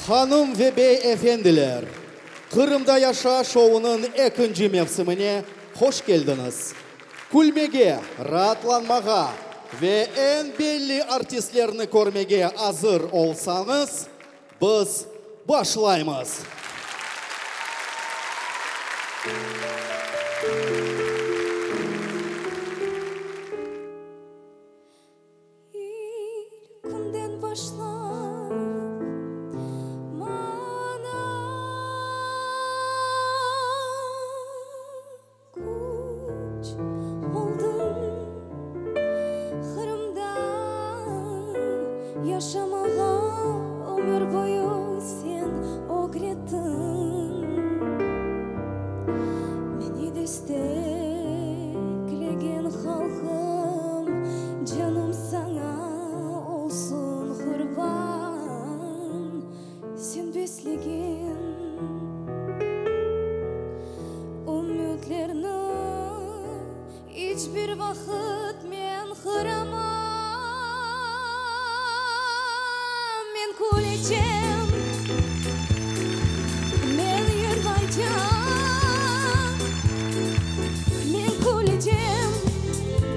Hanım ve bey efendiler, Qırımda yaşa şounıñ ekinci mevsimine hoş keldiñiz! Külmege, raatlanmağa ve eñ belli artistlerni körmege azır olsañız, biz başlaymız! İlk künden başlap maña küç oldıñ, Qırımda yaşamağa ömür boyu sen ögrettiñ. Meni desteklegen halqım, canım saña olsun qurban, sen beslegen ümütlerni iç bir vaqıt men qıramam. Men külecem, men yırlaycam. Men külecem,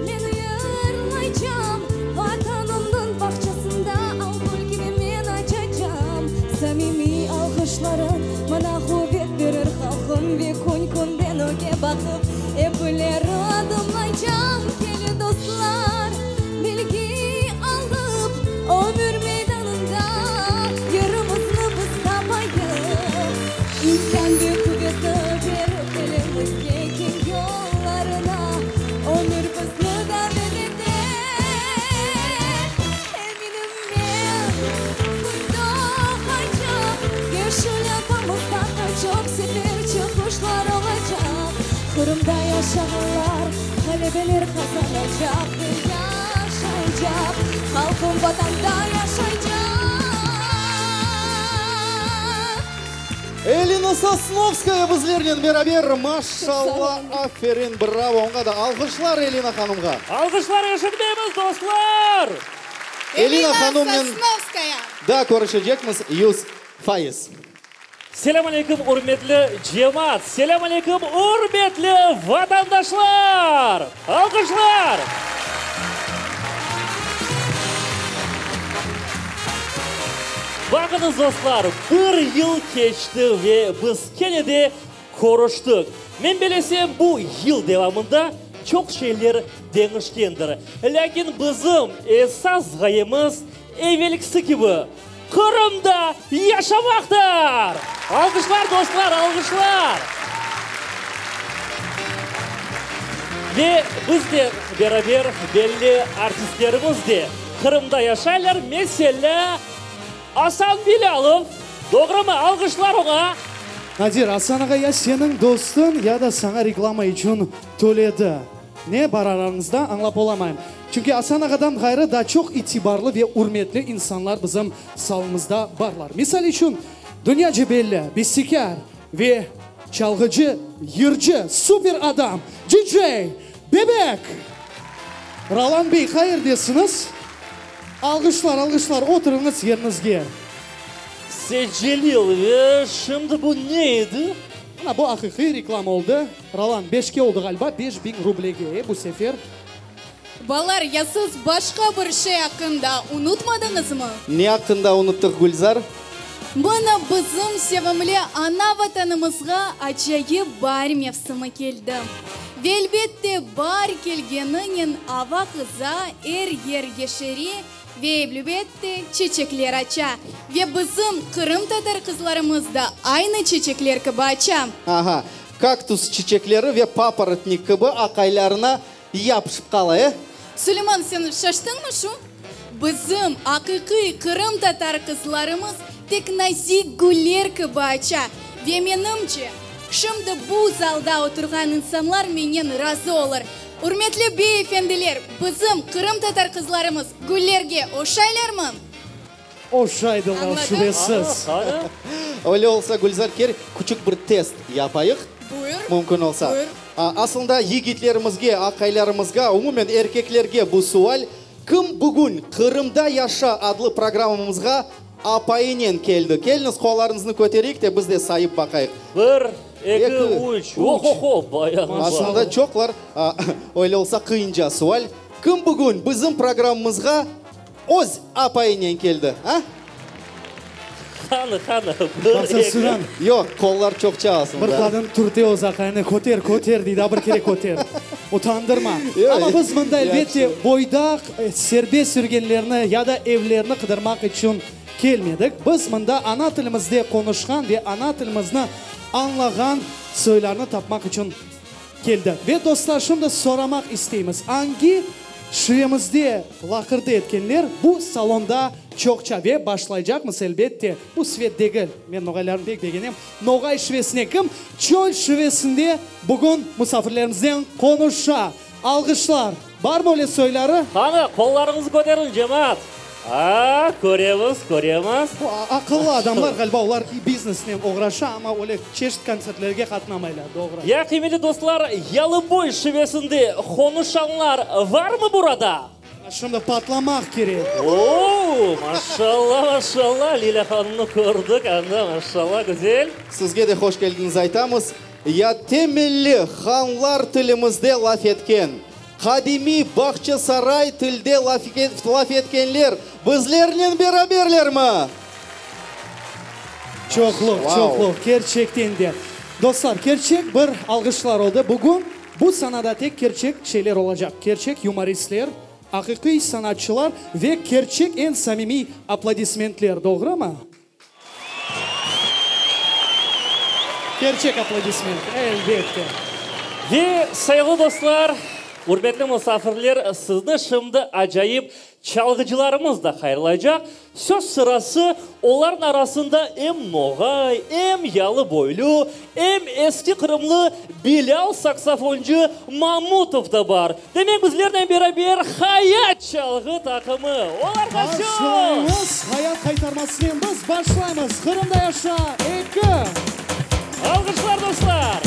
men yırlaycam. Vatanımnıñ bağçasında al gül kibi men açacam. Samimiy alğışlarıñ maña quvet berir, halqım, ve kün-künden ögge baqıp, ep ileri adımlaycam. Keliñ, dostlar, bilgi alıp, ömür meydanında yerimizni biz tapayıq. İmkân ve quvetni berip elimizge keñ yollarına ömür bizni davet ete. Eminim men, kün doğacaq, yeşil atamızda da çoq sefer çıqışlar olacaq. Qırımda yaşağanlar ğalebeler qazanacaq ve yaşaycaq, halqım Vatanda yaşaycaq. Elina Sosnovskaya bizlernen beraber, maşalla, aferin, bravo, oña da alğışlar Elina hanımğa. Alğışlar eşitmeymiz, dostlar! Elina hanımnen Sosnovskaya! daa körüşecekmiz 100%. Selâm aleyküm, ürmetli cemaat! Selâm aleyküm, ürmetli vatandaşlar! Alqışlar! Baqıñız, dostlar, bir yıl keçti ve biz kene de körüştik. Men belesem, bu yıl devamında çoq şeyler deñişkendir. Lâkin bizim esas ğayemiz evelkisi kibi, Qırımda yaşamaqtır! Alqışlar, dostlar, alqışlar! Ve biznen beraber belli artistlerimiz de Qırımda yaşaylar, meselâ, Asan Bilâlov, doğrumı? Alqışlar oña! Nadir, Asan ağa ya seniñ dostuñ, ya da saña reklama içün töledi. Ne bar arañızda, añlap olamayım. Çünki Asan ağadan ğayrı da çoq itibarlı ve ürmetli insanlar bizim salımızda barlar. Misal içün, dünyaca belli bestekâr ve çalğıcı, yırcı, super adam, DJ Bebek! Rolan bey, qayerdesiñiz? Alğışlar, alğışlar, oturıñız yeriñizge. Seytcelil, ve şimdi bu ne edi? Mına bu aqiqiy reklama oldı. Rolan, beşke oldı ğaliba, 5000 rublege, e, bu sefer. Balalar, ya siz başqa bir şey aqqında unutmadıñızmı? Ne aqqında unuttıq, Gülzar? Mına bizim sevimli ana Vatanımızğa acayip baar mevsimi keldi. Ve elbette, baar kelgeninen ava qıza, er yer yeşere ve elbette, çeçekler aça. Ve bizim qırımtatar qızlarımız da aynı çeçekler kibi aça. Aha, kaktus çiçekleri ve paporotnik kibi aqaylarına yapışıp qala, e? Suleyman, sen şaştıñmı şu? Bizim aqiqiy qırımtatar qızlarımız tek nazik güller kibi aça. Ve menimce, şimdi bu zalda oturğan insanlar menen razı olur. Ürmetli bey efendiler, bizim qırımtatar qızlarımız güllerge oşaylarmı? Oşaydılar, Añladım. şübesiz. Qani, Öyle olsa, Gülzar, kel, küçük bir test yapayıq. Buyur. Mümkün olsa. Buyur. Aslında yigitlerimizge, aqaylarımızğa, umumen erkeklerge bu sual, Kim bugün Qırımda yaşa adlı programmamızğa. apayınen keldi? Keliñiz, qollarıñıznı kötereyik de, biz de sayıp baqayıq. Bir, eki, üç, o-ho-ho, bayağı bar. Aslında çoqlar. Öyle olsa, qıyınca sual, kim bugün bizim programmamızğa öz apayınen keldi, a? Qani, qani, bir, Baqsa, eki. Süren. Yoq, qollar çoqça aslında. Bir qadın türte öz aqayını, köter, köter, dey, daa bir kere köter. Utandırma. Amma biz mında, elbette, boydaq, serbest yürgenlerni ya da evlerini qıdırmaq içün kelmedik. Biz mında ana tilimizde qonuşqan ve ana tilimizni añlağan soylarnı tapmaq içün Keldi. Ve, dostlar, şimdi soramaq isteymiz, angi şivemizde laqırdı etkenler bu salonda çoqça? Ve başlaycaqmız, elbette, bu svet degil, men noğaylarnı pek begenem, noğay şivesine kim çöl şivesinde bugün musafirlerimiznen qonuşa? Alğışlar! Barmı öyle soyları? Qani, qollarıñızı köteriñ, cemaat! A, köremiz, köremiz. Bu aqıllı adamlar, ğaliba, olar biznesnen oğraşa, amma öyle çeşit kontsertlerge qatnamaylar, doğru. Ya, qıymetli dostlar, Yalıboy şivesinde qonuşanlar varmı burada? Şimdi patlamaq kerek. O-o, maşalla, maşalla, Lilâ hanımnı kördik anda, maşalla, güzel. Sizge de hoş keldiñiz aytamız. Ya temelli hanlar tilimizde laf etken, Qadimiy Bağçasaray tilde laf etkenler bizlernen beraberlermi? Çoqluq, çoqluq, kerçekten de. Dostlar, kerçek bir alğışlar oldı. Bugün bu sanada tek kerçek şeyler olacaq, kerçek yumoristler, aqiqiy sanatçılar ve kerçek eñ samimiy aplodismentler, doğrumı? Kerçek aplodisment, elbette. Ve, sayğılı dostlar, ürmetli musafirler, sizni şimdi acayip çalğıcılarımız da hayırlaycaq. Söz sırası, olarnıñ arasında em noğay, em yalıboylu, em eski qırımlı Bilâl saksofoncı Mamutov da bar. Demek, bizlernen beraber Hayat çalğı taqımı. Olarğa söz! Başlaymız! Hayat qaytarmasınen biz başlaymız! Qırımda yaşa! Eki! Alğışlar, dostlar!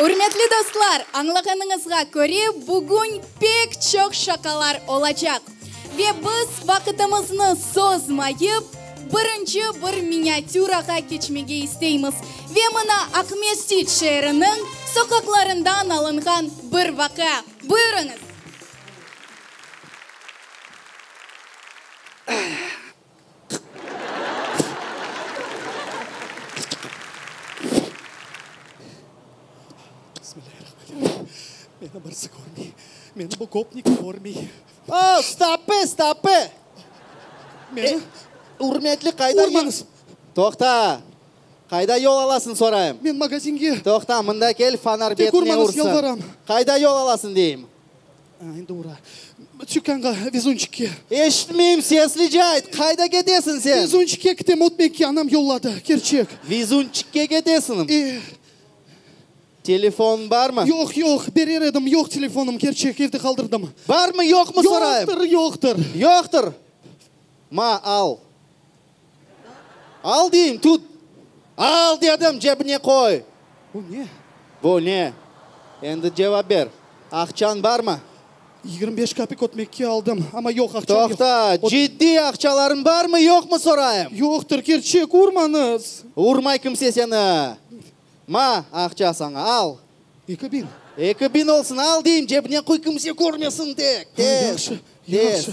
Ürmetli dostlar, añlağanıñızğa köre, bugün pek çoq şaqalar olacaq. Ve biz vaqıtımıznı sozmayıp, birinci bir miniatürağa keçmege isteymiz. Ve mına Aqmescit şeeriniñ soqaqlarından alınğan bir vaqia. Buyurıñız! Bismillahirrahmanirrahim. Meni birisi körmey. Meni bu gopnik körmey. O, stoppe, stoppe! Meni? Ürmetli, qayda. Urmañız! Toqta! Qayda yol alasıñ, sorayım? Men magazinge. Toqta, mında kel, fonar Tek betine urmañız, ursın. yalvaram. Qayda yol alasıñ, deyim? A, endi ura. Tükânğa, Vizunçikke. Eşitmeyim, seslice ayt, qayda ketesiñ sen? Vizunçikke ketem, ötmekke anam yolladı, kerçek. Vizunçikke ketesiñ? E. Telefon barmı? Yoq, yoq, berer edim, yoq telefonım, kerçek, evde qaldırdım. Barmı, yoqmı sorayım? Yoqtır, yoqtır. Yoqtır. Ma, al. Al deyim, tut. Al dedim, cebine qoy. Bu ne? Bu ne? Endi cevap ber. Aqçañ barmı? 25 kapik ötmekke aldım, amma yoq, aqçam yoq. Toqta, ciddiy aqçalarıñ barmı, yoqmı sorayım? Yoqtır, kerçek, urmañız. Urmay kimse seni. Ma, aqça saña, al. 2000. 2000 olsun, al deyim, cebine qoy, kimse körmesin tek. Tez, Yahşı, tez. yahşı.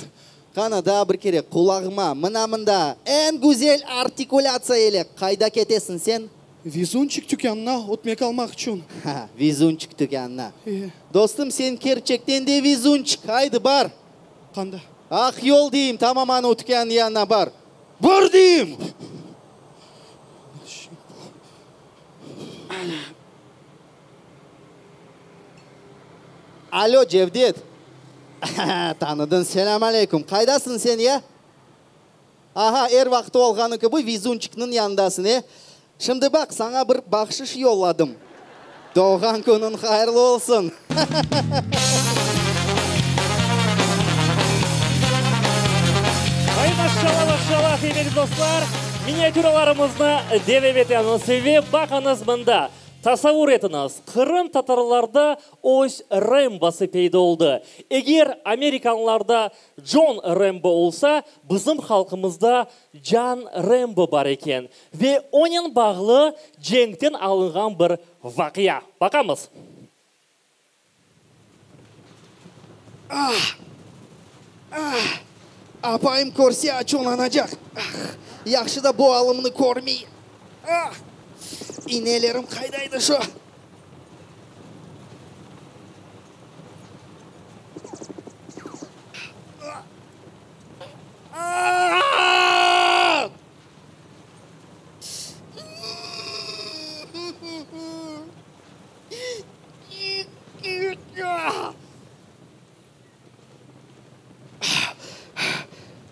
Qana, daa bir kere qulağıma, mına mında, eñ güzel artikulâtsiya ile, qayda ketesiñ sen? Vizunçik tükânına ötmek almaq içün. Ha, Vizunçik tükânına. E. Dostum, sen kerçekten de vizunçik, aydı, bar. Qanda? Aq yol deyim, tamam ana o tükânnıñ yanına bar. Bar deyim! Alo, Cevdet. Tanıdıñ, selâm aleyküm. Qaydasıñ sen, ya? Aha, er vaqıt olğanı kibi Vizunçikniñ yanındasıñ, e? Şimdi baq, saña bir bahşış yolladım. Doğğan künüñ hayırlı olsun! Ay, maşşalla, maşşalla, qıymetli dostlar, miniatüralarımıznı devam etemiz ve baqıñız mında, tasavvur etiñiz, qırımtatarlarda öz Rembosı peyda oldı. Eger amerikanlarda Con Rembo olsa, bizim halqımızda Can Rembo bar eken ve onen bağlı cenkten alınğan bir vaqia. Baqamız. Ah! Ah! Apayım körse açuvlanacaq. Ah! Yahşı da bu alımnı körmey. Ah! İnelerim qayda edi şu?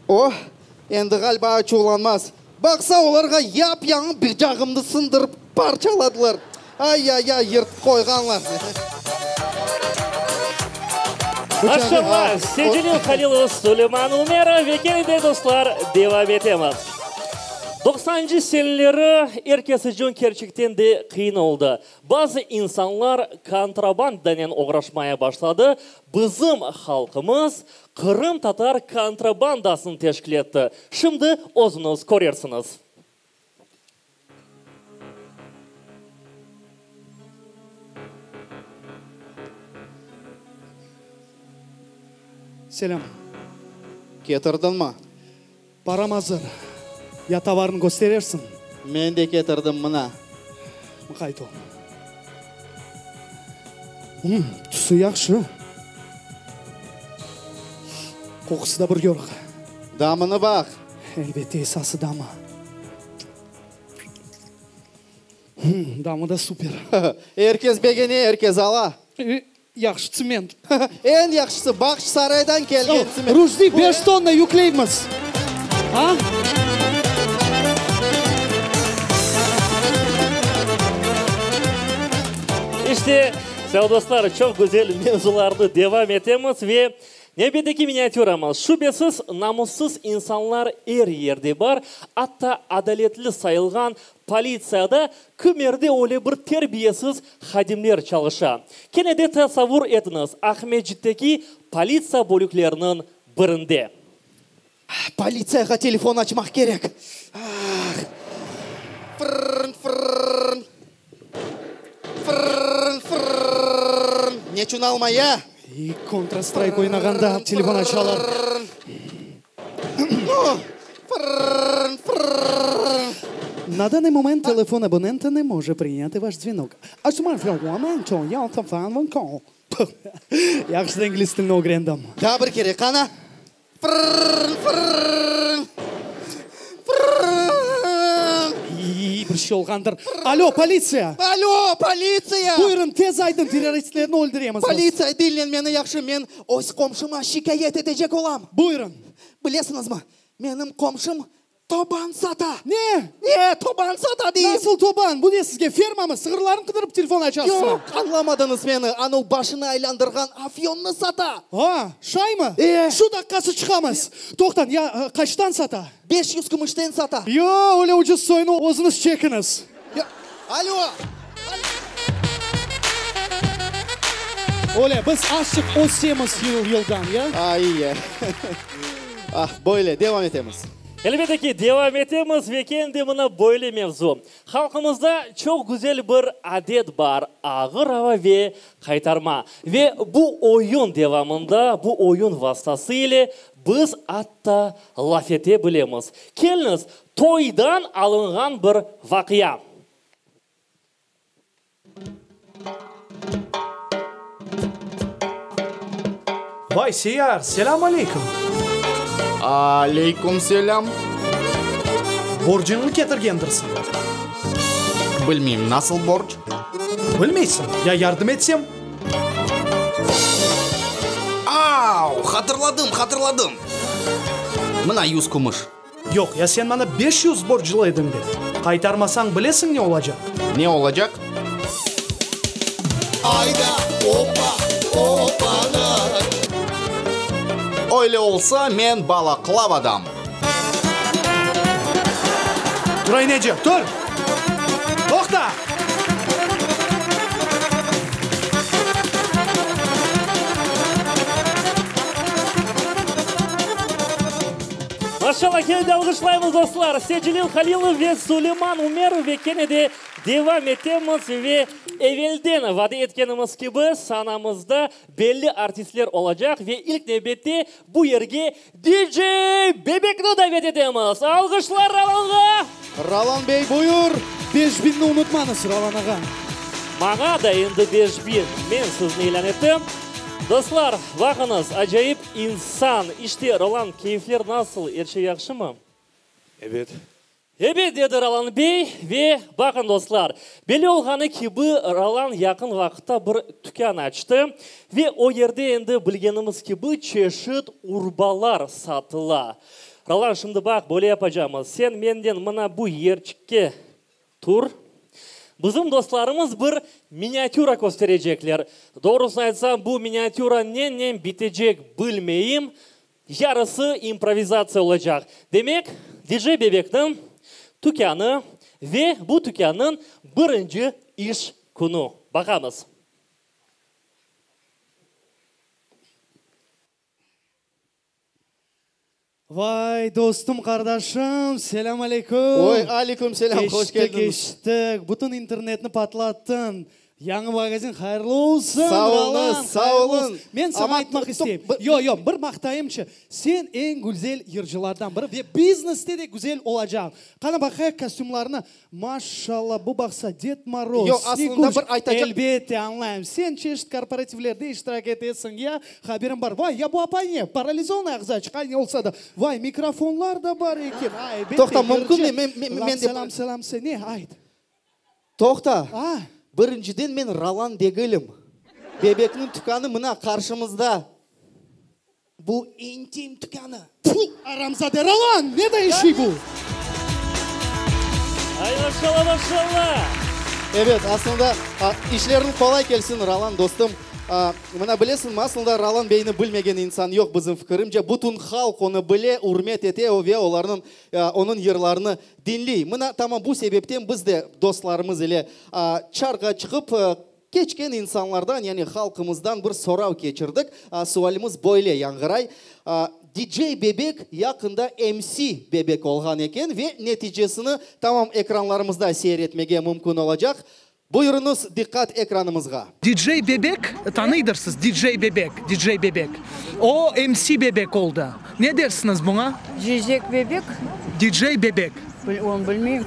O, endi ğaliba açuvlanmaz. Baqsa, olarğa yap-yañı bıcağımnı sındırıp parçaladılar. Ay-ay-ay, yırtıp qoyğanlar. Maşallah, Secelil Halilov, Suleyman Umerov ve kene de dostlar, devam etemiz. Doqsanıncı seneleri er kes içün kerçekten de qıyın oldı. Bazı insanlar kontrabandanen oğraşmaya başladı, bizim halqımız qırımtatar kontrabandasını teşkil etti. Şimdi özüñiz körersiñiz. Selâm. Ketirdiñmi? Param azır. Ya tovarnı kösterersiñ? Men de ketirdim, mına. Mıqayt ol. Hım, tüsü yahşı. Qoqusı da bir yoruq. Damını baq. Elbette, esası damı. Hım, damı da super. Er kes begene, er kes ala. Yahşı tsement. Eñ yahşısı, Bağçasaraydan kelgen tsement. Rujdi, beş tonna yükleymiz. A? İşte, sevgili dostlar, çoq güzel mevzularnı devam etemiz ve. Nevbetteki miniatüramız, Şübesiz, namussız insanlar er yerde bar, atta adaletli sayılğan politsiyada kimerde öyle bir terbiyesiz hadimler çalışa. Kene de tasavvur etiñiz, Aqmescitteki politsiya bölükleriniñ birinde. Politsiyağa telefon açmaq kerek. Ah! Fırrn, fırrn. Fırrn, fırrn. Neçün almay, ya? Kontra Strike oynağanda telefon açalar. Fırrn, fırrn. На данный момент телефон абонента не може прийняти ваш дзвінок. Yahşı ingliz tilini ögrendim. Daa bir kere, qana. Fırrn, fırrn, fırrn. İy, bir şey olğandır. Alo, politsiya! Alo, politsiya! Buyurın, tez aytın, terroristlerni öldüremiz biz. Politsiya, diñleñ meni yahşı, men öz qomşuma şikâyet etecek olam. Buyurın. Bilesiñizmi, menim qomşum Toban sata! Ne? Ne, toban sata deyim! Nasıl toban? Bu ne sizge, fermamı? Sığırlarnı qıdırıp telefon açasızmı? Yoq, añlamadıñız meni, anau başını aylandırğan afyonnı sata! A, şaymı? E. Şu daqqası çıqamız. Toqtan, ya qaçtan sata? 500 kümüşten sata. Yoq, öyle ucuz soyunı özüñiz çekiñiz. Ya, alo! Öyle, biz azçıq ösemiz yıl-yıldan, ya? Ay, ah, böyle, devam etemiz. Elbette ki, devam etemiz ve kene mına böyle mevzu. Halqımızda çoq güzel bir adet bar, ağır ava ve qaytarma. Ve bu oyun devamında, bu oyun vastası ile biz atta laf ete bilemiz. Keliñiz, toydan alınğan bir vaqia. Vay, Seyar, selâm aleyküm! Aleyküm selâm! Borcıñnı ketirgendirsiñ? Bilmeyim, nasıl borc? Bilmeysiñ? Ya yardım etsem? Au, hatırladım, hatırladım! Mına yuz kümüş. Yoq, ya sen maña 500 borclu ediñ de. Qaytarmasañ, bilesiñ ne olacaq? Ne olacaq? Ayda, opa, opana. Öyle olsa, men Balaklavadan. Tur, ayneci, tur! Toqta! Maşalla, kene de alğışlaymız, dostlar! Secelil Halilov ve Suleyman Umerov ve kene de devam etemiz ve evelden vade etkenimiz kibi sanamızda belli artistler olacaq ve ilk nevbette bu yerge DJ Bebekni davet etemiz! Alğışlar Ralanğa! Ralan bey, buyur! 5000-ni unutmañız, Ralan ağa! Maña da endi 5000, men sizni ilân ettim. Dostlar, baqıñız, acayip insan! İşte, Rolan, keyfler nasıl, er şey yahşımı? Ebet. Ebet, dedi Rolan bey, ve, baqın, dostlar, belli olğanı kibi, Rolan yaqın vaqıtta bir tükân açtı ve o yerde endi, bilgenimiz kibi, çeşit urbalar satıla. Rolan, şimdi baq, böyle yapacamız, sen menden mına bu yerçikke Tur. Bizim dostlarımız bir miniatüra kösterecekler. Doğrusını aytsam, bu miniatüra nenen bitecek bilmeyim, yarısı improvizatsiya olacaq. Demek, DJ Bebekniñ tükânı ve bu tükânnıñ birinci iş künü. Baqamız. Vay, dostum, qardaşım, selâm aleyküm! Oy, aleyküm selâm, hoş Eşittik, keldiñiz! eşittik, bütün internetni patlattıñ. Yañı magazin hayırlı olsun, Sağ Rolan, oluñız, sağ hayırlı oluñ! olsun. Men saña Amma aytmaq isteyim. bir- Yoq, yoq, bir maqtayımçı, sen eñ güzel yırcılardan biri ve bizneste de güzel olacaq. Qana, baqayıq kostümlarnı. Maşşalla, bu baqsa, Ded Moroz, Yoq, aslında Sneguçka. bir aytacaq. Elbette, añlayım. Sen çeşit korporativlerde iştirak etesiñ, ya? Haberim bar. Vay, ya bu apay ne? Paralizovnıy ağzı açıq, ay, ne olsa da. Vay, mikrofonlar da bar eken. Ay, elbette, Toqta, mümkün yırcı. mi? Men, men, men de. Lamsa, lamsa, lamsa, ne? Ayt. Toqta. A? Birinciden, men Rolan degilim. Bebekniñ tükânı mına, qarşımızda. Bu intim tükânı. Tfu, aramzade Rolan, ne da işi bu? Ay, maşalla, maşalla! Ebet, aslında, işleriñ qolay kelsin, Rolan dostum. Mına, bilesiñmi, aslında Rolan beyni bilmegen insan yoq, bizim fikirimce, bütün halq onı bile, ürmet ete ve olarnıñ, onıñ yırlarını diñley. Mına, tamam bu sebepten biz de dostlarımız ile çarğa çıqıp, keçken insanlardan, yani halqımızdan bir sorav keçirdik. Sualimiz böyle yañğıray, DJ Bebek yaqında MC Bebek olğan eken ve neticesini tamam ekranlarımızda seyir etmege mümkün olacaq. Buyurıñız, diqqat ekranımızğa. DJ Bebek, tanıydırsız, DJ Bebek, DJ Bebek. O, MC Bebek oldı. Ne dersiñiz buña? Jijek Bebek? DJ Bebek. Onı bilmeyim.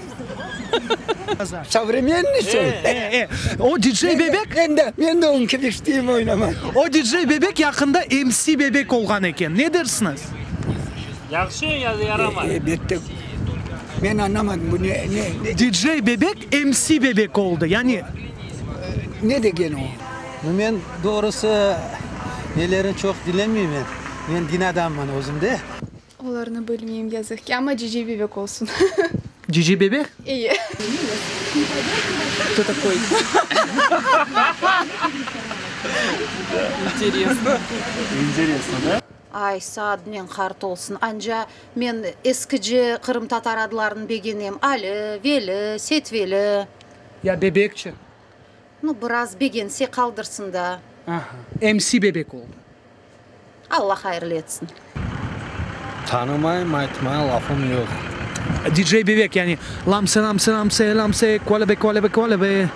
Sovremenniy soy. E, e. O, DJ Bebek. Men de, men de onıñ kibi isteyim oynamaq. O, DJ Bebek yaqında MC Bebek olğan eken. Ne dersiñiz? Yahşı ya da yaramay? Elbette. Men añlamadım, bu ne, ne, ne? DJ Bebek MC Bebek oldı, yani. Ne degeni o? Men, doğrusı, nelerni çoq diñlemeymen. Men din adamıman özüm de. Olarnı bilmeyim, yazıq ki, amma Cici bebek olsun. Cici bebek? Eyi. Кто такой? İnteresno. İnteresno, da? Aysa adınen qart olsun. Anca men eskice qırımtatar adlarını begenem, Ali, Veli, Seytveli. Ya bebekçi? Nu, biraz begense qaldırsın da. Aha, MC bebek oldı. Alla hayırlı etsin. Tanımayım, aytmaya lafım yoq. DJ Bebek, yani lamse, lamse, lamse, lamse, kualebe, kualebe, kualebe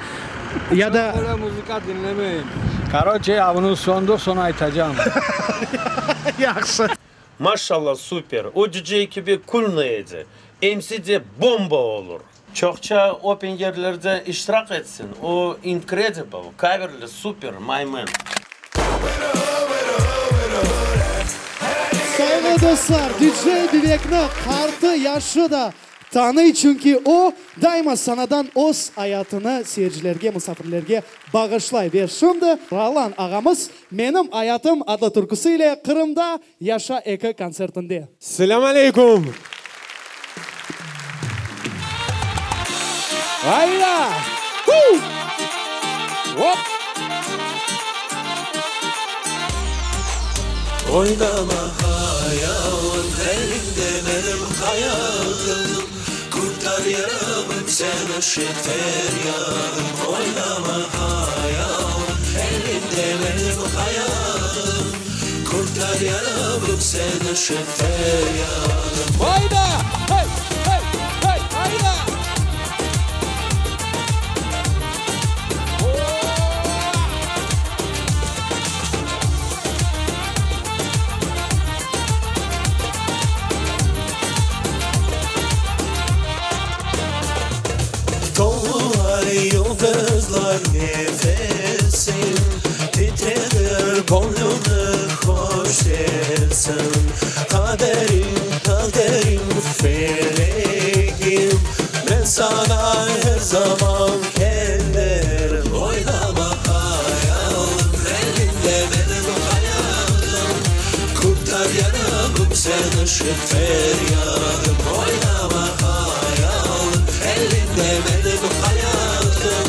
ya da. Çoq öyle muzıka diñlemeyim. Karoçe, ya bunı söndür, soñ aytacam. Yahşı. Maşallah super, o DJ kibi külnıy edi, MC de bomba olur. Çoqça open yerlerde iştirak etsin, o incredible, coverli super, my man. Sayğılı dostlar, DJ Bibekni qartı, yaşı da tanıy, çünki o, daima sanadan öz ayatını seyircilerge, musafirlerge bağışlay. Ve şimdi Rolan ağamız Menim ayatım adlı türküsi ile Qırımda Yaşa eki kontsertinde. Selâm aleyküm! Ayda! Huu! Hop! Oynama hayalım, elinde menim hayatım, Qurtar yaramı, seni feryadım. Oynama hayalım, elinde menim hayatım, Qurtar yaramı, seni feryadım. Ayda! Hey! Hey! Hey! Ayda! Tolunay yıldızlar nefesin, Titredir göñlümni hoş sesiñ. Qaderim, taqdirim, felegim, Men saña er zaman kelirim. Oynama hayalım, elinde menim hayatım, Qurtar yaramı, seni feryadım. Oynama hayalım, elinde menim hayatım,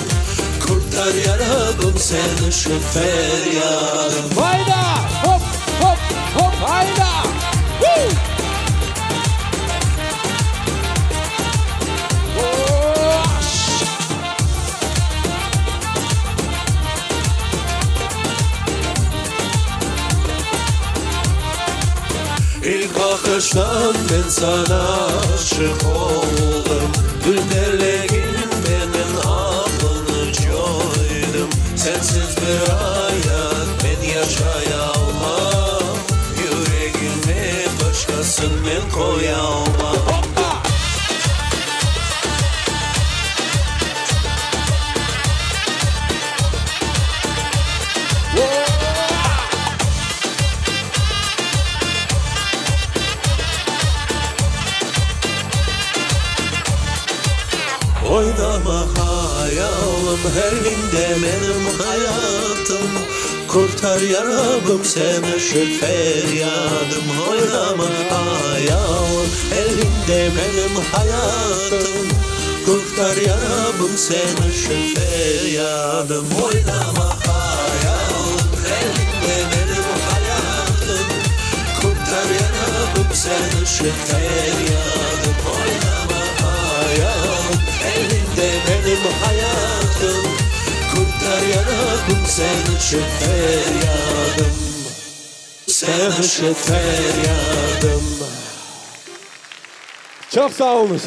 Qurtar yaramı, seni feryadım. Ayda! Hop! Hop! Hop! Ayda! Huu! İlk baqıştan men saña aşıq oldım, Dülberligiñ menim aqlını coydım. Sensiz bir ayat men yaşayalmam, Yüregime başqasın men qoyalmam. Oynama hayalım, elinde menim hayatım, Qurtar yaramı, seni feryadım. Oynama hayalım, elinde menim hayatım. Qurtar yarabım seni şın feryadım Oynama hayalım elinde menim hayatım Qurtar yarabım seni şın feryadım Oynama hayalım elinde menim hayatım Qurtar yarabım seni şın feryadım Seni şın feryadım. Çoq sağ oluñız.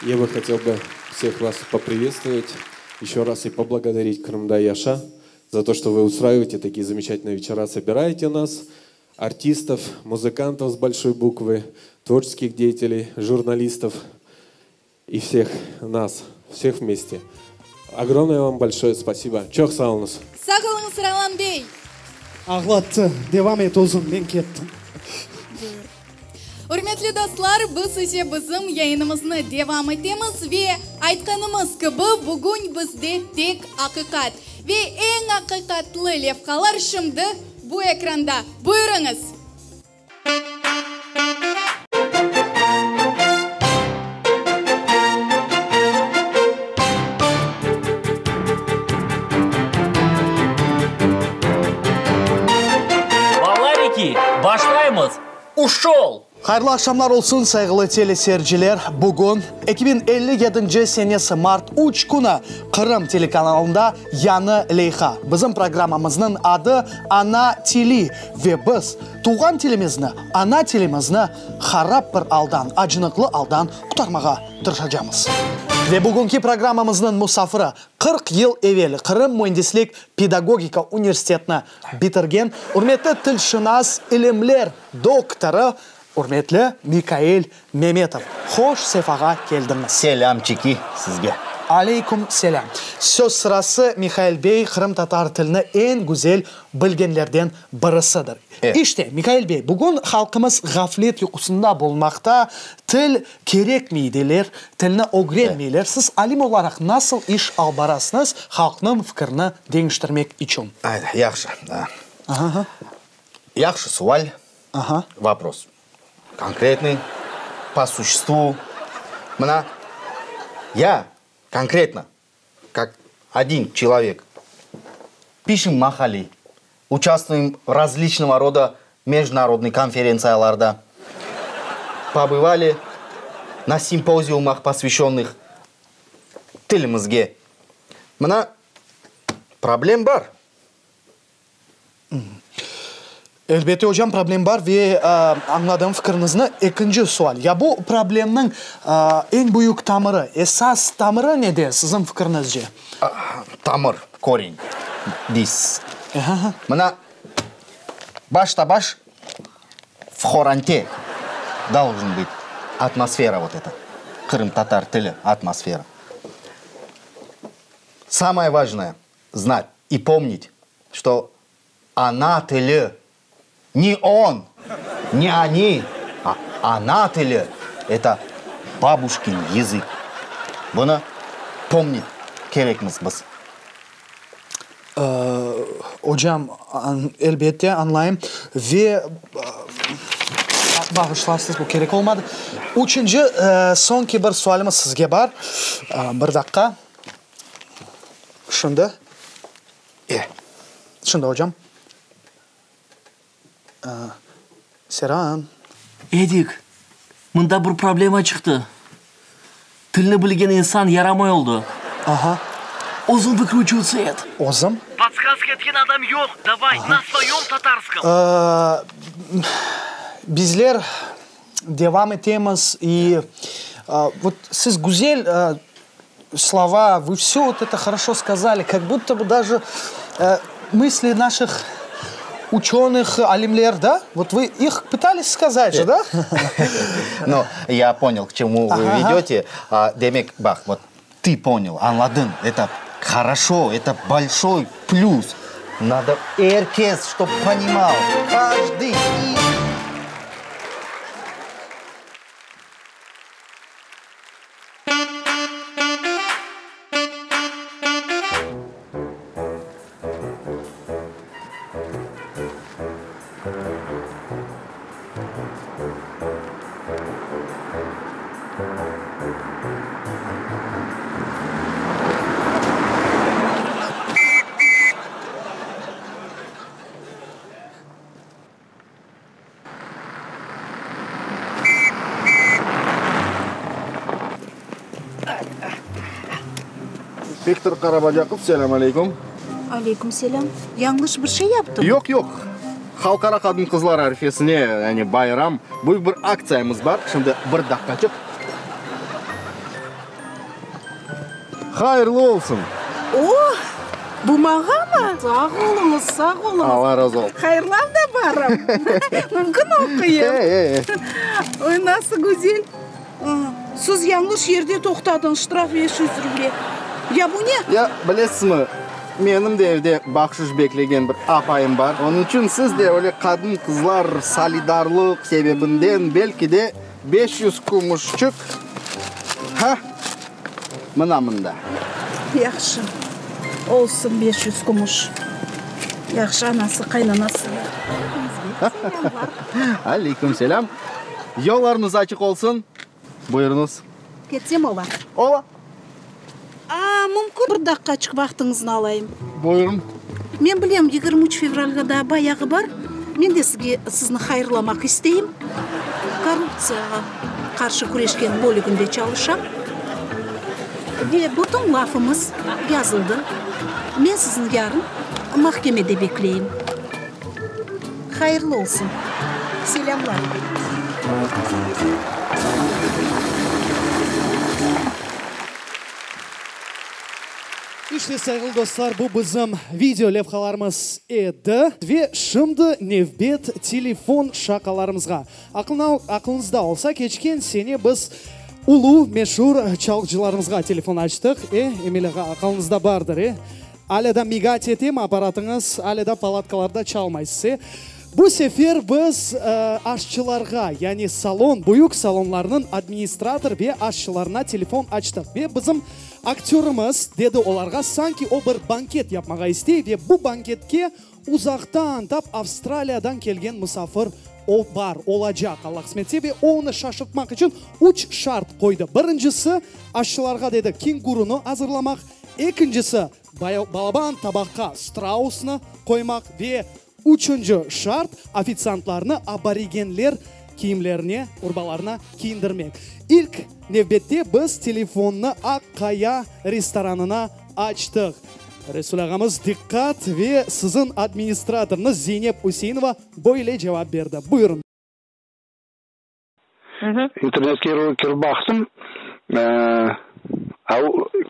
Я бы хотел бы всех вас поприветствовать еще раз и поблагодарить Qırımda Yaşa за то, что вы устраиваете такие замечательные вечера, собираете нас, артистов, музыкантов с большой буквы, творческих деятелей, журналистов и всех нас, всех вместе. Огромное вам большое спасибо. Çoq sağ oluñız. Sağ oluñız, Rolan bey! Ağlattı. Devam et özüñ, men kettim. Ürmetli dostlar, biz ise bizim yayınımıznı devam etemiz ve aytqanımız kibi, bugün bizde tek aqiqat ve eñ aqiqatlı levhalar şimdi bu ekranda. Buyurıñız! Balariki, başlaymız! Uşol! Hayırlı aqşamlar olsun, sayğılı teleseyirciler! Bugün, 2057 senesi mart üç künü, Qırım telekanalında yañı leyha. Bizim programmamıznıñ adı Ana tili ve biz tuvğan tilimizni, ana tilimizni harap bir aldan, acınıqlı aldan qurtarmağa tırışacamız. Ve bugünki programmamıznıñ musafiri, 40 yıl evel Qırım müendislik pedagogika universitetini bitirgen ürmetli tilşınas, ilimler doktorı, ürmetli Mikail Memetov. Hoş sefağa keldiñiz. Selâmçiki sizge. Aleyküm selâm. Söz sırası, Mihail bey qırımtatar tilini eñ güzel bilgenlerden birisidir. İşte, Mihail bey, bugün halqımız ğaflet yuqusında bulunmaqta, til kerekmey deyler, tilni ögrenmeyler. Siz alim olaraq nasıl iş alıp barasıñız halqnıñ fikirini deñiştirmek içün? Yahşı. Yahşı sual, vopros. Konkretnıy, po suşestvu. Mına, ya konkretno, kak odin çelovek, pişem maqale, uçastvuyem v razliçnogo roda mejdunarodnıy konferentsiyalarda, pobıvali na simpoziumah, posvyaşçennıh tilimizge. Mına, problem bar. Elbette, ocam, problem bar ve añladım fikiriñizni. Ekinci sual, ya bu problemniñ eñ büyük tamırı, esas tamırı nede, siziñ fikiriñizce? Tamır, koren, deysiz. Mına, başta-baş v qorante doljen bıt atmosfera vot eta, qırımtatar tili atmosfera. Samoye vajnoye, znat i pomnit, çto ana tili ne on, ne oni, a ana tili, eto babuşkin yazık. Bunı pomnit kerekmiz biz. Ocam, elbette, añlayım. Ve, bağışlarsız, bu kerek olmadı. Üçünci, soñki bir sualimiz sizge bar. Bir daqqa. Şimdi. E. Şimdi, ocam. Seran. Edik, mında bir problema çıqtı. Tilni bilgen insan yaramay oldı. Aha. Özüñ vıkrüçivtsa et. Özüm? Podskazka etken adam yoq, davay, na svoyom tatarskom. Bizler devam etemiz i, vot, siz güzel slova, vı vse vot eto horoşo skazali, kak budto bı daje mysli naşih uçenıh, alimler, da? Vot vı ih pıtalis skazat je, da? Nu, ya ponyal, k çemu vı vedöte. Demek, baq, vot tı ponyal, añladıñ, eto horoşo, eto bolşoy plüs. Nado er kes, ştob ponimal, každıy. Viktor Qarabacaqov, selâm aleyküm. Aleyküm selâm. Yañlış bir şey yaptım? Yoq, yoq. Halqara qadın-qızlar arfesine, yani bayram, büyük bir aktsiyamız bar. Şimdi bir daqqaçıq. Hayırlı olsun! Oh, bu mağamı? Sağ oluñız, sağ oluñız. Alla razı olsun. Hayırlav da barım. Mümkün oquyım. E, e, e. Oy, nasıl güzel. Siz yañlış yerde toqtadıñız, ştraf 500 ruble. Ya bu ne? Ya, bilesizmi, menim de evde bahşış beklegen bir apayım bar. Onıñ içün siz de öyle qadın-qızlar solidarlıq sebebinden belki de 500 kümüşçik, ha, mına mında. Yahşı, olsun 500 kümüş. Yahşı, anası, qaynanası. Aleyküm selâm. Yollarıñız açıq olsun. Buyurıñız. Ketsem ola? Ola. A, mümkün bir daqqaçıq vaqtıñıznı alayım? Buyurıñ. Men bilem, 23 fevralge daa bayağı bar. Men de sizge, sizni hayırlamaq isteyim. Korruptsiyağa qarşı küreşken bölüginde çalışam. Ve bütün lafımız yazıldı. Men sizni yarın mahkemede bekleyim. Hayırlı olsun. Selâmlar. İşte, sayğılı dostlar, bu bizim video levhalarımız edi. Ve şimdi nevbet telefon şaqalarımızğa. Aqlıñızda olsa, keçken sene biz ulu, meşur çalğıcılarımızğa telefon açtıq. E, Emil ağa, aqlıñızda bardır, e? Alâ da migat etemi apparatıñız, alâ da palatkalarda çalmaysız, e? Bu sefer biz aşçılarğa, yani salon, büyük salonlarnıñ administrator ve aşçılarına telefon açtıq. Ve bizim aktörımız dedi olarğa, sanki o bir banket yapmağa istey ve bu banketke uzaqtan, tap Avstraliyadan kelgen musafir o bar, olacaq, Alla qısmet etse, ve o onı şaşırtmaq içün üç şart qoydı. Birincisi, aşçılarğa dedi, kengurunı azırlamaq, ekincisi, balaban tabaqqa strausnı qoymaq ve Üçünci şart, ofitsiantlarnı aborigenler kiyimlerine, urbalarına kiyindirmek. İlk nevbette biz telefonnı Aq Qaya restoranına açtıq. Resul ağamız, diqqat ve siziñ administratorıñız Zeynep Üseinova böyle cevap berdi. Buyurıñ. İnternetke kirip baqtım, a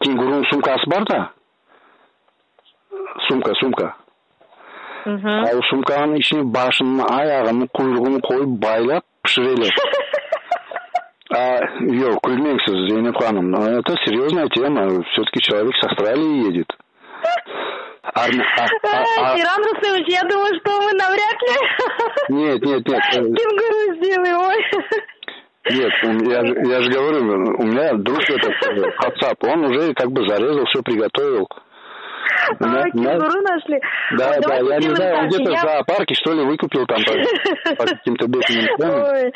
kengurunıñ sumkası bar da, sumka, sumka. A o sumkanıñ içine başını, ayağını, quyruğını qoyıp baylap pişireler. A, yoq, külmeñ siz, Zeynep hanım, eto seryoznaya tema, vse-taki çelovek s Avstralii edет. Seyran Rustemович, я думаю, что мы навряд ли Нет, нет, нет. Кенгуру сделаем, ой. Нет, я, я же говорю, у меня друг этот, WhatsApp, он уже как бы зарезал, все приготовил. А, кенгуру нашли? Да, да, я не знаю, он где-то в зоопарке, что ли, выкупил там по, по каким-то бешеным ценам. Ой.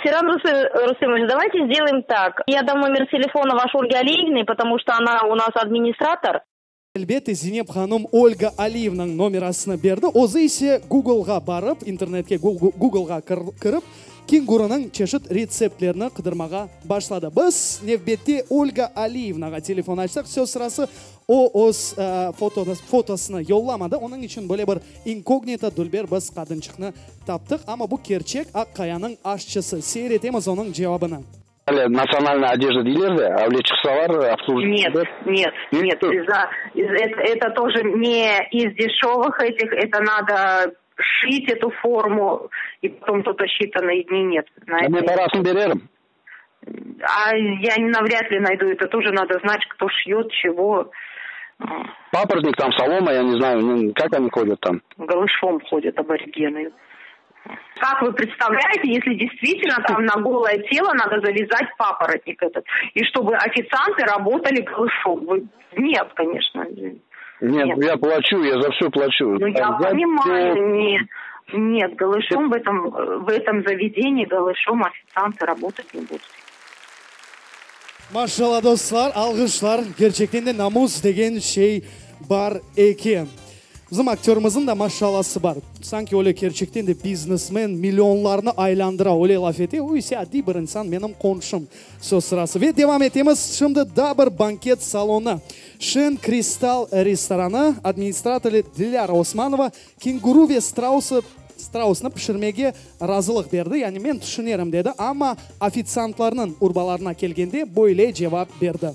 Сиран Рустемович, давайте сделаем так. Я дам номер телефона ваш Ольги Алиевны, потому что она у нас администратор. Elbette, Zinep hanım Olga Aliyevnıñ nomerasını berdi, özü ise Googleğa barıp, internetke Googleğa kirip, kengurunıñ çeşit retseptlerini qıdırmağa başladı. Biz nevbette Olga Aliyevnağa telefon açtıq. Söz sırası, o öz fotosını yollamadı, onıñ içün böyle bir inkognito dülber biz qadınçıqnı taptıq. Amma bu kerçek Aq Qayanıñ aşçısı. Seyir etemiz onıñ cevabını. Nasionalnaya odejda deyler de, öyle çıqsalar, Нет, нет, нет, из-за, это, это тоже не из дешевых этих, это надо шить эту форму, и потом тут считанные дни нет. На Men parasını bererim. А я навряд ли найду, это тоже надо знать, кто шьет, чего. Папоротник там, солома, я не знаю, ну, как они ходят там? Голышом ходят аборигены. Как вы представляете, если действительно там на голое тело надо завязать папоротник этот, и чтобы официанты работали голышом? Вы... Нет, конечно. Нет, Нет, я плачу, я за все плачу. Ну, я за понимаю, все... нет. Нет, голышом в этом, в этом заведении голышом официанты работать не будут. Maşalla dostlar, alğışlar, kerçekten de namus degen şey bar eken. Bizim aktörımıznıñ da maşallası bar. Sanki öyle kerçekten de biznesmen, millionlarnı aylandıra, öyle laf ete. O ise adiy bir insan, menim qonşum, söz sırası. Ve devam etemiz. Şimdi daa bir banket salonı. Şen Kristal restoranı administratorı Dilâra Osmanova kenguru ve strausı strausnı pişirmege razılıq berdi, yani men tüşünerim dedi, amma ofitsiantlarnıñ urbalarına kelgende böyle cevap berdi.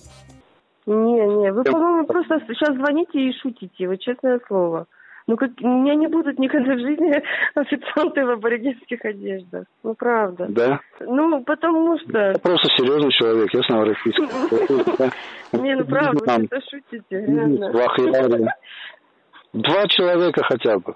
Не, не, вы, по-моему, просто сейчас звоните и шутите, вот честное слово. Ну, как, меня не будут никогда в жизни официанты в аборигенских одеждах. Ну, правда. Да? Ну, потому что... Я просто серьезный человек, я с Новороссийска. Не, ну, правда, вы что шутите, реально. Два человека хотя бы.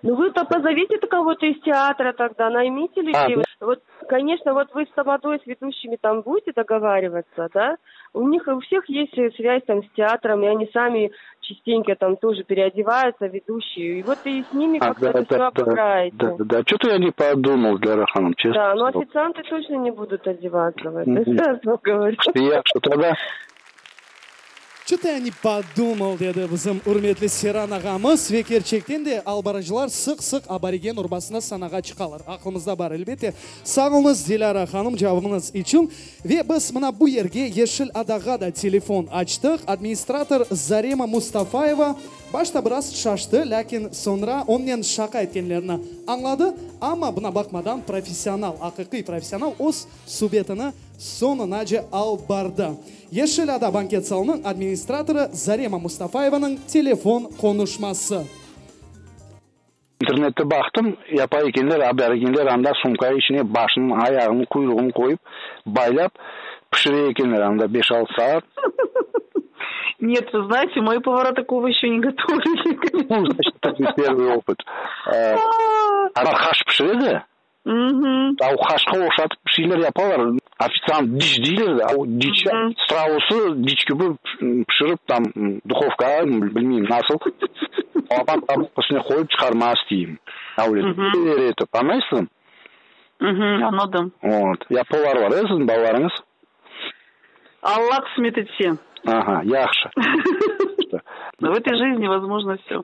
Ну вы-то позовите кого-то из театра тогда, наймите людей. А, вот, конечно, вот вы с Тамадой, с ведущими там будете договариваться, да? У них у всех есть связь там с театром, и они сами частенько там тоже переодеваются, ведущие. И вот и с ними а, как-то да, это да, все обыграете. Да, да, да. Что-то я не подумал, Диляра hanım, честно. Да, но официанты точно не будут одеваться в это, сразу говорю. Я что тогда? Ço-to ya ne podumал, dedi bizim ürmetli Seran ağamız. Ve kerçekten de albarıcılar sıq-sıq aborigen urbasında sanağa çıqalar. Aqlımızda bar, elbette. Sağ oluñız, Dilâra hanım, cevabıñız içün. Ve biz mına bu yerge, Yeşil adağa da telefon açtıq. Administrator Zarema Mustafayeva başta biraz şaştı, lâkin soñra onnen şaqa etkenlerini añladı. Amma buna baqmadan professional, aqiqiy professional öz subetini soñunace alıp bardı. Yeşil ada banket zalınıñ administratorı Zarema Mustafayevanıñ telefon qonuşması. İnternette baqtım, yapa ekenler, aborigenler anda sumka içine başını, ayağını, quyruğını qoyıp, baylap, pişire ekenler anda beş-altı saat. Нет, вы знаете, мои повара такого еще не готовили. Ну, значит, это не первый опыт. Olar haş pişire de, o haşqa oşatıp bir şeyler yapalar. Ofitsiant diç deyler de, o diç, strausı diç kibi pişirip, tam, duhovkağa, bilmeyim nasıl, balaban tabaq üstüne qoyıp çıqarmağa isteyim. Öyle etip, añlaysızmı? Añladım. Vot. Ya povar bar, e, siziñ balalarıñız? Alla qısmet etse. Aha, yahşı. В этой жизни возможно всё.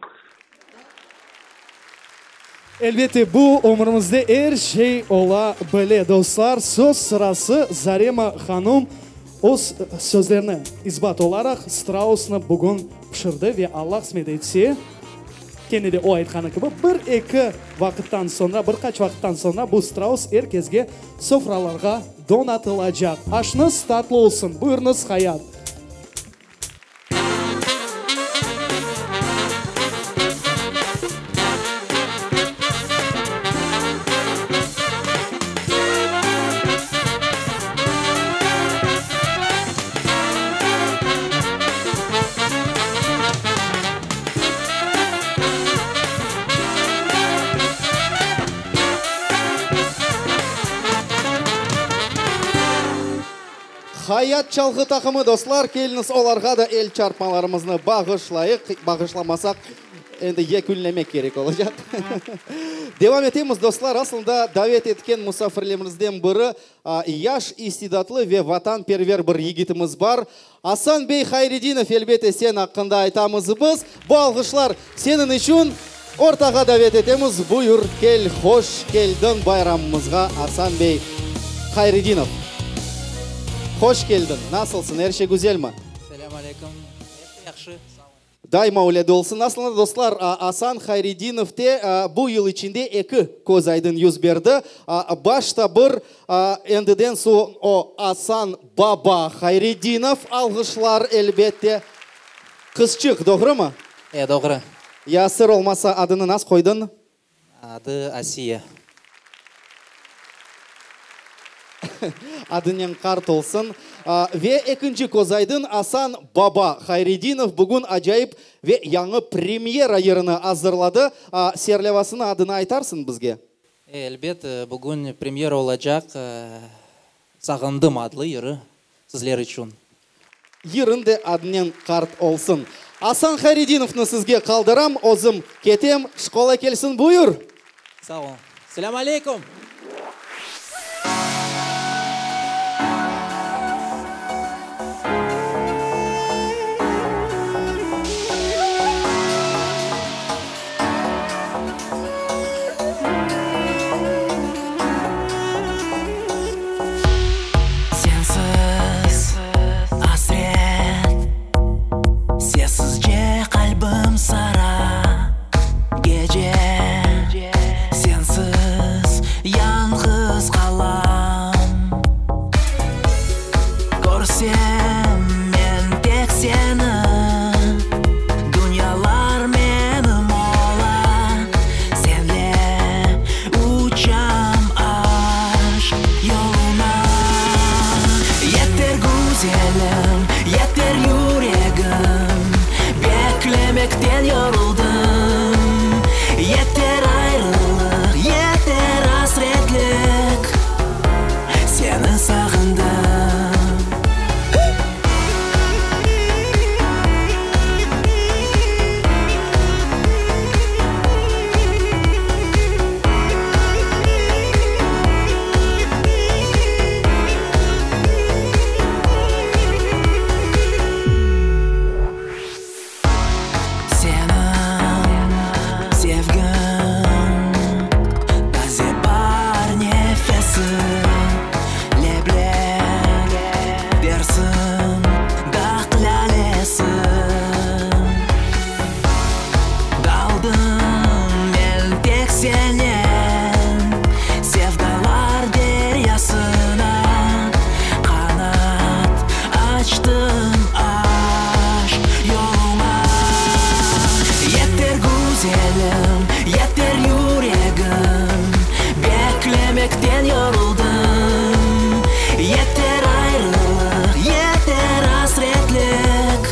Elbette, bu ömrümizde er şey ola bile, dostlar. Söz sırası, Zarema hanım öz sözlerini isbat olaraq strausnı bugün pişirdi ve Alla qısmet etse, kene de o aytqanı kibi, bir-eki vaqıttan soñra, bir qaç vaqıttan soñra bu straus er kesge sofralarğa donatılacaq. Aşnız tatlı olsun! Buyurıñız, Hayat! Hayat çalğı taqımı, dostlar, keliñiz, olarğa da el çarpmalarımıznı bağışlayıq. Bağışlamasaq, endi yekünlemek kerek olacaq. Devam etemiz, dostlar. Aslında, davet etken musafirlerimizden biri, yaş, istidatlı ve vatanperver bir yigitimiz bar. Asan bey Hayredinov, elbette, sen aqqında aytamız biz. Bu alğışlar seniñ içün. Ortağa davet etemiz, buyur, kel, hoş keldiñ bayramımızğa, Asan bey Hayredinov. Hoş keldiñ, nasılsıñ, er şey güzelmi? Selâm aleyküm, er şey yahşı, sağ olun. Daima öyle de olsun. Aslında, dostlar, Asan Hayredinov te bu yıl içinde eki köz aydın yüz berdi. Başta bir, endiden soñ o Asan baba Hayredinov, alğışlar, elbette. Qızçıq, doğrumı? E, doğru. Ya sır olmasa, adını nas qoydıñ? Adı Asiye. Adınen qart olsun. Ve ekinci közaydın Asan baba Hayredinov bugün acayip ve yañı premyera yırını azırladı. Serlevasını adını aytarsıñ bizge? E, elbet, bugün premyera olacaq Sağındım adlı yırı sizler içün. Yırın de adınen qart olsun. Asan Hayredinovnı sizge qaldıram, özüm ketem, şkola kelsin, buyur! Sağ olun. Selâm aleyküm! Beklemekten yoruldım Yeter ayrılıq, yeter asretlik Seni sağındım. Seniñ sevgiñ taze baar nefesi, Leblep dersiñ dağ lâlesi. Daldım men tek senen sevdalar deryasına, Qanat açtım aşq yoluna. Yeter güzelim, yeter yüregim, Beklemekten yoruldım. Yeter ayrılıq, yeter asretlik,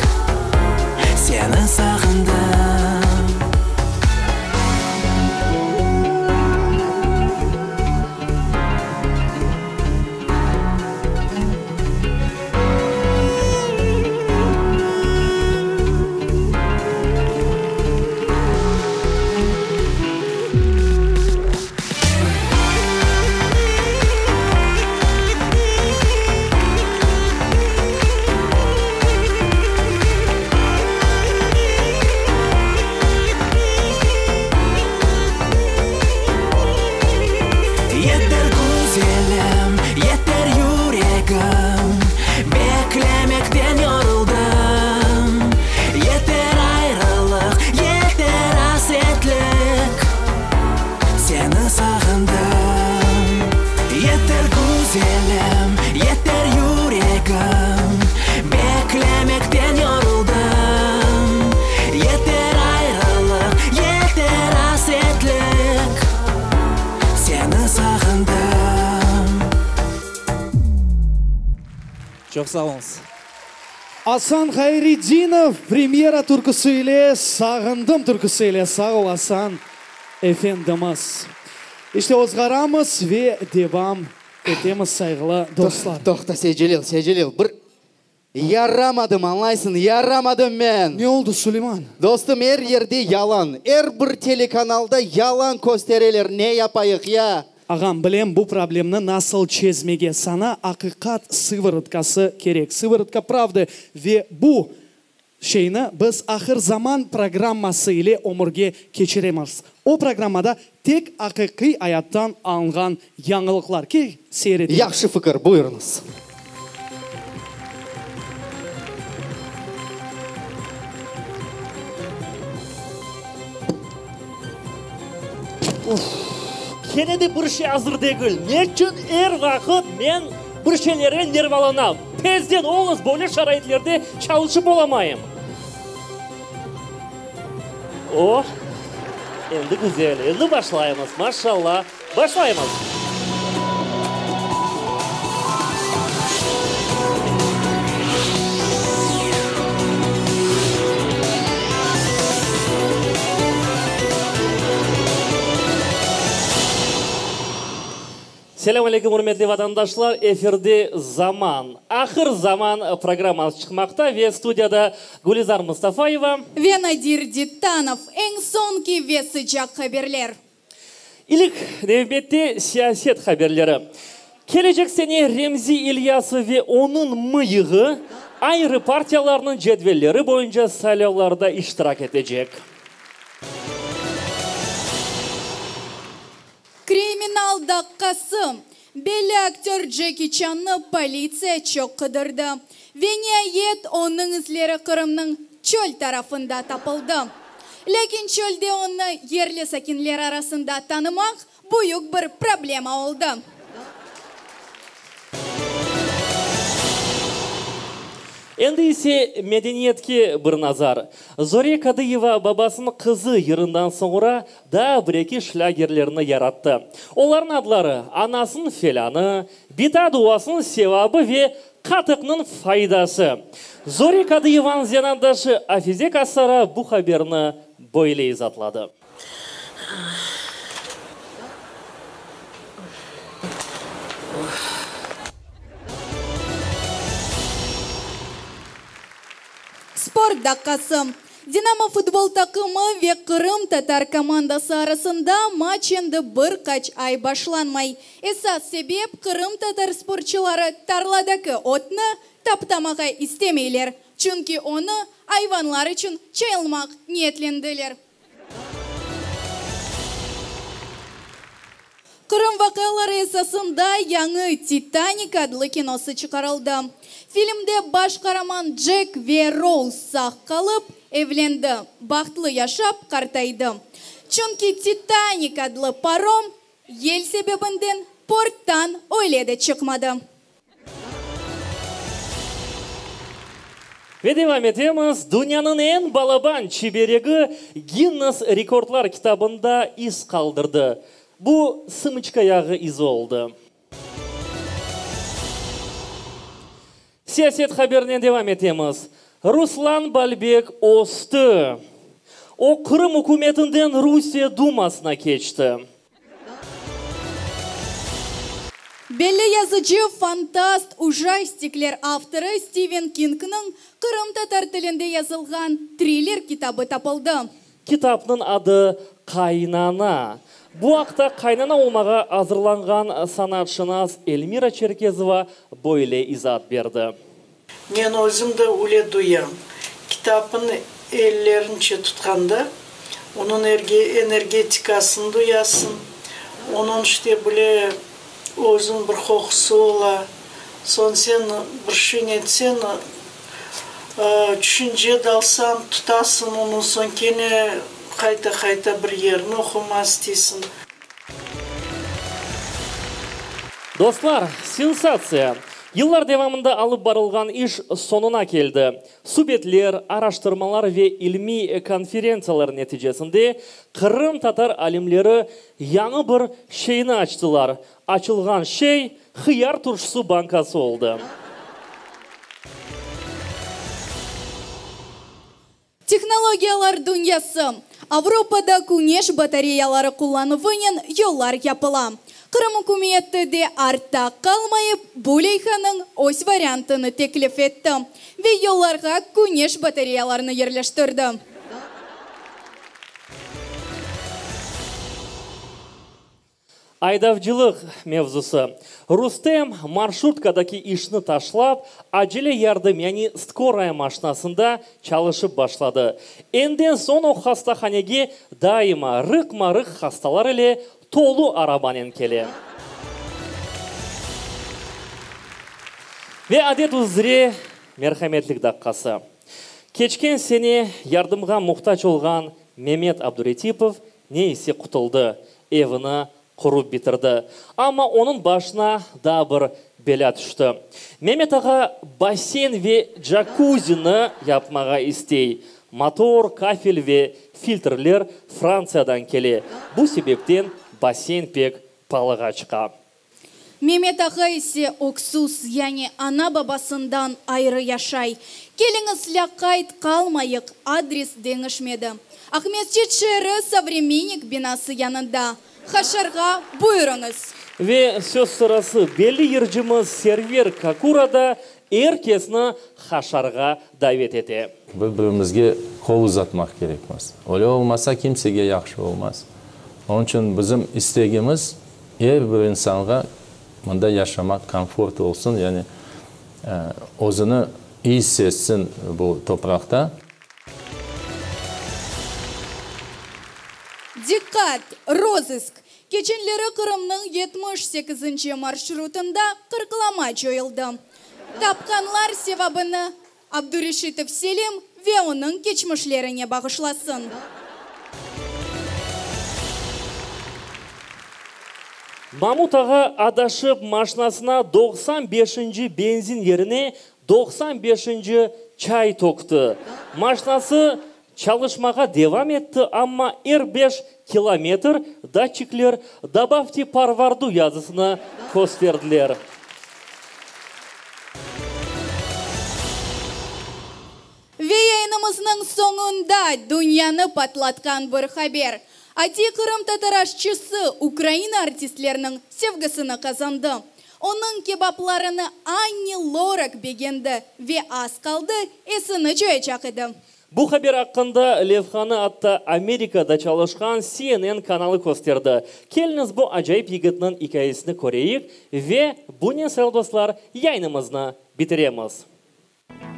Seni sağındım. Yeter güzelim, yeter yüregim, Beklemekten yoruldım. Yeter ayrılıq, yeter asretlik, Seni sağındım. Yeter güzelim, yeter yüregim, Beklemekten yoruldım. Yeter ayrılıq, yeter asretlik, Seni sağındım. Çoq sağ oluñız. Asan Hayredinov premyera türküsi ile Sağındım türküsi ile sağ ol Asan efendimiz. İşte ozğaramız ve devam etemiz sayğılı dostlar. Toqta, Seycelil, Seycelil, bir yaramadım, añlaysıñ, yaramadım men. Ne oldı, Suleyman? Dostum, er yerde yalan, er bir telekanalda yalan köstereler, ne yapayıq, ya? Ağam, bilem bu problemni nasıl çezmege, saña aqiqat sıvorotkası kerek, sıvorotka pravdı, ve bu şeyni biz Ahır zaman programması ile ömürge keçiremiz. O programmada tek aqiqiy ayattan alınğan yañılıqlar. Kel, seyir eteyik. Yahşı fikir, buyurıñız. Uff, kene de bir şey azır degil. Neçün er vaqıt men bir şeylerge nervalanam? Tezden oluñız, böyle şaraitlerde çalışıp olamayım. Oh, endi güzel, endi başlaymız, maşallah, başlaymız. Selâm aleyküm, ürmetli vatandaşlar! Efirde Zaman, ahır zaman programması çıqmaqta ve studiyada Gülizar Mustafayeva. Ve Nadir Dittanov. Eñ soñki ve sıcaq haberler. İlk nevbette siyaset haberleri. Kelecek sene Remzi İlyasov ve onıñ mıyığı ayrı partiyalarnıñ cedvelleri boyunca saylavlarda iştirak etecek. Kriminal daqqası. Belli aktör Ceki Çannı politsiya çoq qıdırdı. Ve niayet onıñ izleri Qırımnıñ çöl tarafında tapıldı. Lâkin çölde onı yerli sakinler arasında tanımaq büyük bir problema oldı. Endi ise medeniyetke bir nazar. Zore Kadıyeva babasınıñ qızı yırından soñra daa bir-eki şlâgerlerni yarattı. Olarnıñ adları, Anasınıñ felânı, Bita duasınıñ sevabı ve. Qatıqnıñ faydası. Zore Kadıyevanıñ zenaatdaşı Afize Kasara bu haberni böyle izaatladı. Sport daqqası. Dinamo futbol taqımı ve qırımtatar komandası arasında maç endi bir qaç ay başlanmay. Esas sebep, qırımtatar sportçıları tarladaki otnı taptamağa istemeyler, çünki onı ayvanlar içün çayılmaq niyetlendiler. Qırım vaqiaları esasında yañı Titanik adlı kinosı çıqarıldı. Filmde baş qaraman Cek ve Rouz sağ qalıp, evlendi, bahtlı yaşap qartaydı. Çünki Titanik adlı parom yel sebebinden porttan öyle de çıqmadı. Ve devam etemiz, dünyanıñ eñ balaban çiberegi Ginnes rekordlar kitabında iz qaldırdı. Bu sımıçka yağı izi oldı. Siyaset haberinen devam etemiz. Ruslan Balbek östi. O, Qırım ükümetinden Rusiye Dumasına keçti. Belli yazıcı, fantast, ujastikler avtorı Stiven Kingniñ qırımtatar tilinde yazılğan triller kitabı tapıldı. Kitapnıñ adı Qaynana. Bu aqta qaynana olmağa azırlanğan sanatşınas Elmira Çerkezova böyle izaat berdi. Men özüm de öyle duyam. Kitapnı ellerince tutqanda, onıñ energetikasını duyasıñ, onıñ işte bile özüniñ bir qoqusı ola. Soñ sen bir şey netseñ, tüşünce dalsañ, tutasıñ onı, soñ kene qayta-qayta bir yerini oqumaq isteysiñ. Dostlar, sensatsiya! Yıllar devamında alıp barılğan iş soñuna keldi. Subetler, araştırmalar ve ilmiy konferentsiyalar neticesinde qırımtatar alimleri yañı bir şeyni açtılar. Açılğan şey, hıyar turşusı bankası oldı. Tehnologiyalar dünyası. Avropada küneş batareyaları qullanuvınen yollar yapıla. Qırım ükümeti de artta qalmayıp, bu leyhanıñ öz variantını teklif etti ve yollarğa küneş batareyalarını yerleştirdi. Aydavcılıq mevzusı. Rustem marşrutkadaki işni taşlap, acele yardım, yani skoraya maşinasında çalışıp başladı. Enden soñ o hastahanege daima rıqma-rıq hastalar ile tolu arabanen kele. Ve adet üzre merhametlik daqqası. Keçken sene yardımğa muhtac olğan Memet Abduretipov ne ise qutuldı, evini qurıp bitirdi. Amma onıñ başına daa bir belâ tüşti. Memet ağa basseyn ve cakuzini yapmağa istey. Motor, kafel ve filtrler Frantsiyadan kele, bu sebepten basseyn pek palığa çıqa. Memet ağa ise öksüz, yani ana-babasından ayrı yaşay. Keliñiz, lâqayt qalmayıq, adres deñişmedi. Aqmescit şeeri, Sovremennik binası yanında. Haşarğa buyurıñız! Ve söz sırası, belli yırcımız Server Kakura da er kesni haşarğa davet ete. Bir-birimizge qol uzatmaq kerekmiz. Öyle olmasa, kimsege yahşı olmaz. Onıñ içün bizim istegimiz, Er bir insanğa mında yaşamaq komfort olsun, yani özüni iyi sezsin bu topraqta. Diqqat! Rozısk! Keçenleri Qırımnıñ 78-nci marşrutında qırqlama coyuldı. Tapqanlar sevabını Abdureşitov Selim ve onıñ keçmişlerine bağışlasın. Mamut ağa adaşıp maşnasına 95-inci benzin yerine 95-inci çay tökti. Maşnası çalışmağa devam etti, amma er beş kilometr datçikler Dobavte parvardu yazısını kösterdiler. yayınımıznıñ soñunda dünyanı patlatqan bir haber. Adiy qırımtatar aşçısı Ukraina artistleriniñ sevgisini qazandı. Onıñ kebaplarını Anni Lorak begendi ve az qaldı esini coyacaq edi. Bu haber aqqında levhanı atta Amerikada çalışqan CNN kanalı kösterdi. Keliñiz bu acayip yigitniñ ikâyesini köreyik ve bunen, sayılı dostlar, yayınımıznı bitiremiz.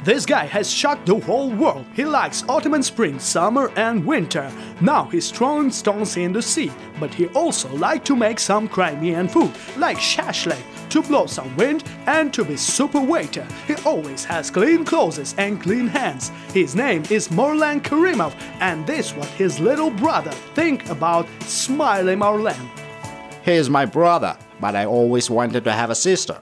This guy has shocked the whole world. He likes autumn and spring, summer and winter. Now he's throwing stones in the sea, but he also like to make some Crimean food, like shashlik, to blow some wind and to be super waiter. He always has clean clothes and clean hands. His name is Marlen Karimov, and this what his little brother think about Smiley Marlen. He is my brother, but I always wanted to have a sister.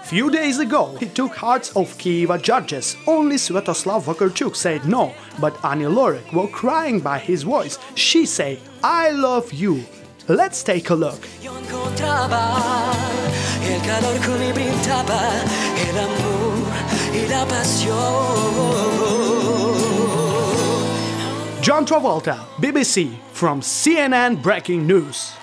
Few days ago, he took hearts of Kieva judges. Only Svetoslav Vakarchuk said no, but Ani Lorak was crying by his voice. She say, I love you. Let's take a look. El calor que me brindaba, el amor y la pasión. John Travolta, BBC, from CNN Breaking News.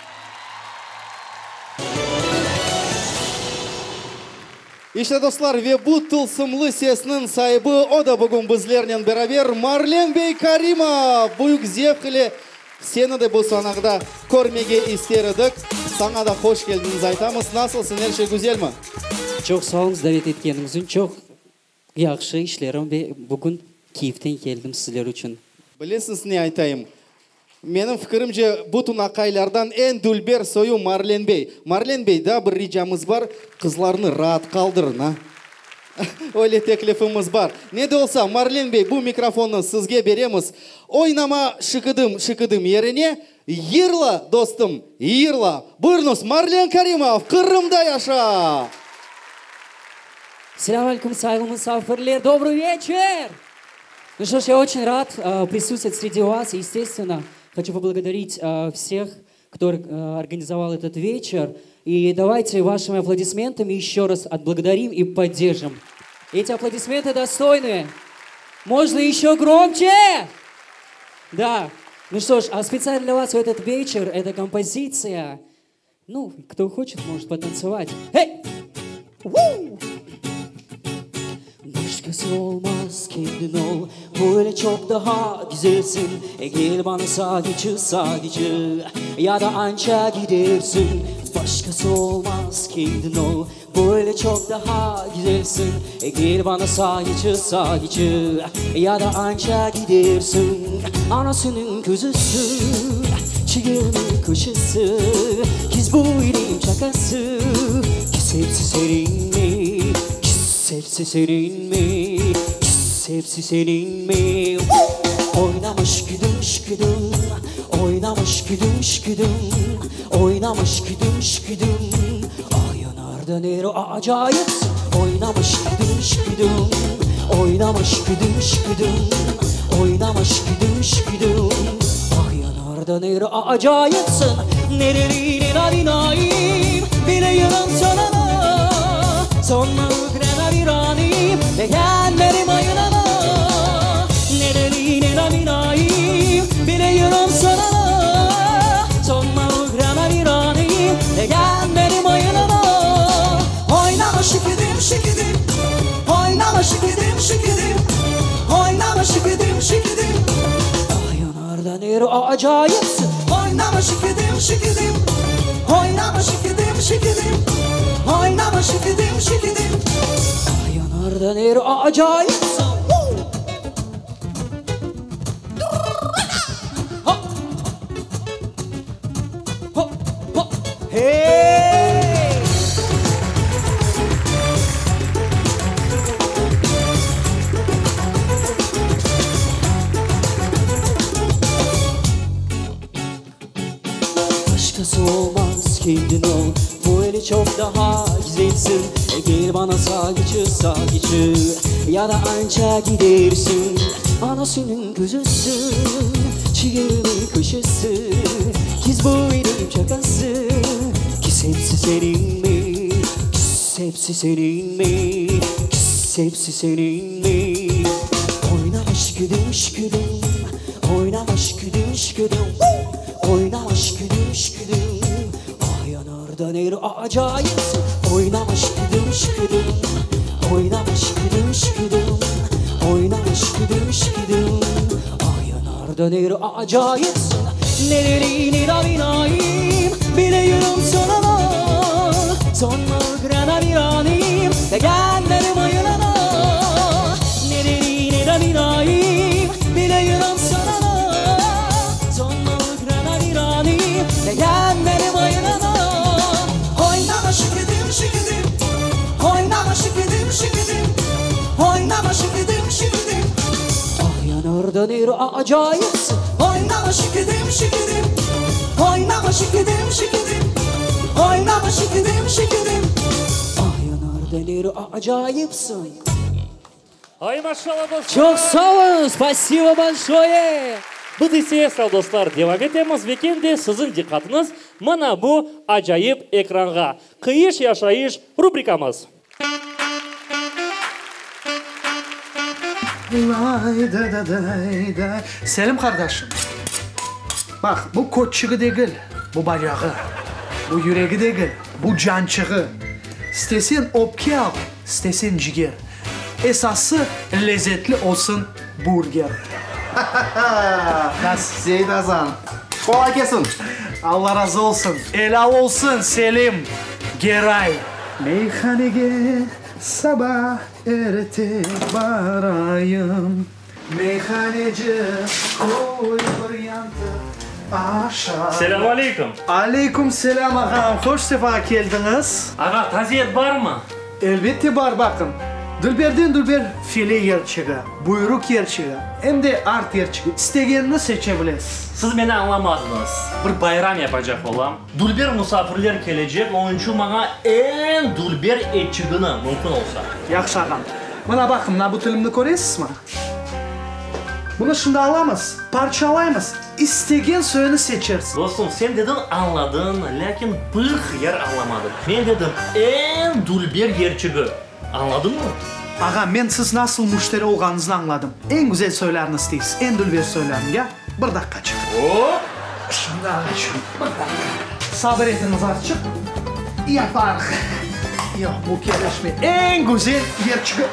İşte, dostlar, ve bu tılsımlı sesniñ saibi, o da bugün bizlernen beraber, Marlen bey Karimov! Büyük zevq ile seni de bu sanada körmege ister edik. Saña da hoş keldiñiz aytamız. Nasılsıñ, er şey güzelmi? Çoq sağ oluñız davet etkeniñiz içün. Çoq yahşı işlerim ve bugün Kiyevden keldim sizler içün. Bilesiñiz ne aytayım? Menim fikirimce, bütün aqaylardan eñ dülber soyu Marlen bey. Marlen bey, daa bir ricamız bar, qızlarnı raat qaldırıñ, a? Öyle teklifimiz bar. Ne de olsa, Marlen bey, bu mikrofonnı sizge beremiz. Oynama şıkıdım, şıkıdım yerine, yırla, dostum, yırla! Buyurıñız, Marlen Karimov, Qırımda yaşa! Selâm aleyküm, sayğılı musafirler, dobrый вечер! Ну что ж, я очень рад присутствовать среди вас. И, естественно, хочу поблагодарить всех, кто организовал этот вечер. И давайте вашими аплодисментами еще раз отблагодарим и поддержим. Эти аплодисменты достойны. Можно еще громче? Да. Ну что ж, а специально для вас в этот вечер эта композиция. Ну, кто хочет, может потанцевать. Эй! Ву! Başkası olmaz kendin ol Böyle çok daha güzelsin e Gel bana sadıcı sadıcı Ya da anca gidersin Başkası olmaz kendin ol Böyle çok daha güzelsin e Gel bana sadıcı sadıcı Ya da anca gidersin Anasının kuzusu Çiğirmin köşesi Kız bu ilim çakası Kız hepsi senin mi? Kız hepsi senin mi? Kız hepsi senin mi? Oynamış güdüm güdüm Oynamış güdüm güdüm Oynamış güdüm güdüm Ah yanar döner acayipsin Oynamış güdüm güdüm Oynamış güdüm güdüm Oynamış güdüm güdüm Ah yanar döner acayipsin Nereliğine narinayim Biliyorum sonuna Sonuna viraniyim Beğenmedim ayınana Nereliğine narinayim Biliyorum sonuna Sonuna viraniyim Beğenmedim ayınana Oynama şıkıdım şıkıdım Oynama şıkıdım şıkıdım Oynama şıkıdım şıkıdım Ah yanar döner acayipsin Oynama şıkıdım şıkıdım Oynama şıkıdım şıkıdım Oynama şıkıdım şıkıdım Ah yanar döner acayipsin Hop! Hop! Hop! Hey! Başkası olmaz kendin ol Böyle çok daha güzelsin e Gel bana sadıcı sadıcı Ya da anca gidersin Anasının kuzusu Çiğirmin köşesi Kız boynum çakası Kız hepsi senin mi? Kız hepsi senin mi? Kız hepsi senin mi? Oynamış şıkıdım, şıkıdım Oynama şıkıdım, şıkıdım Oynama şıkıdım, şıkıdım Ah yanar döner acayipsin Oynama şıkıdım, şıkıdım Oynama şıkıdım, şıkıdım Oynama şıkıdım, şıkıdım Ah yanar döner acayipsin Nelerini da bileyim Bileyim sonuna Sonuna grana biranim Degenlerim ayılana Nelerini da bileyim Bileyim sonuna Sonuna grana biranim Degenlerim ayılana Oynama şıkıdım şıkıdım Oynama şıkıdım şıkıdım Oynama şıkıdım şıkıdım Ah yanar döner acayipsin Oynama şıkıdım şıkıdım Oynama şıkıdım şıkıdım Oynama şıkıdım şıkıdım Ah yanar döner acayipsin Ay maşallah dostlar! Çoq sağ oluñ, spasibo bolşoye! Biz ise, sağ dostlar, devam etemiz ve kene de siziñ diqqatıñız mına bu acayip ekranğa. Qıyış yaşayış rubrikamız. Lay da da day day. Selim qardaşım, baq, bu kötçügi degil, bu bacağı, bu yüregi degil, bu cançığı. İsteseñ öpke al, isteseñ ciger. Esası, lezetli olsun burger. Nasıl? Seyit Asan, qolay kelsin! Alla razı olsun! Elâl olsun, Selim Geray! Meyhanege saba erte barayım. Meyhaneci, qoy bir yantıq aşayım. Selâm aleyküm! Aleyküm selâm, ağam, hoş sefa keldiñiz! Ağa, taze et barmı? Elbette bar, baqıñ, dülberden dülber file yerçigi, buyruq yerçigi, em de art yerçigi, istegenini seçe bilesiz. Siz meni añlamadıñız. Bir bayram yapacaq olam. Dülber musafirler kelecek, onıñ içün maña eñ dülber etçigini, mümkün olsa. Yahşı, ağam. Mına baqıñ, mına bu tilimni köresizmi? Bunı şimdi alamız, parçalaymız, istegen soyunı seçersiz. Dostum, sen dediñ añladıñ, lâkin bir hıyar añlamadıñ. Men dedim, eñ dülber yerçigi. Añladıñmı? Ağa, men siz nasıl müşteri olğanıñıznı añladım. Eñ güzel soylarnı isteysiz, eñ dülber soylarnı, ya? Bir daqqaçıq. Hop! Şimdi ağaçım, bir daqqa. Sabır etiñiz azçıq, yaparıq. Yoq, bu kelişmey. Eñ güzel yerçigi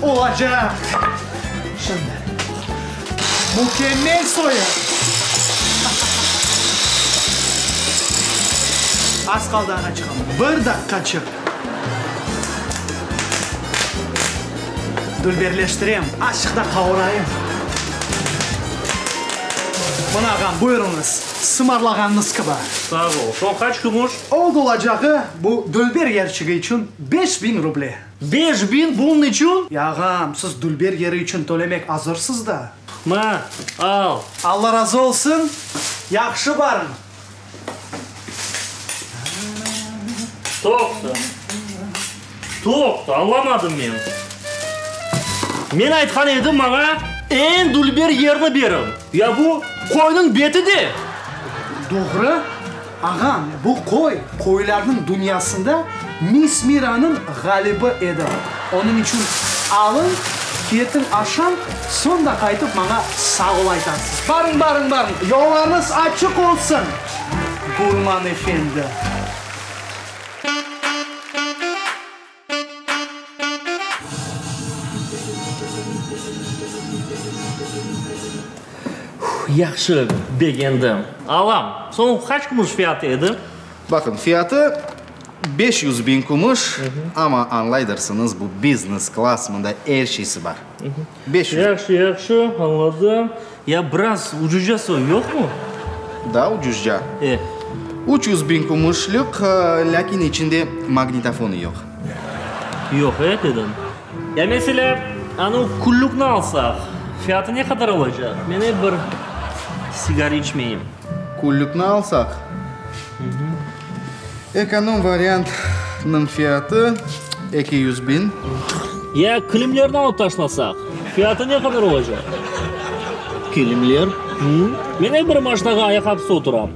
olacaq. Şimdi. Mükemmel soyu. Az qaldı ağaçığım, bir daqqaçıq. Dülberleştirem, azçıq da qavurayım. Mına ağam, buyurıñız, sımarlağanıñız kibi. Sağ ol. Soñ qaç kümüş? Oldı olacağı bu dülber yerçigi içün 5000 ruble. 5000 bunıñ içün? Ya ağam, siz dülber yeri içün tölemek azırsız da. Ma, al. Alla razı olsun, yahşı barıñ. Toqta. Toqta, añlamadım men. Men aytqan edim maña eñ dülber yerni beriñ. Ya bu qoynıñ beti de. Doğru, ağam, bu qoy, qoylarnıñ dünyasında Miss Miranıñ ğalibi edi. Onıñ içün alıñ, ketiñ aşañ, soñ da qaytıp maña sağ ol aytarsız. Barıñ, barıñ, barıñ, yollarıñız açıq olsun, gurman efendi. Yahşı, begendim. Alam. Soñ qaç kümüş fiyatı edi? Baqıñ, fiyatı 500 biñ kümüş, amma añlaydırsıñız, bu biznes klass, mında er şeysi bar. 500. Yahşı, yahşı, añladım. Ya biraz ucuzcası yoqmı? Daa ucuzca? E. 300 biñ kümüşlik, lâkin içinde magnitofonı yoq. Yoq, e, dediñ. Ya meselâ, anavı küllükni alsaq, fiyatı ne qadar olacaq? Men ep bir sigara içmeyim. Küllükni alsaq? Ekonom variantnıñ fiyatı 200 biñ. Ya kilimlerni alıp taşlasaq, fiyatı ne qadar olacaq? Kilimler? Men ep bir maşinağa ayaq apiste oturam.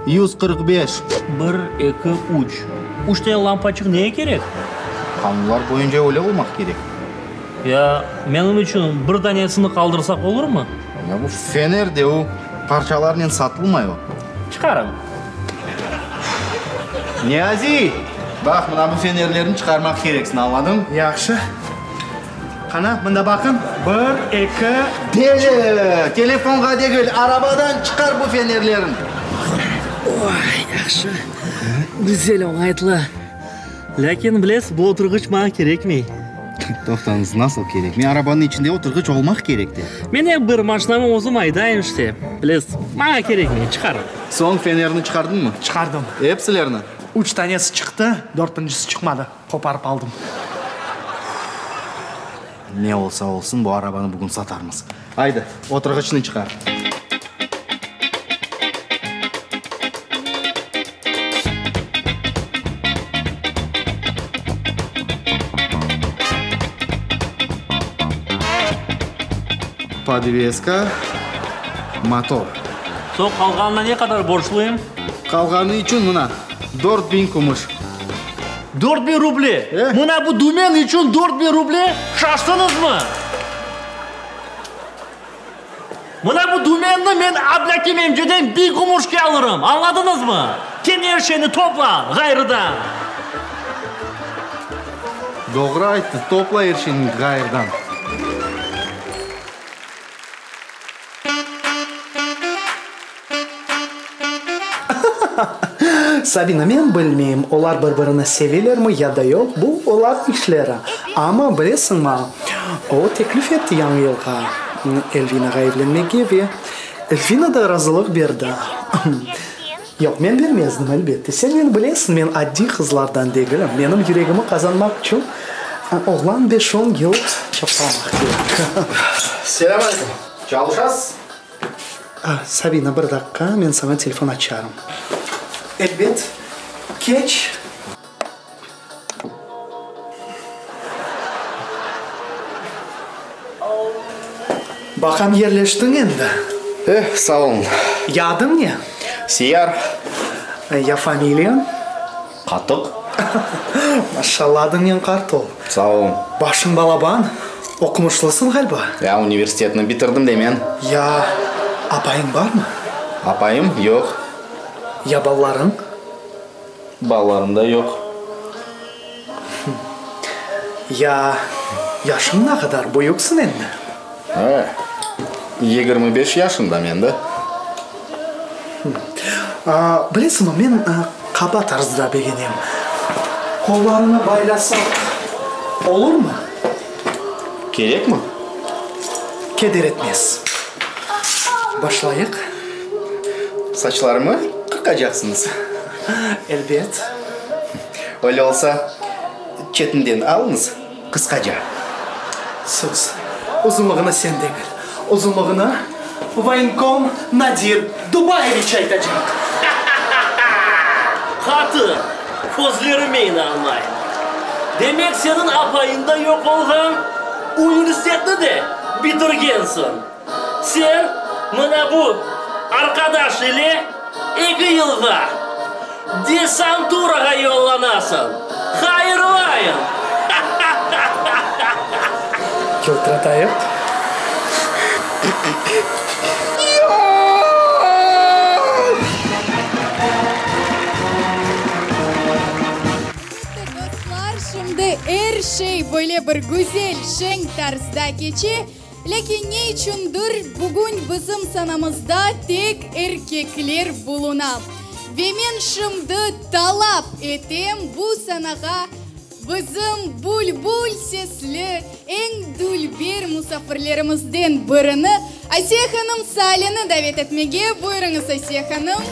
145. Bir, eki, üç. Üç tane lampaçıq nege kerek? Qanunlar boyunca öyle olmaq kerek. Ya menim içün bir danesini qaldırsaq olurmı? Ya bu fener de o, parçalarnen satılmay o. Çıqarıñ. Niyaziy! Baq, mına bu fenerlerni çıqarmaq kereksiñ, añladıñ? Yahşı. Qana, mında baqıñ, bir, eki. Deli! Telefonğa degil, arabadan çıqar bu fenerlerni! Oy, yahşı. Güzel, oñaytlı. Lâkin, bilesiz, bu oturğıç maña kerekmey. Toqtañız, nasıl kerekmey? Arabanıñ içinde oturğıç olmaq kerek de. Men ep bir maşinamı özüm aydayım işte. Bilesiz, maña kerekmey, çıqarıñ. Soñ fenerni çıqardıñmı? Çıqardım. Epsilerini? Üç tanesi çıqtı, dörtüncisi çıqmadı. Qoparıp aldım. Ne olsa olsun, bu arabanı bugün satarmız. Aydı, oturğıçnı çıqar. Podveska, motor. Soñ qalğanına ne qadar borcluyım? Qalğanı içün mına, 4000 kümüş. 4000 ruble! Mına bu dümen içün 4000 ruble? Şaştıñızmı? Mına bu dümenni men Ablâkim emceden biñ gümüşke alırım, añladıñızmı? Kene er şeyni topla, ğayrıdan! Doğru ayttı, topla er şeyni ğayrıdan. Sabina, men bilmeyim, olar bir-birini sevelermi ya da yoq, bu olarnıñ işleri. Amma, bilesiñmi, o teklif etti yañı yılğa Elvinağa evlenmege ve Elvina da razılıq berdi. Yoq, men bermezdim, elbette. Sen meni bilesiñ, men adiy qızlardan degilim. Menim yüregimi qazanmaq içün oğlan beş-on yıl çapalamaq kerek. Selâm aleyküm. Çalışasız? Sabina, bir daqqa, men saña telefon açarım. Elbet, keç. Baqam, yerleştiñ endi. Eh, sağ oluñ. Ya adıñ ne? Siyar. Ya familiyañ? Qatıq. Maşallah, adıñnen qart ol. Sağ oluñ. Başıñ balaban, oqumışlısıñ ğaliba? Ya, universitetni bitirdim de men. Ya, apayıñ barmı? Apayım yoq. Ya balalarıñ? Balalarım da yoq. Ya, yaşıñ ne qadar, büyüksiñ endi? E, 25 yaşındam endi. Bilesiñmi, men qaba tarzda begenem. Qollarını baylasaq, olurmı? Kerekmi? Keder etmez. Başlayıq. Saçlarımı qırqacaqsıñız? Elbet. Öyle olsa, çetinden alıñız, qısqaca. Sus. Uzunlığını sen degil, uzunlığını voyenkom Nadir Dubayeviç aytacaq. Qatı, közlerime inanmayım. Demek seniñ apayıñ da yoq olğan, universitetni de bitirgensiñ. Sen mına bu arqadaş ile eki yılğa desanturağa yollanasıñ. Hayırlayım! Yıltıratayıq. Elbette, dostlar, şimdi er şey böyle bir güzel, şeñ tarzda keçe. Lâkin ne içündir bugün bizim sanamızda tek erkekler buluna. Ve men şimdi talap etem bu sanağa bizim bülbül sesli, eñ dülber musafirlerimizden birini, Asiye hanım Saleni davet etmege. Buyurıñız, Asiye hanım.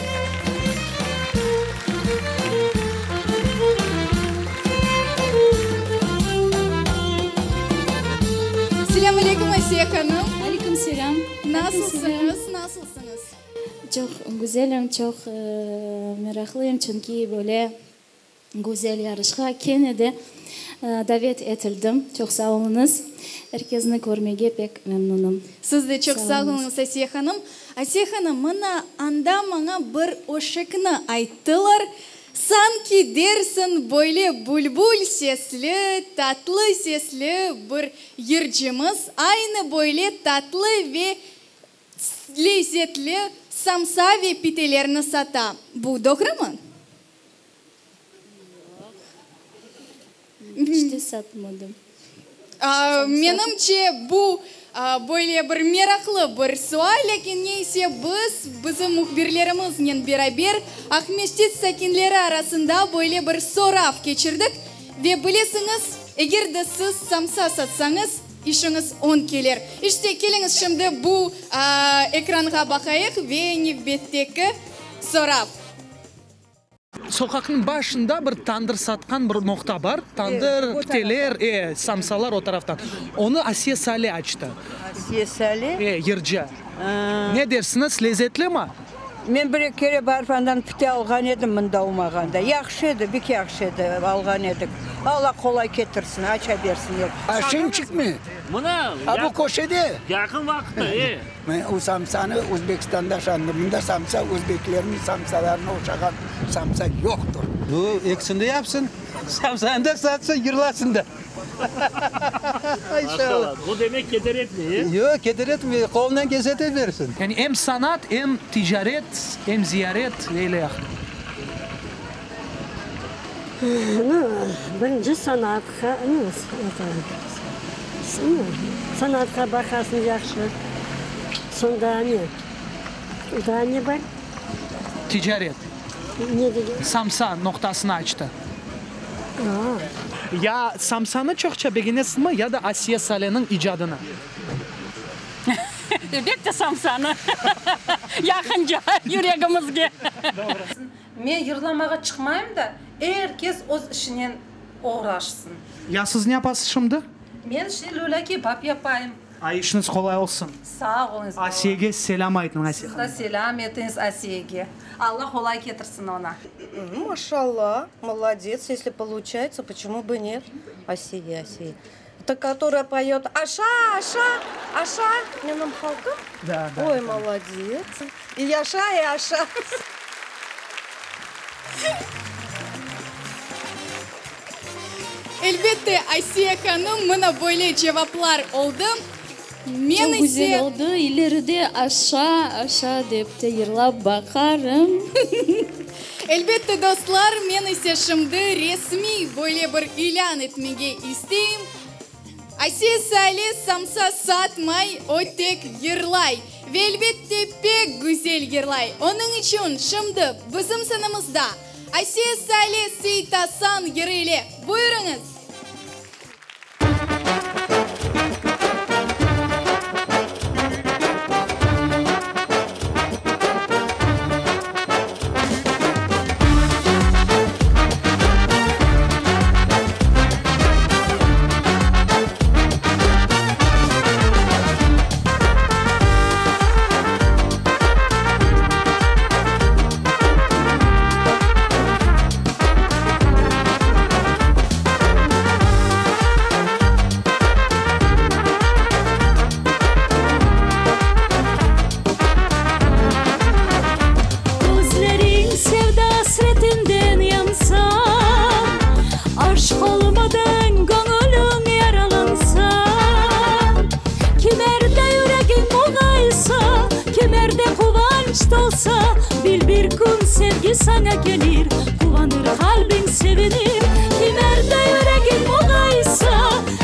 Selâm aleyküm, Asiye hanım. Aleyküm selâm. Nasılsıñız, nasılsıñız? Çoq güzelim, çoq meraqlıyım, çünki böyle güzel yarışqa kene de davet etildim. Çoq sağ oluñız. Er kesni körmege pek memnunım. Siz de çoq sağ oluñız, Asiye hanım. Asiye hanım, mına anda maña bir öşekni ayttılar. Sanki dersiñ böyle bülbül sesli, tatlı sesli bir yırcımız aynı böyle tatlı ve lezetli samsa ve pitelerni sata. Bu doğrumı? Yoq. İç de satmadım. Menimce, bu böyle bir meraqlı bir sual, lâkin ne ise biz, bizim mühbirlerimiznen beraber Aqmescit sakinleri arasında böyle bir sorav keçirdik ve bilesiñiz, eger de siz samsa satsañız, işiñiz oñ kelir. İşte, keliñiz şimdi bu ekranğa baqayıq ve nevbetteki sorav. Soqaqnıñ başında bir tandır satqan bir noqta bar, tandır, piteler, e, samsalar o taraftan. Onı Asiye Sale açtı. Asiye Sale? E, yırcı. Ne dersiñiz, lezetlimi? Men bir kere barıp andan pite alğan edim mında olmağanda. Yahşı edi, bek yahşı edi, alğan edik. Alla qolay ketirsin, aça bersinler. Aşınçıqmı? Mına, A bu köşede. Yaqın vaqıtta, e. Men o samsanı Özbekistanda aşandım. Mında samsa özbeklerniñ samsalarına oşağan samsa yoqtır. Bu ekisini de yapsın, samsanı da satsın, yırlasın da. Maşallah, bu demek keder etmey, e? Yoq, keder etmey, qolundan kelse ete bersin. Yani em sanat, em ticaret, em ziyaret ve ilâhre. Nu, birinci sanatqa, nu, eto, nu, sanatqa baqasıñ yahşı, soñ daa ne? Daa ne bar? Ticaret. Ne degen? Samsa noqtasını açtı. Aa. Ya samsanı çoqça begenesiñmi, ya da Asiye Saleniñ icadını? Elbette samsanı. Yaqınca yüregimizge. Men yırlamağa çıqmayım da, er kes öz işinen oğraşsın. Ya siz ne yapasız şimdi? Men şimdi lülâ-kebap yapayım. Ay, işiñiz qolay olsun. Sağ oluñız, bala. Asiyege selâm aytıñ, Asiye hanım. Siz da selâm etiñiz Asiyege. Alla qolay ketirsin oña. Maşallah, molodets, esli poluçayetsa, poçemu bı net, Asiye, Asiye, ta, kotoraya poyot aşa, aşa, aşa, menim halqım, Da, da. oy, molodets, i yaşa, i aşa. Elbette, Asiye hanım, mına böyle cevaplar oldı. Men Çoq güzel ise. oldı, ileride aşa, aşa dep te yırlap baqarım. Elbette, dostlar, men ise şimdi resmiy böyle bir ilân etmege isteyim. Asiye Sale samsa satmay, o tek yırlay. Ve elbette pek güzel yırlay. Onıñ içün şimdi bizim sanamızda Asiye Sale Seytasan yırı ile buyurıñız! Közleriñ sevda asretinden yansa, Aşıq olmadan göñüliñ yaralansa, Kimerde yüregiñ muğaysa, Kimerde quvanç tolsa, Bil bir kün sevgi saña kelir, Quvanır qalbiñ, sevinir. Kimerde yüregiñ muğaysa,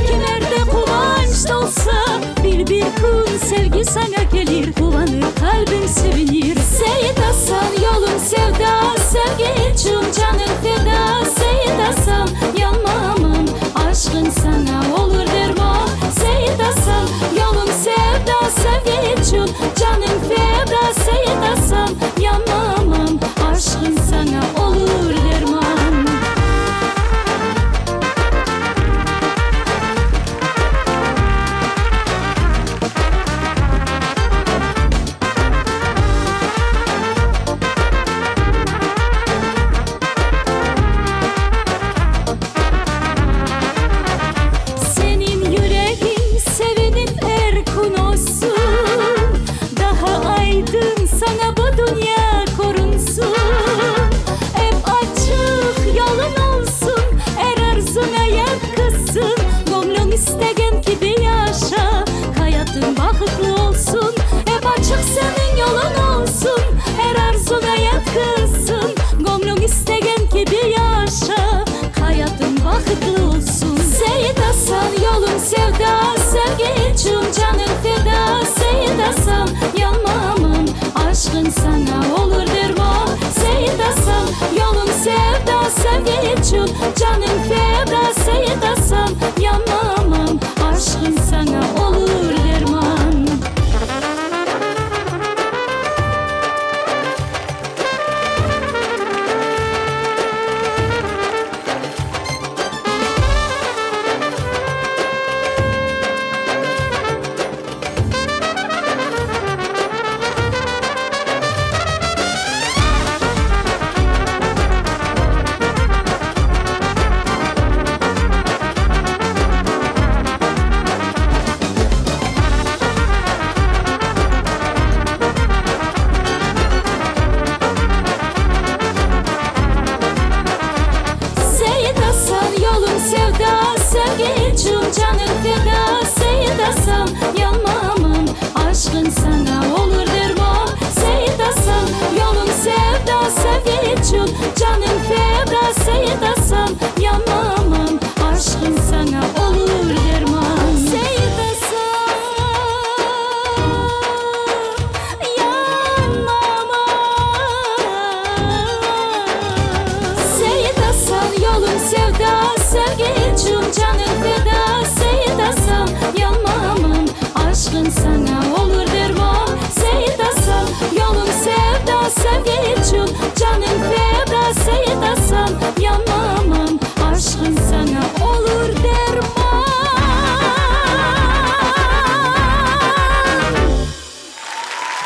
Kimerde quvanç tolsa, Bil bir kün sevgi saña kelir, Quvanır qalbiñ, sevinir. Seit Asan, yoluñ sevda, Sevgi içün canıñ feda. Seit Asan, yanma aman, Aşqıñ saña olur derman. Seit Asan, yoluñ sevda, Sevgi içün canıñ feda. Seit Asan, yanma aman, Aşqıñ saña olur derman.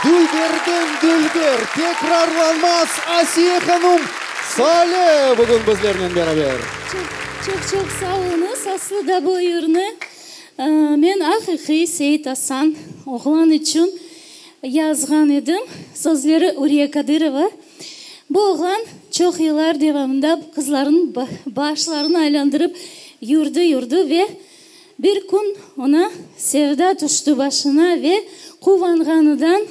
Dülberden dülber, tekrarlanmaz Asiye hanum Sale bugün bizlernen beraber. Çoq, çoq, çoq sağ oluñız. Aslı da bu yırnı men aqiqiy Seit Asan oğlan içün yazğan edim. Sözleri Uriye Kadırova. Bu oğlan çoq yıllar devamında qızlarnıñ başlarını aylandırıp yürdi, yürdi ve Bir kün oña sevda tüşti başına ve quvanğanıdan,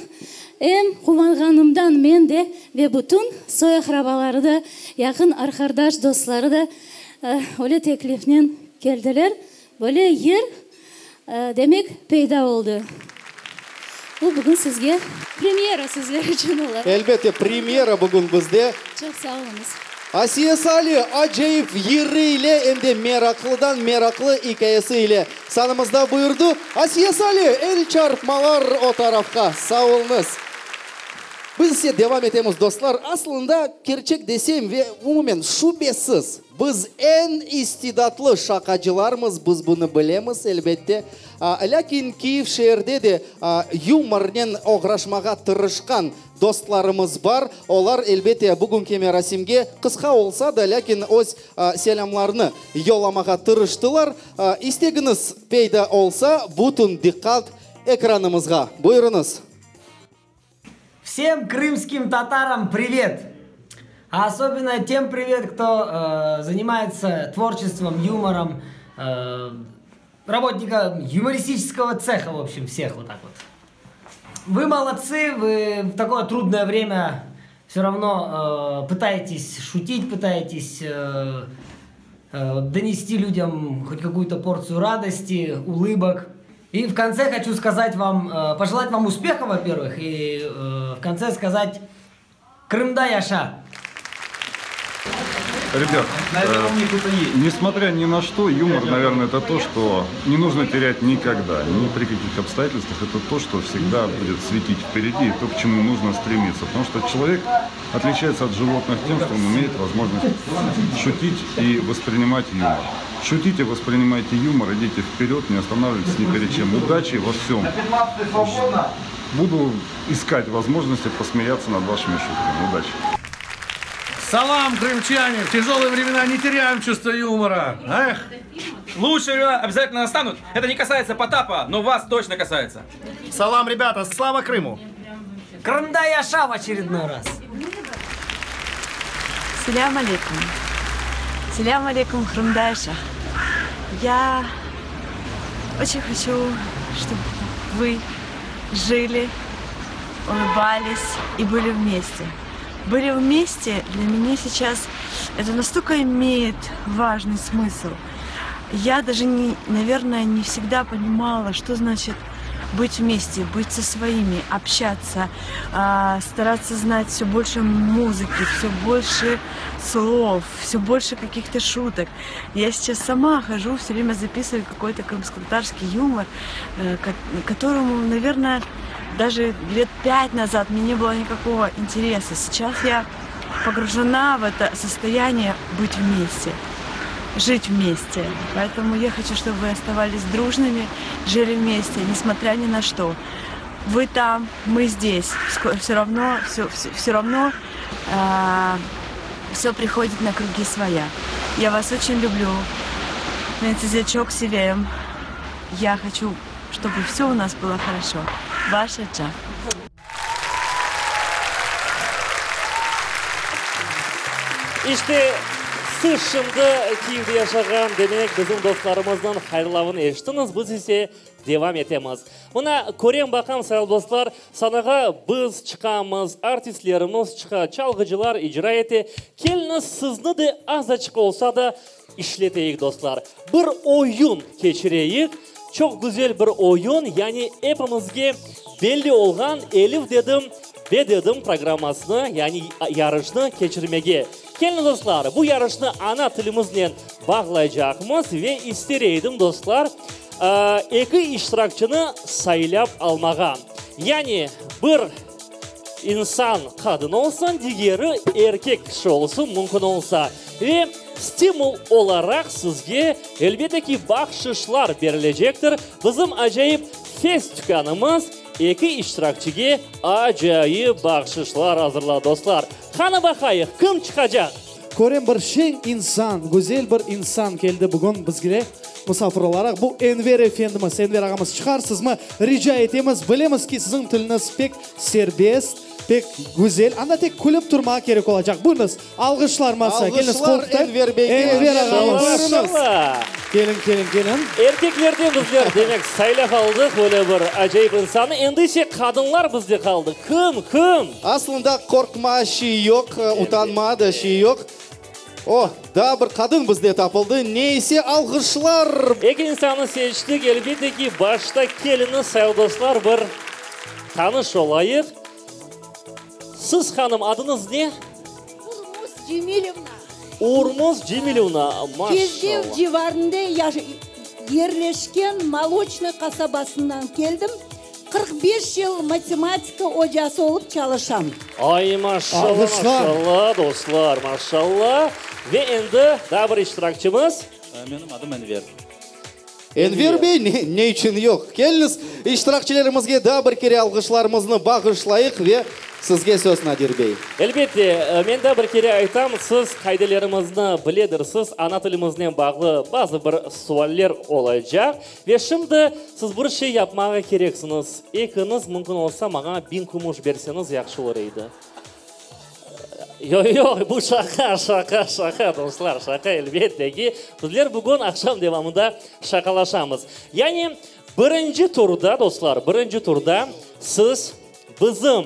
em quvanğanımdan men de ve bütün soy-aqrabaları da, yaqın arqardaş dostları da öyle teklifnen keldiler. Böyle yır, demek, peyda oldı. Bu bugün sizge premyera sizler içün ola. Elbette, premyera bugün bizde. Çoq sağ oluñız. Asiye Sali acayip yırı ile em de meraqlıdan meraqlı ikâyesi ile sanamızda buyurdı. Asiye Sali, el çarpmalar o tarafqa. Sağ oluñız. Biz ise devam etemiz, dostlar. Aslında, kerçek desem ve umumen şübesiz, biz eñ istidatlı şaqacılarmız, biz bunı bilemiz, elbette. Lâkin Kiyev şeerde de yumornen oğraşmağa tırışqan dostlarımız bar. Olar, elbette, bugünki merasimge qısqa olsa da, lâkin öz selâmlarını yollamağa tırıştılar. İstegiñiz peyda olsa, bütün diqqat ekranımızğa. Buyurıñız. Всем крымским татарам привет! А особенно тем привет, кто э, занимается творчеством, юмором, э, работника юмористического цеха, в общем, всех вот так вот. Вы молодцы, вы в такое трудное время все равно э, пытаетесь шутить, пытаетесь э, э, донести людям хоть какую-то порцию радости, улыбок. И в конце хочу сказать вам, э, пожелать вам успеха, во-первых, и э, в конце сказать Qırımda yaşa! Ребят, э, несмотря ни на что, юмор, наверное, это то, что не нужно терять никогда, ни при каких обстоятельствах. Это то, что всегда будет светить впереди, и то, к чему нужно стремиться. Потому что человек отличается от животных тем, что он имеет возможность шутить и воспринимать юмор. Шутите, воспринимайте юмор, идите вперед, не останавливайтесь ни перед чем. Удачи во всем. Буду искать возможности посмеяться над вашими шутками. Удачи! Салам, крымчане! В тяжелые времена не теряем чувство юмора. Эх! Лучшие времена обязательно настанут. Это не касается Потапа, но вас точно касается. Салам, ребята! Слава Крыму! Qırımda yaşa в очередной раз. Selâm aleyküm. Selâm aleyküm, Qırımda yaşa. Я очень хочу, чтобы вы жили, улыбались и были вместе. Были вместе для меня сейчас это настолько имеет важный смысл. Я даже, не, наверное, не всегда понимала, что значит быть вместе, быть со своими, общаться, а, стараться знать все больше музыки, все больше слов, все больше каких-то шуток. Я сейчас сама хожу, все время записываю какой-то крымско-татарский юмор, э, которому, наверное, даже лет пять назад мне не было никакого интереса. Сейчас я погружена в это состояние быть вместе жить вместе. Поэтому я хочу, чтобы вы оставались дружными, жили вместе, несмотря ни на что. Вы там, мы здесь. Все равно, все, все, все равно э, все приходит на круги своя. Я вас очень люблю. Men sizni çoq sevem. Я хочу, чтобы все у нас было хорошо. Ваша Джа. İşte, siz şimdi Kiyevde yaşağan, demek, bizim dostlarımıznıñ hayırlavını eşittiñiz, biz ise devam etemiz. Mına, körem, baqam, sayılı dostlar, sanağa biz çıqamız, artistlerimiz çıqa, çalğıcılar icra ete. Keliñiz, sizni de azaçıq olsa da işleteyik, dostlar. Bir oyun keçireyik, çoq güzel bir oyun, yani epimizge belli olğan Elif dedim, Be dedim programmasını, yani yarışnı keçirmege. Keliñiz, dostlar, bu yarışnı ana tilimiznen bağlaycaqmız ve ister edim, dostlar, eki iştirakçını saylap almağa. Yani bir insan qadın olsun, digeri erkek kişi olsun, mümkün olsa. Ve stimul olaraq sizge, elbette ki, bahşışlar berilecektir. Bizim acayip Fes tükânımız. Eki iştirakçige acayip bahşışlar azırla, dostlar. Qani baqayıq, kim çıqacaq? Körem bir şeñ insan, güzel bir insan keldi bugün bizge musafir olaraq. Bu Enver efendimiz. Enver ağamız, çıqarsızmı? Rica etemiz. Bilemiz ki, siziñ tiliñiz pek serbest, pek güzel. Anda tek külip turmağa kerek olacaq. Buyurıñız, alğışlar masa. Keliñiz, Alğışlar qol tutayıq. Enver beyge. Enver ağamız. Buyurıñız. Keliñ, keliñ, keliñ. Erkeklerden bizler, demek, saylap aldıq böyle bir acayip insannı. Endi ise qadınlar bizde qaldı. Kim, kim? Aslında qorqma şiy yoq, utanma da şiy yoq. O, daa bir qadın bizde tapıldı. Ne ise alğışlar! Eki insannı seçtik. Elbette ki, başta keliñiz, sayılı dostlar, bir tanış olayıq. Siz, hanım, adıñız ne? Urmuz Cemilevna. Urmuz Cemilevna, maşallah. Kezlev civarında yerleşken Moloçnıy qasabasından keldim. 45 yıl matematika ocası olıp çalışam. Ay, maşallah, maşallah, dostlar, maşallah. Ve endi daa bir iştirakçimiz. Menim adım Enver. Enver bey, ne, ne içün yoq? Keliñiz, iştirakçilerimizge daa bir kere alğışlarımıznı bağışlayıq ve sizge söz, Nadir bey. Elbette, men daa bir kere aytam, siz qaidelerimizni biledirsiz, ana tilimiznen bağlı bazı bir sualler olacaq. Ve şimdi siz bir şey yapmağa kereksiñiz, ekiñiz mümkün olsa maña biñ kümüş berseñiz yahşı olur edi. Yoq, yoq, bu şaqa, şaqa, şaqa, dostlar, şaqa, elbette ki, bizler bugün aqşam devamında şaqalaşamız. Yani, birinci turda, dostlar, birinci turda siz bizim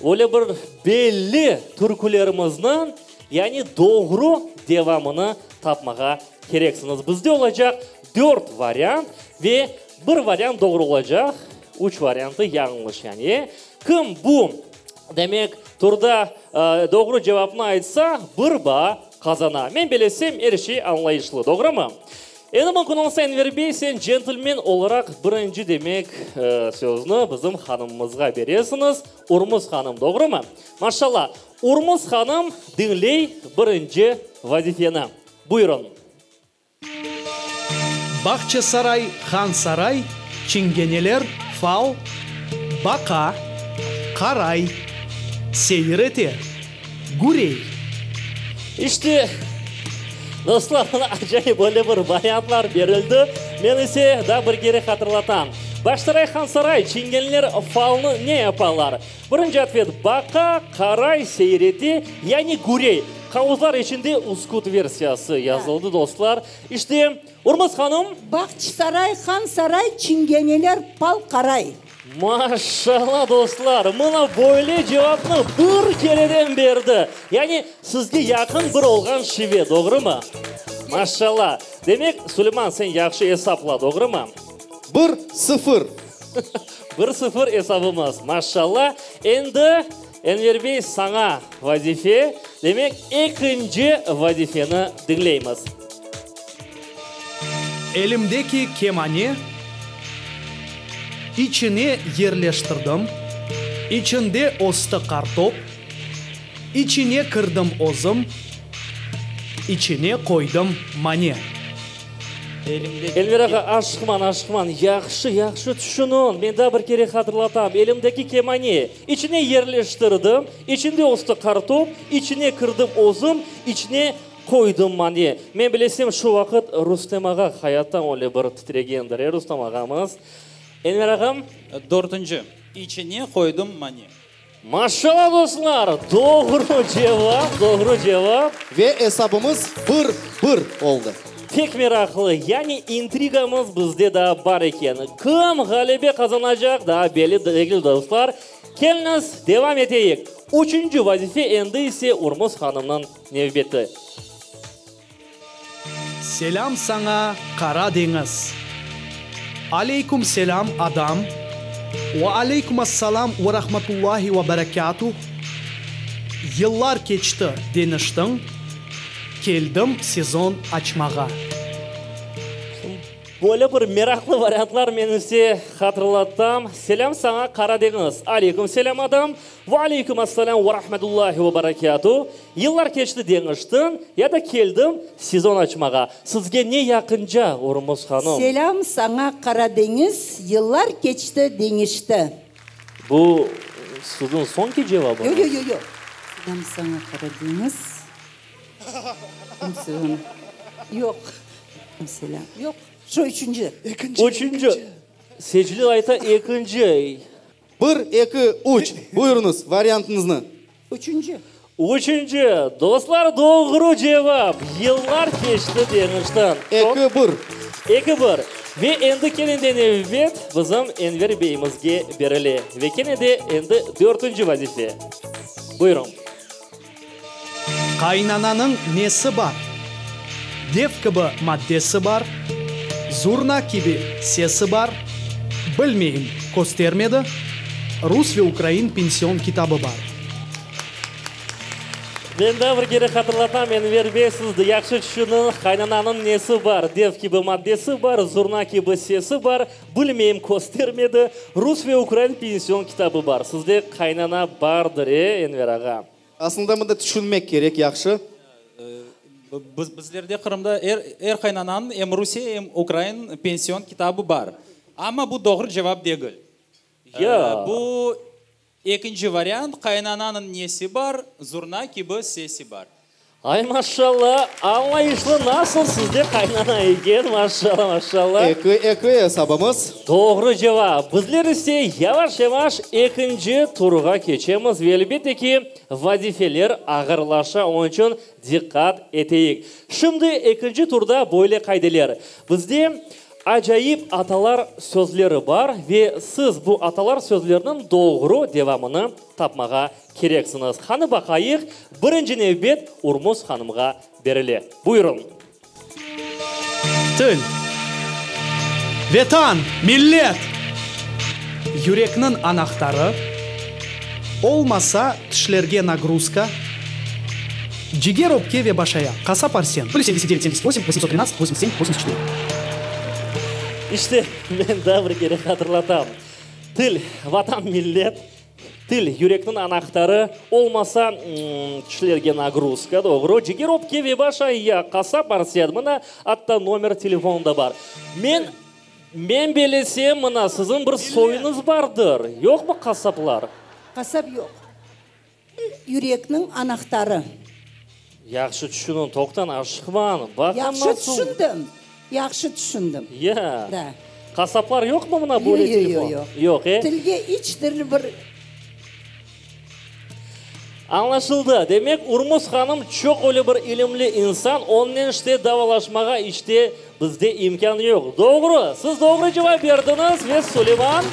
öyle bir belli türkülerimizniñ, yani doğru devamını tapmağa kereksiñiz. Bizde olacaq dört variant ve bir variant doğru olacaq, üç variantı yañlış, yani. Kim bu, demek, turda doğru cevapnı aytsa, bir baa qazana. Men belesem, er şey añlayışlı, doğrumı? Endi mümkün olsa, Enver bey, sen centlmen olaraq birinci, demek, sözni bizim hanımımızğa beresiñiz, Urmuz hanım, doğrumı? Maşallah, Urmuz hanım diñley birinci vazifeni. Buyurıñ. Bağçasaray, Hansaray, çingeneler, fal, baqa, qaray, seyir ete, gürey. İşte, dostlar, mına acayip böyle bir variantlar berildi. Men ise daa bir kere hatırlatam. Bağçasaray, Hansaray, çingeneler falnı ne yapalar? Birinci otvet, baqa, qaray, seyir ete, yani gürey. Qavuzlar içinde Uskut versiyası yazıldı, dostlar. İşte, Urmuz hanım. Bağçasaray, Hansaray, çingeneler pal qaray. Maşallah, dostlar, mına böyle cevapnı bir kereden berdi. Yani, sizge yaqın bir olğan şive, doğrumı? Maşallah. Demek, Suleyman, sen yahşı esapla, doğrumı? Bir, sıfır. Bir sıfır esabımız, maşallah. Endi, Enver bey, saña vazife, demek, ekinci vazifeni diñleymiz. Elimdeki kemane içine yerleştirdim, içinde östi qartop, içine kirdim özüm, içine qoydım mane. Elvira ağa, aşıqman, aşıqman, yahşı, yahşı tüşüniñ, men daa bir kere hatırlatam, elimdeki kemane, içine yerleştirdim, içinde östi qartop, içine kirdim özüm, içine qoydım mane. Men bilesem, şu vaqıt Rustem ağa hayattan öyle bir titregendir, e, Rustem ağamız? Enver ağam? Dörtünci, içine qoydım mane. Maşallah dostlar, doğru cevap, doğru cevap. Ve esabımız bir, bir oldı. Pek meraqlı, yani intrigamız bizde daa bar eken. Kim ğalebe qazanacaq, daa belli degil dostlar. Keliñiz, devam eteyik. Üçünci vazife endi ise Urmuz hanımnıñ nevbeti. Selâm saña, Qara deñiz! Aleyküm selâm, adam! Ve aleyküm assalam ve rahmetullahi ve berekâtuh! Yıllar keçti, deñiştiñ, keldim sezon açmağa. Böyle bir meraqlı variantlar men ise hatırlatam. Selâm saña, Qara deñiz! Aleyküm selâm, adam! Ve aleyküm assalam ve rahmetullahi ve berekâtuh! Yıllar keçti deñiştiñ, ya da keldim sezon açmağa. Sizge ne yaqınca, Urmuz hanım? Selâm saña, Qara deñiz, yıllar keçti, deñişti. Bu siziñ soñki cevabıñız? Yoq, yoq, yoq, yoq. Selâm saña, Qara deñiz. Kimsin? Yoq. Selâm. Yoq. Şu üçünci. Ekinci. Üçünci. Seclil ayta, ekinci. Bir, eki, üç. Buyurıñız, variantıñıznı. Üçünci. Üçünci. Dostlar, doğru cevap. Yıllar keçti deñişti. Eki, bir. Eki, bir. Ve endi kene de nevbet bizim Enver beyimizge berile. Ve kene de endi dörtünci vazife. Buyurıñ. Qaynananıñ nesi bar? Dev kibi maddesi bar, zurna kibi sesi bar, bilmeyim, köstermedi, rus ve ukrain pension kitabı bar. Men daa bir kere hatırlatam, Enver bey, siz de yahşı tüşüniñ, qaynananıñ nesi bar? Dev kibi maddesi bar, zurna kibi sesi bar, bilmeyim, köstermedi, rus ve ukrain pension kitabı bar. Sizde qaynana bardır, e, Enver ağa? Aslında mında tüşünmek kerek yahşı. Bizlerde Qırımda er er qaynananıñ em Rusiye, em ukrain pension kitabı bar. Amma bu doğru cevap degil. Ya. Bu ekinci variant, qaynananıñ nesi bar, zurna kibi sesi bar. Ay maşalla, añlayışlı nasıl sizde qaynana eken, maşalla, maşalla. Eki, eki esabımız. Doğru cevap. Bizler ise yavaş-yavaş ekinci turğa keçemiz ve elbette ki, vazifeler ağırlaşa, onıñ içün diqqat eteyik. Şimdi ekinci turda böyle qaideler. Bizde acayip atalar sözleri bar ve siz bu atalar sözleriniñ doğru devamını tapmağa kereksiñiz. Qanı baqayıq, birinci nevbet Urmuz hanımğa berile. Buyurıñ. Til. Vetan, millet! Yürekniñ anahtarı. Olmasa, tişlerge nagruzka. Ciger, öpke ve başayaq. Qasap Arsen. Plüs 79 78 813 87 84. İşte, men daa bir kere hatırlatam. Til, Vatan, millet. Til, yürekniñ anahtarı, olmasa, tişlerge nagruzka, doğru, ciger, öpke ve baş ayaq, qasap Arsen, mına, atta nomer telefonı da bar. Men, men belesem, mına, siziñ bir soyuñız bardır, yoqmı qasaplar? Qasap yoq. Til, yürekniñ anahtarı. Yahşı tüşüniñ, toqtañ, aşıqmañ, baqın Yahşı nasıl. tüşündim, yahşı tüşündim. Ya. Da. Qasaplar yoqmı mına böyle Yoq, yoq, telefon? yoq. Yoq, e? Tilge iç türlü bir. Añlaşıldı. Demek, Urmuz hanım çoq öyle bir ilimli insan, onnen işte davalaşmağa işte bizde imkân yoq. Doğru, siz doğru cevap berdiñiz ve Suleyman.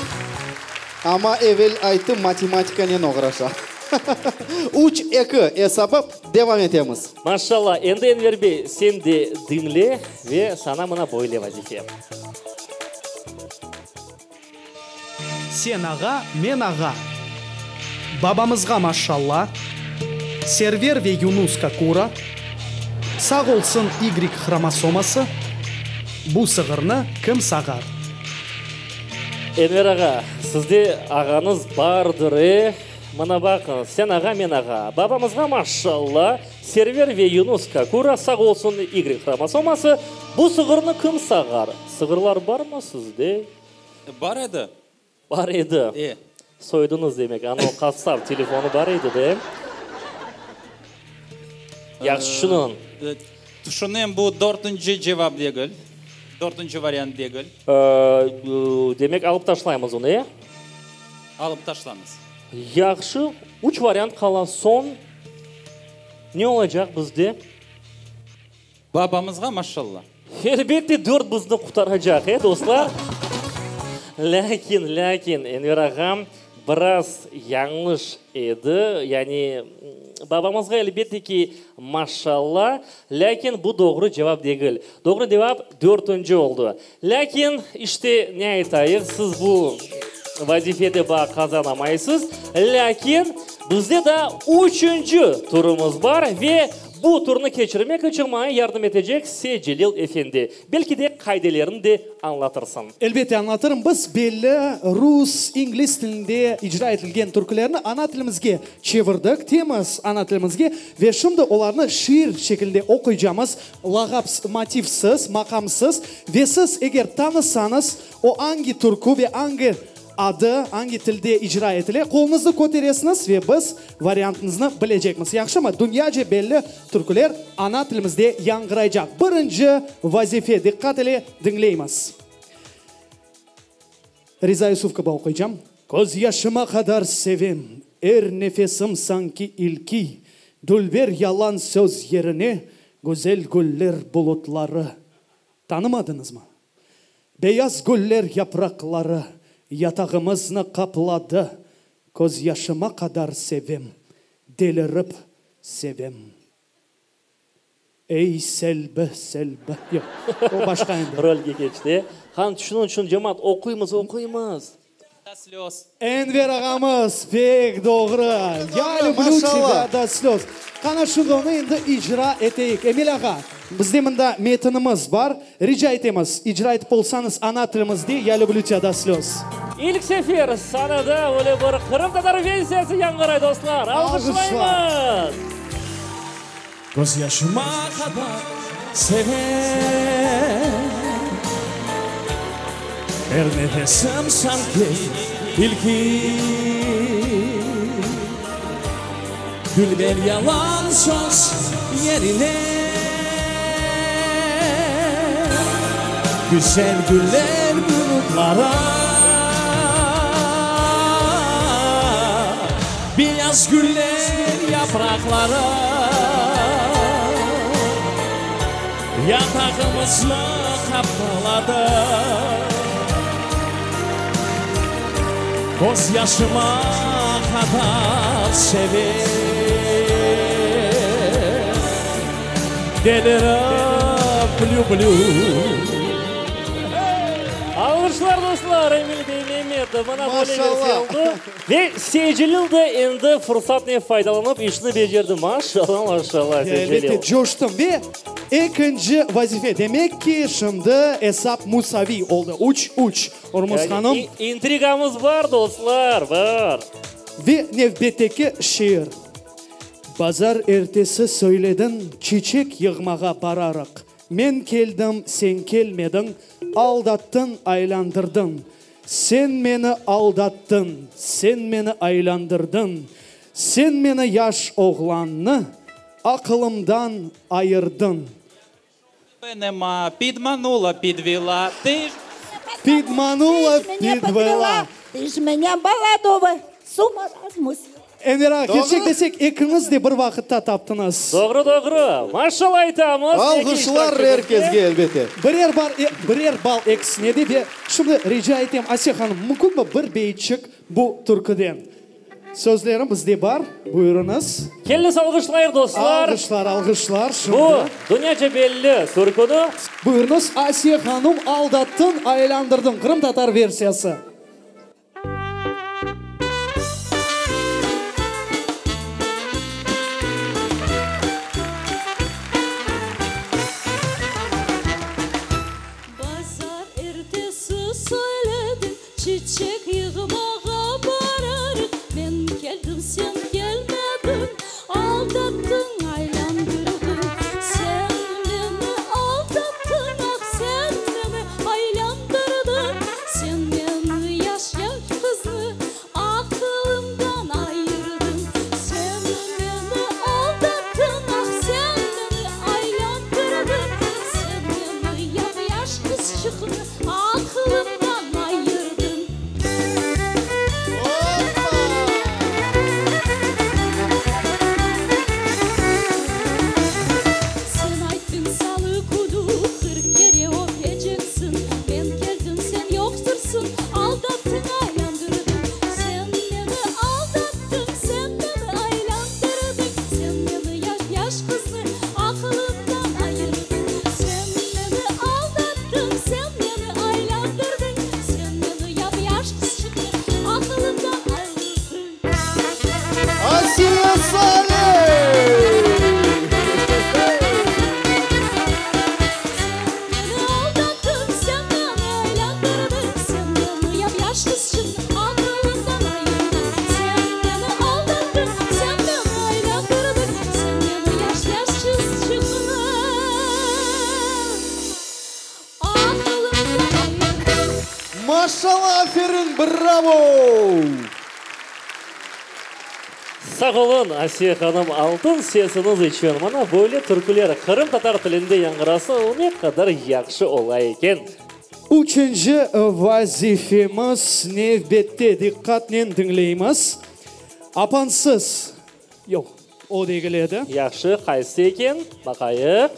Amma evel ayttım, matematikanen oğraşa. Üç, eki esabı, devam etemiz. Maşallah, endi Enver bey, sen de diñle ve saña mına böyle vazife. Sen ağa, men ağa. Babamızğa maşalla, Server ve Yunus Kakura, Sağ olsun Y hromosoması, Bu sığırnı kim sağar? Enver ağa, sizde ağañız bardır, e? Mına baqıñız, sen ağa, men ağa. Babamızğa maşalla, Server ve Yunus Kakura, sağ olsun Y hromosoması, Bu sığırnı kim sağar? Sığırlar barmı sizde? Bar edi. Bar edi. E. Soydıñız demek. Ana o qassap telefonı bar edi de. Yahşı tüşüniñ. Tüşünem, bu dörtünci cevap degil. Dörtünci variant degil. Demek, alıp taşlaymız onı, e? Alıp taşlañız. Yahşı, üç variant qala. Soñ ne olacaq bizde? Babamızğa maşalla. Elbette dört bizni qurtaracaq, e, dostlar? Lâkin, lâkin, Enver ağam biraz yañlış edi. Yani, babamızğa elbette ki, maşalla, lâkin bu doğru cevap degil. Doğru cevap dörtünci oldı. Lâkin, işte, ne aytayıq, siz bu vazifede baa qazanamaysız. Lâkin, bizde daa üçünci turımız bar ve bu turnı keçirmek içün maña yardım etecek Seytcelil efendi. Belki de qaidelerini de añlatırsıñ. Elbette añlatırım. Biz belli rus, ingliz tilinde icra etilgen türkülerni ana tilimizge çevirdik, temiz ana tilimizge ve şimdi olarnı şiir şekilinde oquycamız. Lağap motivsiz, maqamsız ve siz eger tanısañız, o angi türkü ve angi. adı angi tilde icra etile? Qoluñıznı köteresiñiz ve biz variantıñıznı bilecekmiz. Yahşımı? Dünyaca belli türküler ana tilimizde yañğıraycaq. Birinci vazife, diqqat ile diñleymiz. Riza Yusuf kibi oquycam. Közyaşıma qadar sevem, er nefesim sanki ilki, Dülber yalan söz yerine güzel güller bulutları. Tanımadıñızmı? Beyaz güller yapraqları yatağımıznı qapladı, Közyaşıma qadar sevem, delirip sevem. Ey, Selbi, Selbi. Yoq, o başqa endi. Rolge keçti. Han, şunıñ içün, cemaat, oquymız, oquymız. Enver ağamız, pek doğru. Ya lüblü tebâ do slöz. Qana, şimdi onı endi icra eteyik. Emil ağa, bizde mında metinimiz bar. Rica etemiz, icra etip olsañız ana tilimizde Ya lüblü tebâ do slöz. İlk sefer sanada öyle bir qırımtatar versiyası yañğıray, dostlar. Alğışlaymız! Közyaşıma qadar sevem, Er nefesim sanki ilki. Dülber yalan söz yerine, Güzel güller bulutlara, Beyaz güller yapraqlara Yatağımıznı qapladı. Közyaşıma qadar sevem, Delirip lüblü. Alğışlar, dostlar, Emil bey Memetov, mına böyle versiya oldı. Ve Seycelil de endi fırsatnen faydalanıp, işni becerdi. Maşallah, maşallah, Seycelil. Elbette, coştım. Ve ekinci vazife. Demek ki, şimdi esap musaviy oldı, üç, üç. Urmuz hanım. İntrigamız bar, dostlar, bar. Ve nevbetteki şiir. Bazar ertesi söylediñ, çiçek yığmağa bararıq. Men keldim, sen kelmediñ, aldattıñ, aylandırdıñ. Sen meni aldattıñ, sen meni aylandırdıñ, Sen meni yaş oğlannı aqılımdan ayırdıñ. Nema, pidmanula, pidvela, tı j. Pidmanula, pidvela. Tı j menya molodogo s uma razmusila. Enver ağa, kerçek desek, ekiñiz de bir vaqıtta taptıñız. Doğru, doğru. Maşallah aytamız. Alğışlar er kesge, elbette. Birer bar, birer bal ekisine de ve şimdi rica etem, Asiye hanım, mümkünmi bir beyitçik bu türküden? Sözleri bizde bar, buyurıñız. Keliñiz alğışlayıq, dostlar. Alğışlar, alğışlar, şimdi. Bu dünyaca belli türküni. Buyurıñız, Asiye hanım, Aldattıñ, aylandırdıñ, qırımtatar versiyası. Bazar ertesi söylediñ, çiçek yığmağa bararıq. Men keldim, sen kelmediñ, aldattıñ, aylandırdıñ. Sen meni aldattıñ, ah, sen meni aylandırdıñ. Sen meni yaş-yaş qıznı aqılımdan ayırdıñ. Sen meni aldattıñ, ah, sen meni aylandırdıñ. Sen meni yap-yaş qızçıqnı aqılımdan ayırdıñ. Sen ayttıñ salı künü 40 kere öpeceksiñ, Men keldim, sen yoqtırsıñ, aldattıñ, aylandırdıñ. Sen meni aldattıñ, sen meni aylandırdıñ, Sen meni yaş-yaş qıznı aqılımdan ayırdıñ. Sen meni aldattıñ, sen meni aylandırdıñ, Sen meni yap-yaş qızçıqnı aqılımdan ayırdıñ. Asiye Salih! Meni aldattıñ, sen meni aylandırdıñ, Sen meni yap-yaş qızçıqnı aqılımdan ayırdıñ. Sen meni aldattıñ, sen meni aylandırdıñ, Sen meni yaş-yaş qızçıqnı aqılımdan ayırdıñ. Maşallah, aferin, bravo! Bravo! Sağ oluñ, Asiye hanım, altın sesiñiz içün. Mana böyle türküler qırımtatar tilinde yañğırasa, ne qadar yahşı ola eken. Üçünci vazifemiz nevbette, diqqatnen diñleymiz. Apansız, yoq, o degil edi. Yahşı, qaysı eken? Baqayıq.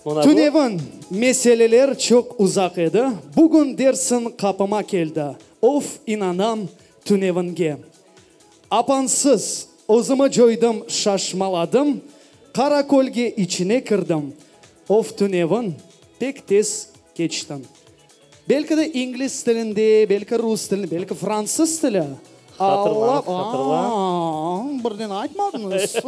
Mına bu. Tünevin meseleler çoq uzaq edi, bugün dersiñ qapıma keldi. Of, inanam tünevinge. Apansız, özümi coydım, şaşmaladım, qara kölge içine kirdim. Of, tünevin pek tez keçtiñ. Belki de ingliz tilinde, belki rus tilinde, belki fransız tili. Hatırlañ, hatırlañ. Aa, birden aytmadıñız.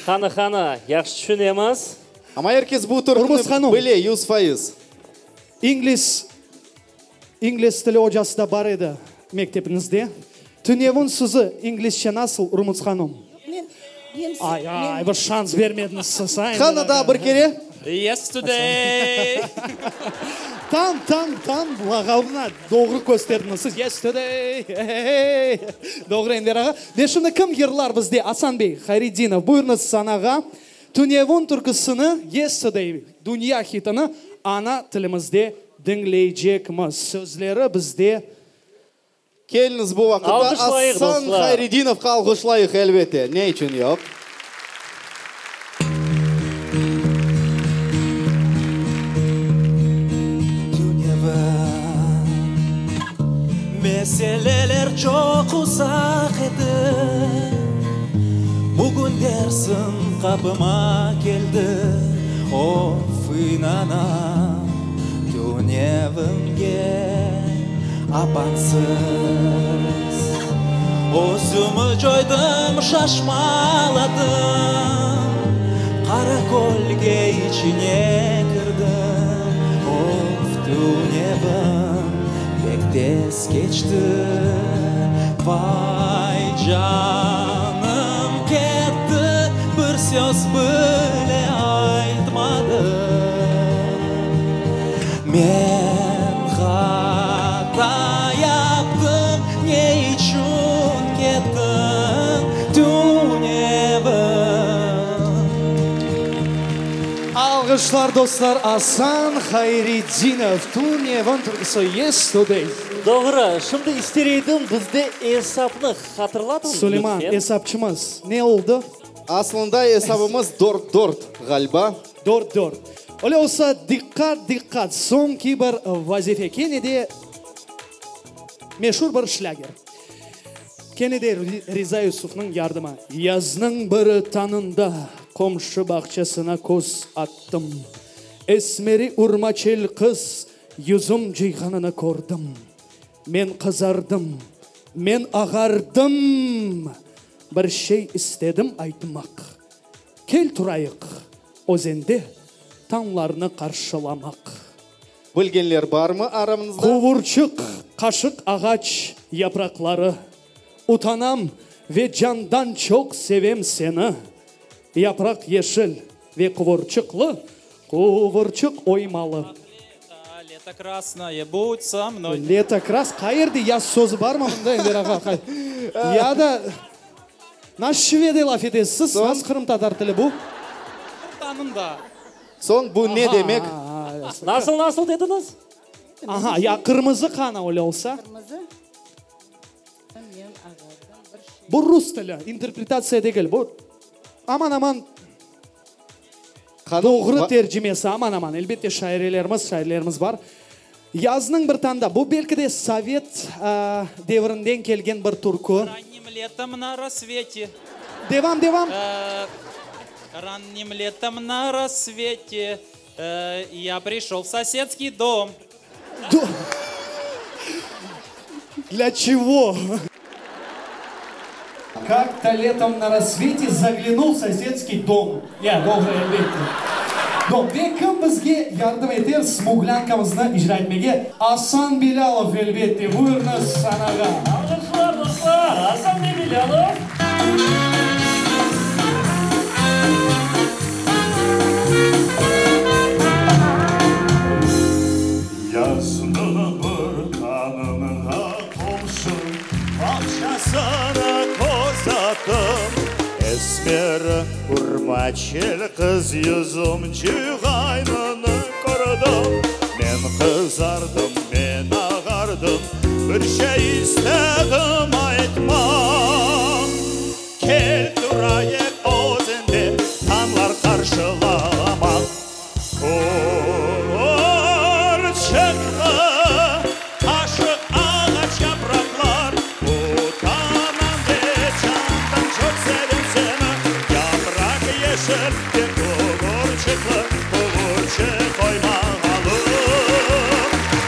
Qani, qani, yahşı tüşünemiz. Amma er kes bu türküni bile, 100%. İngliz, ingliz tili ocası da bar edi mektepiñizde. Tünevin sözü inglizce nasıl, Urmuz hanım? Ay, ay, bir şans bermediñiz siz, a? Qani daa bir kere? Yesterday. Tam, tam, tam lağabına doğru kösterdiñiz siz. Yesterday, hey, Doğru, Enver ağa. Ve şimdi kim yırlar bizde? Asan bey Hayretdinov, buyurıñız sanağa. Tünevin türküsini, Yesterday, dünya hitini ana tilimizde diñleycekmiz. Sözleri bizde. Keliñiz bu vaqıtta Alğışlayıq, Asan dostlar. Hayredinovqa alğışlayıq, elbette. Ne içün yoq? Tünevin meseleler çoq uzaq edi, Bugün dersiñ qapıma keldi, Of, inanam tünevinge apansız. Özümi coydım, şaşmaladım, Qara kölge içine kirdim, Of, tünevin pek tez keçti, Vay, canım ketti, bir söz bile aytmadı. Men hata yaptım, ne içün kettiñ tünevin? Alğışlar, dostlar, Asan Hayretdinov, Tünevin türküsi, Yesterday. Doğru, şimdi ister edim bizde esapnı hatırlatıñız, Suleyman, lütfen. esapçımız, ne oldı? Aslında esabımız dört dört, ğaliba. Dört dört. Öyle olsa, diqqat, diqqat, soñki bir vazife, kene de meşur bir şlâger. Kene de Riza Yusufnıñ yardımı. Yaznıñ bir tañında qomşu bağçasına köz attım. Esmeri urmaçel qız yüzüm cıyğanını kördim. Men qızardım, men ağardım, bir şey istedim aytmaq. Kel turayıq özende tañlarnı qarşılamaq. Bilgenler barmı aramızda? Quvurçıq qaşıq ağaç yapraqları, Utanam ve candan çoq sevem seni. Yapraq yeşil ve quvurçıqlı, quvurçıq oymalı. Leto krasnoye, bud so mnoy. Leto kras, qayerde yaz sözü barmı mında, Enver ağa? Ya da nasıl şivede laf etesiz siz? Nasıl qırımtatar tili bu? Tanım da. Soñ bu ne demek? Nasıl, nasıl dediñiz? Aha, ya qırmızı qana öyle olsa? Qırmızı? Bu rus tili, interpretatsiya degil, bu aman-aman doğru tercimesi, aman-aman. Elbette, şairelerimiz, şairlerimiz bar. Yaznıñ bir tañda, bu belki de sovet devrinden kelgen bir türkü. Rannim letom na rassvete. Devam, devam. Rannim letom na rassvete ya prişel v sosedskiy dom. Dlâ çego? Kak-to letom na rassvete zaglânul v sosedskiy dom. Ya, doğru, elbette. Dom. Ve kim bizge yardım eter smuglânkamıznı icra etmege? Asan Bilâlov, elbette. Buyurıñız sanağa. Alğışlar, dostlar! Asan bey Bilâlov. Yaznıñ bir. Közleri urmaçil qız yüzümci qaynını kördim. Men qızardım, men ağardım, bir şey istedim aytmaq. Kel turayıq özende tañlar qarşılamaq. Quvurçıqlı aşıq ağaç yapraqlar, Utanam ve candan çoq sevem seni. Yapraq yeşil ve quvurçıqlı, quvurçıq oymalı.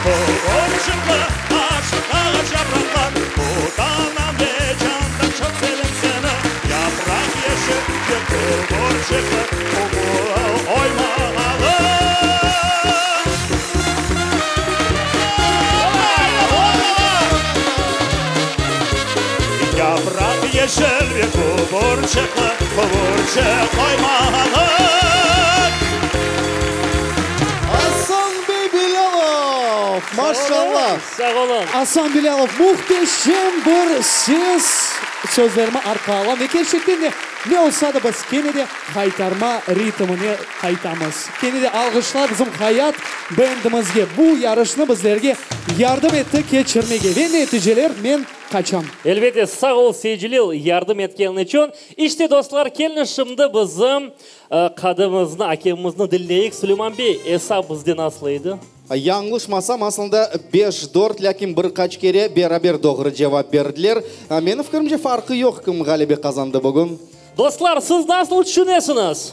Quvurçıqlı aşıq ağaç yapraqlar, Utanam ve candan çoq sevem seni. Yapraq yeşil ve quvurçıqlı, oymalı. Yapraq yeşil ve quvurçıqlı, quvurçıq oymalı. Asan bey Bilâlov! Maşallah! Sağ oluñ! Asan Bilâlov, mühteşem bir ses! Sözlerimi arqa alam ve kerçekten de ne olsa da biz kene de qaytarma ritmine qaytamız. Kene de alğışlar bizim Hayat bendimizge, bu yarışnı bizlerge yardım etti keçirmege. Ve neticeler, men qaçam. Elbette, sağ ol, Seycilil, yardım etkeniñ içün. İşte, dostlar, keliñiz şimdi bizim qadımıznı, akemimizni diñleyik. Suleyman bey, esap bizde nasıl edi? Yañlışmasam, aslında beş, dört, lâkin bir qaç kere beraber doğru cevap berdiler. Menim fikirimce, farqı yoq, kim ğalebe qazandı bugün. Dostlar, siz nasıl tüşünesiñiz?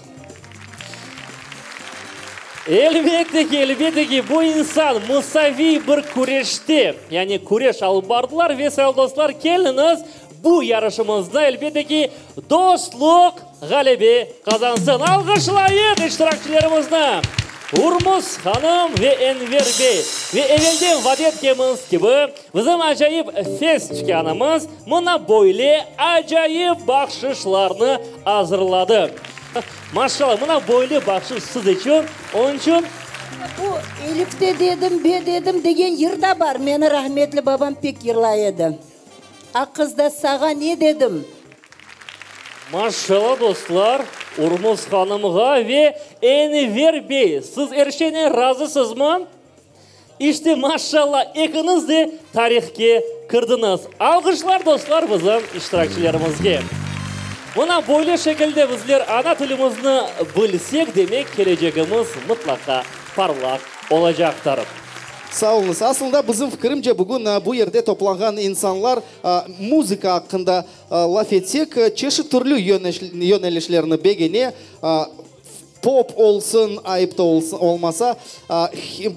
Elbette ki, elbette ki, bu insan musaviy bir küreşte, yani küreş alıp bardılar ve, sayılı dostlar, keliñiz, bu yarışımızda, elbette ki, dostluq ğalebe qazansın. Alğışlayıq iştirakçilerimizni, Urmuz hanım ve Enver bey. Ve evelden vade etkenimiz kibi, bizim acayip fes tükânımız mına böyle acayip bahşışlarnı azırladı. Maşallah, mına böyle bahşış siz içün, onıñ içün. Bu Elif de dedim, be dedim degen yır da bar, meni rahmetli babam pek yırlay edi. Aq qız da sağa ne dedim? Maşallah, dostlar, Urmuz hanımğa ve Enver bey, siz er şeynen razısızmı? İşte, maşallah, ekiñiz de tarihke kirdiñiz. Alğışlar, dostlar, bizim iştirakçilerimizge. Mına böyle şekilde bizler ana tilimizni bilsek, demek, kelecegimiz mıtlaqa parlaq olacaqtır. Sağ oluñız. Aslında, bizim fikirimce, bugün bu yerde toplanğan insanlar muzıka aqqında laf etsek, çeşit türlü yönelişlerni begene, pop olsun, ayıp da olmasa,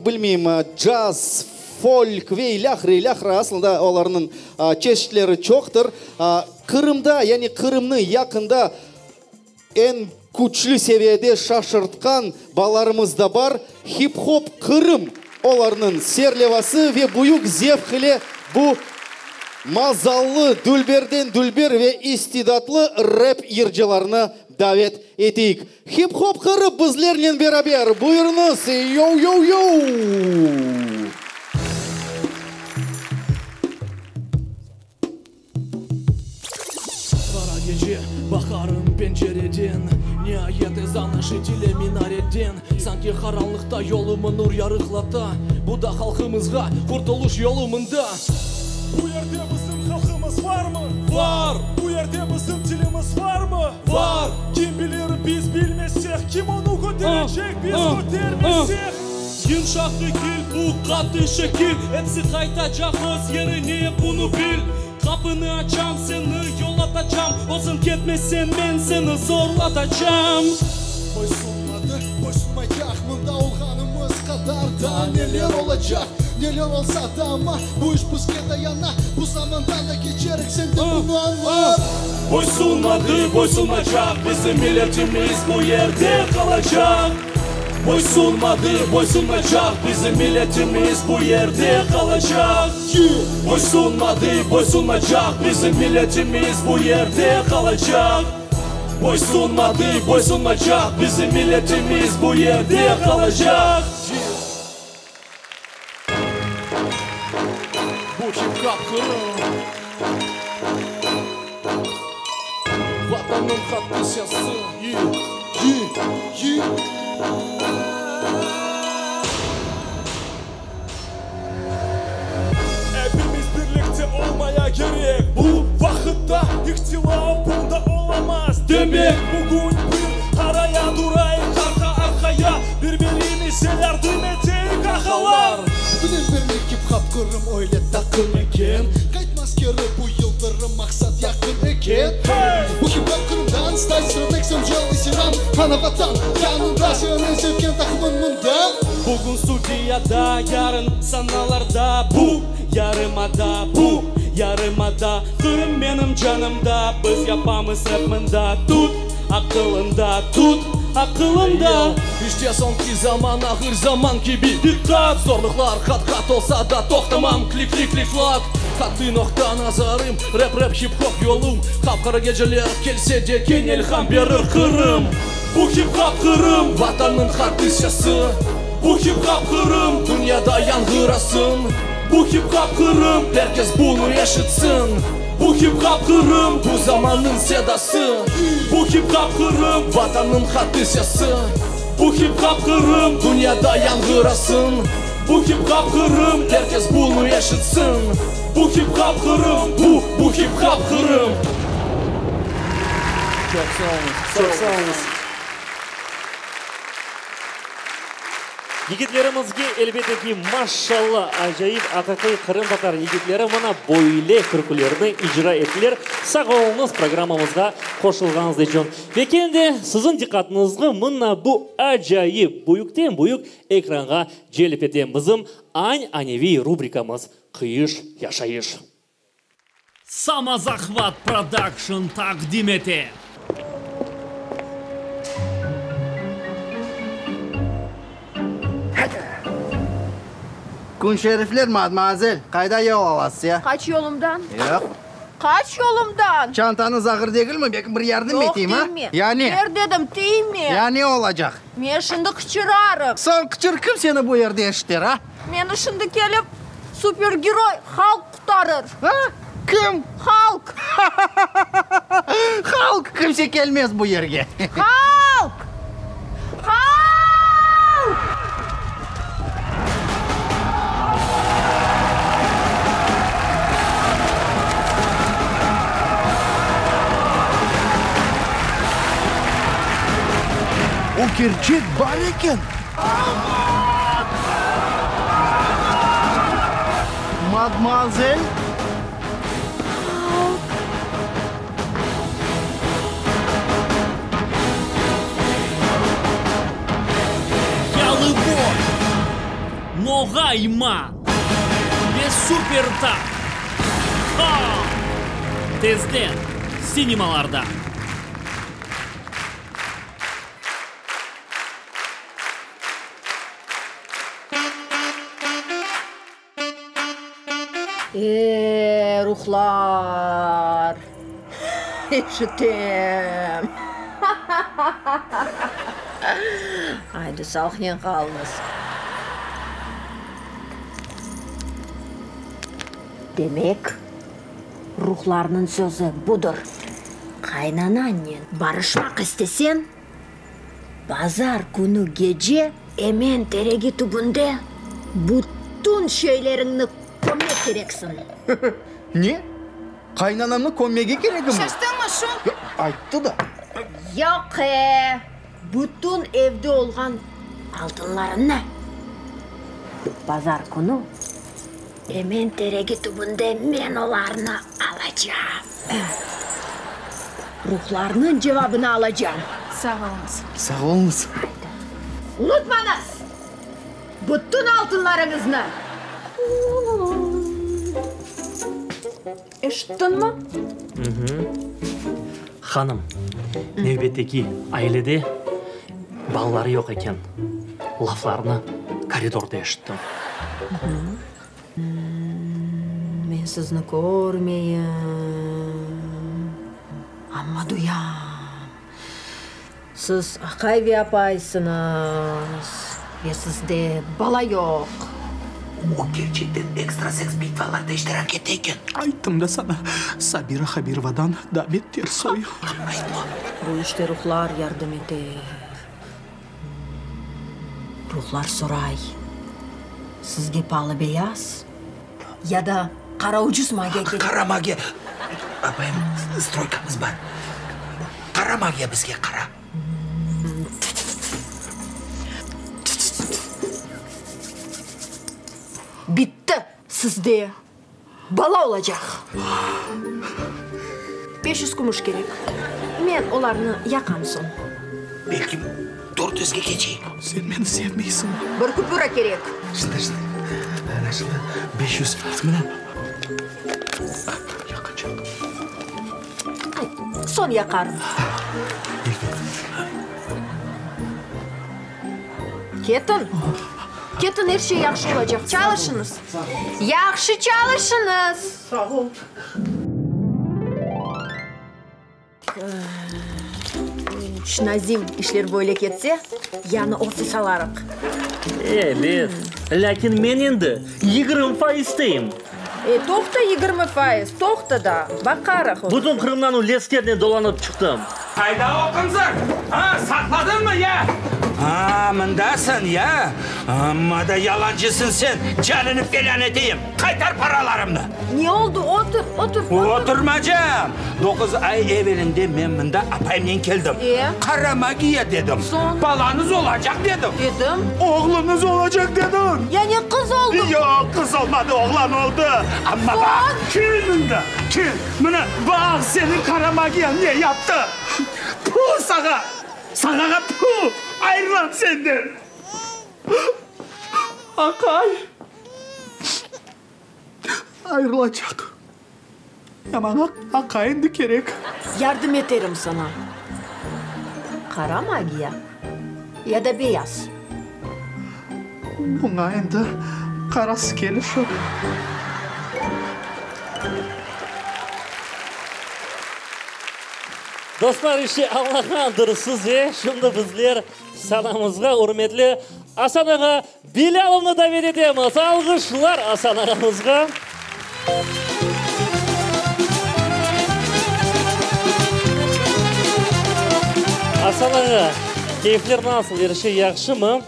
bilmeyim, caz, folk ve ilâhre, ilâhre, aslında olarnıñ çeşitleri çoqtır. Qırımda, yani Qırımnı yaqında eñ küçlü seviyede şaşırtqan balalarımız da bar. Hip-hop Qırım olarnıñ serlevası ve büyük zevq ile bu mazallı, dülberden dülber ve istidatlı rep yırcılarını davet eteyik. Hip-hop Qırım bizlernen beraber! Buyurıñız! Yow-yow-yow! Qara gece, baqarım pencereden, Niayet ezan eşitile minareden. Sanki qaranlıqta yolumı nur yarıqlata, Bu da halqımızğa qurtulış yolu mında. Bu yerde bizim halqımız varmı? Var! Bu yerde bizim tilimiz varmı? Var! Kim bilir, biz bilmesek, kim onı köterecek, biz kötermesek? Yımşaq degil bu, qattı şekil, Epsi qaytacaq öz yerine, bunı bil. Qapını açam, seni yollatacam, Özüñ ketmesen, men seni zorlatacam. Boysunmadı, boysunmaycaq, mında olğanımız qadar daa neler olacaq? Neler olsa da amma, bu iş bizge dayana, Bu zamandan da keçerik, sen de bunı añla. Boysunmadı, boysunmaycaq, bizim milletimiz bu yerde qalacaq. Boysunmadı, boysunmaycaq, bizim milletimiz bu yerde qalacaq. Boysunmadı, boysunmaycaq, bizim milletimiz bu yerde qalacaq. Boysunmadı, boysunmaycaq, bizim milletimiz bu yerde qalacaq. Bu hip-hop Qırım. Vatannıñ qattı sesi. Yi, yi, yi. Epimiz birlikte olmaya kerek. Bu vaqıtta ihtilaf bunda olamaz. Demek, bugün bir araya durayıq, arqa-arqaya, bir-birimize yardım eteyik, ağalar! Bilem bermek hip-hap Qırım öyle taqım eken, Qaytmaz keri bu yıldırım, maqsat yaqın eken. Bu hip-hap Qırımdan, Style, Stratex, MGL ve Siran, Ana Vatan yanında, seniñ eñ sevgen taqımıñ mında. Bugün studiyada, yarın sanalarda, Bu yarımada, bu yarımada, Qırım menim canımda, Biz yapamız rap mında, Tut aqılında, tut aqılında. İşte soñki zaman, ağır zaman kibi, Diqqat, zorluqlar qat-qat olsa da, toqtamam, Klik-klik-klik-klak, qattı noqta nazarım, Rap-rap, hip-hop yolum, Qap-qara geceler kelse de, kene ilham berir Qırım. Bu hip-hop Qırım, Vatannıñ qattı sesi. Bu hip-hop Qırım, dünyada yañğırasın. Bu hip-hop Qırım, er kes bunı eşitsin. Bu hip-hop Qırım, bu zamannıñ sedası. Bu hip-hop Qırım, Vatannıñ qattı sesi. Bu hip-hop Qırım, dünyada yañğırasın. Bu hip-hop Qırım, er kes bunı eşitsin. Bu hip-hop Qırım, bu, bu hip-hop Qırım. Çoq sağ oluñız. Çoq sağ oluñız. Yigitlerimizge, elbette ki, maşşalla, acayip, aqiqiy qırımtatar yigitleri mına böyle türkülerni icra ettiler. Sağ oluñız programmamızğa qoşulğanıñız içün. Ve kene de siziñ diqqatıñıznı mına bu acayip, büyükten-büyük ekranğa celp etem, bizim añ-aneviy rubrikamız Qıyış yaşayış. Samozahvat Production taqdim ete. Kün şerifler, madmuazel, qayda yol alasız, ya? Qaç yolumdan. Yoq. Qaç yolumdan! Çantañız ağır degilmi? Belki bir yardım Yoq, eteyim, a? tiyme. Ya ne? Ber dedim, tiyme. Ya ne olacaq? Men şimdi qıçırarım. Sen qıçır, kim seni bu yerde eşiter, a? Meni şimdi kelip supergeroy Halk qutarır. A? Kim? Halk! Halk! Kimse kelmez bu yerge. Halk! Halk! O kerçek bar eken! Madmuazel? Yalıboy, Noğayman ve Supertap, Halk! Tezden sinemalarda! E, ruhlar, eşitem. Aydı, sağlıqnen qalıñız. Demek, ruhlarnıñ sözü budır, qaynanannen barışmaq isteseñ, Bazar künü gece emen teregi tübünde bütün şeyleriñni kömmek kereksiñ. Ne? Qaynanamnı kömmege keregimmi? Şaştıñmı şu? Yoq, ayttı da. Yoq e, bütün evde olğan altınlarıñnı. Bazar künü emen teregi tübünde men olarnı alacam. Ruhlarnıñ cevabını alacam. Sağ oluñız. Sağ oluñız. Unutmañız! Bütün altınlarıñıznı! Eşittiñmi? Hanım, nevbetteki ailede balaları yoq eken. Laflarını koridorda eşittim. Men sizni körmeyim, amma duyam. Siz aqay ve apaysıñız ve sizde bala yoq. O kerçekten ekstraseks bitvalarda iştirak ete eken. Ayttım da saña, Sabira Habirovadan daa beter soyu. Aytma. Bu işte ruhlar yardım ete. Ruhlar soray, Sizge paalı beyaz ya da qara ucuz magiya kerek? Qara magiya. Apayım, stroykamız bar. Qara magiya bizge, qara. Bitti, sizde bala olacaq. 500 kümüş kerek. Men olarnı yaqam soñ. Belki 400-ge keçeyik. Sen meni sevmeysiñ. Bir küpüra kerek. Şimdi, şimdi. Ana şimdi 500. Mına. Yaqacaq. Soñ yaqarım. Ketin. Ketin, er şey yahşı olacaq. Çalışıñız. Yahşı çalışıñız. Sağ ol. Nazim, işler böyle ketse, yañı ofis alarıq. Ebet, lâkin men endi 20% isteyim. E, toqta 20%, toqta da, baqarıq. Bütün Qırımdan o leskernen dolanıp çıqtım. Qayda o qınzır? A, saqladıñmı ya? A, mındasıñ ya? Amma da yalancısıñ sen, canını felân eteyim! Qaytar paralarımnı! Ne oldı? Otur, otur, otur. Oturmacam! Doquz ay evelinde men mında apayımnen keldim. E? Qara magiya dedim. Soñ? Balañız olacaq dedim. Dedim. Oğluñız olacaq dedim. Yani qız oldı? Yoq, qız olmadı, oğlan oldı. Amma baq, Soñ? kel mında, kel. Mına, baq, seniñ qara magiyañ ne yaptı. Pu sağa! Sağağa pu! Ayrılam senden! Aqay! Ayrılacaq. Ya maña aqay endi kerek. Yardım eterim saña. Qara magiya ya da beyaz? Buña endi qarası kelişir. Dostlar, işte añlağandır siz, şimdi bizler sanamızğa ürmetli Asan ağa Bilâlovnı davet etemiz. Alğışlar Asan ağamızğa. Asan ağa, keyfler nasıl, er şey yahşımı?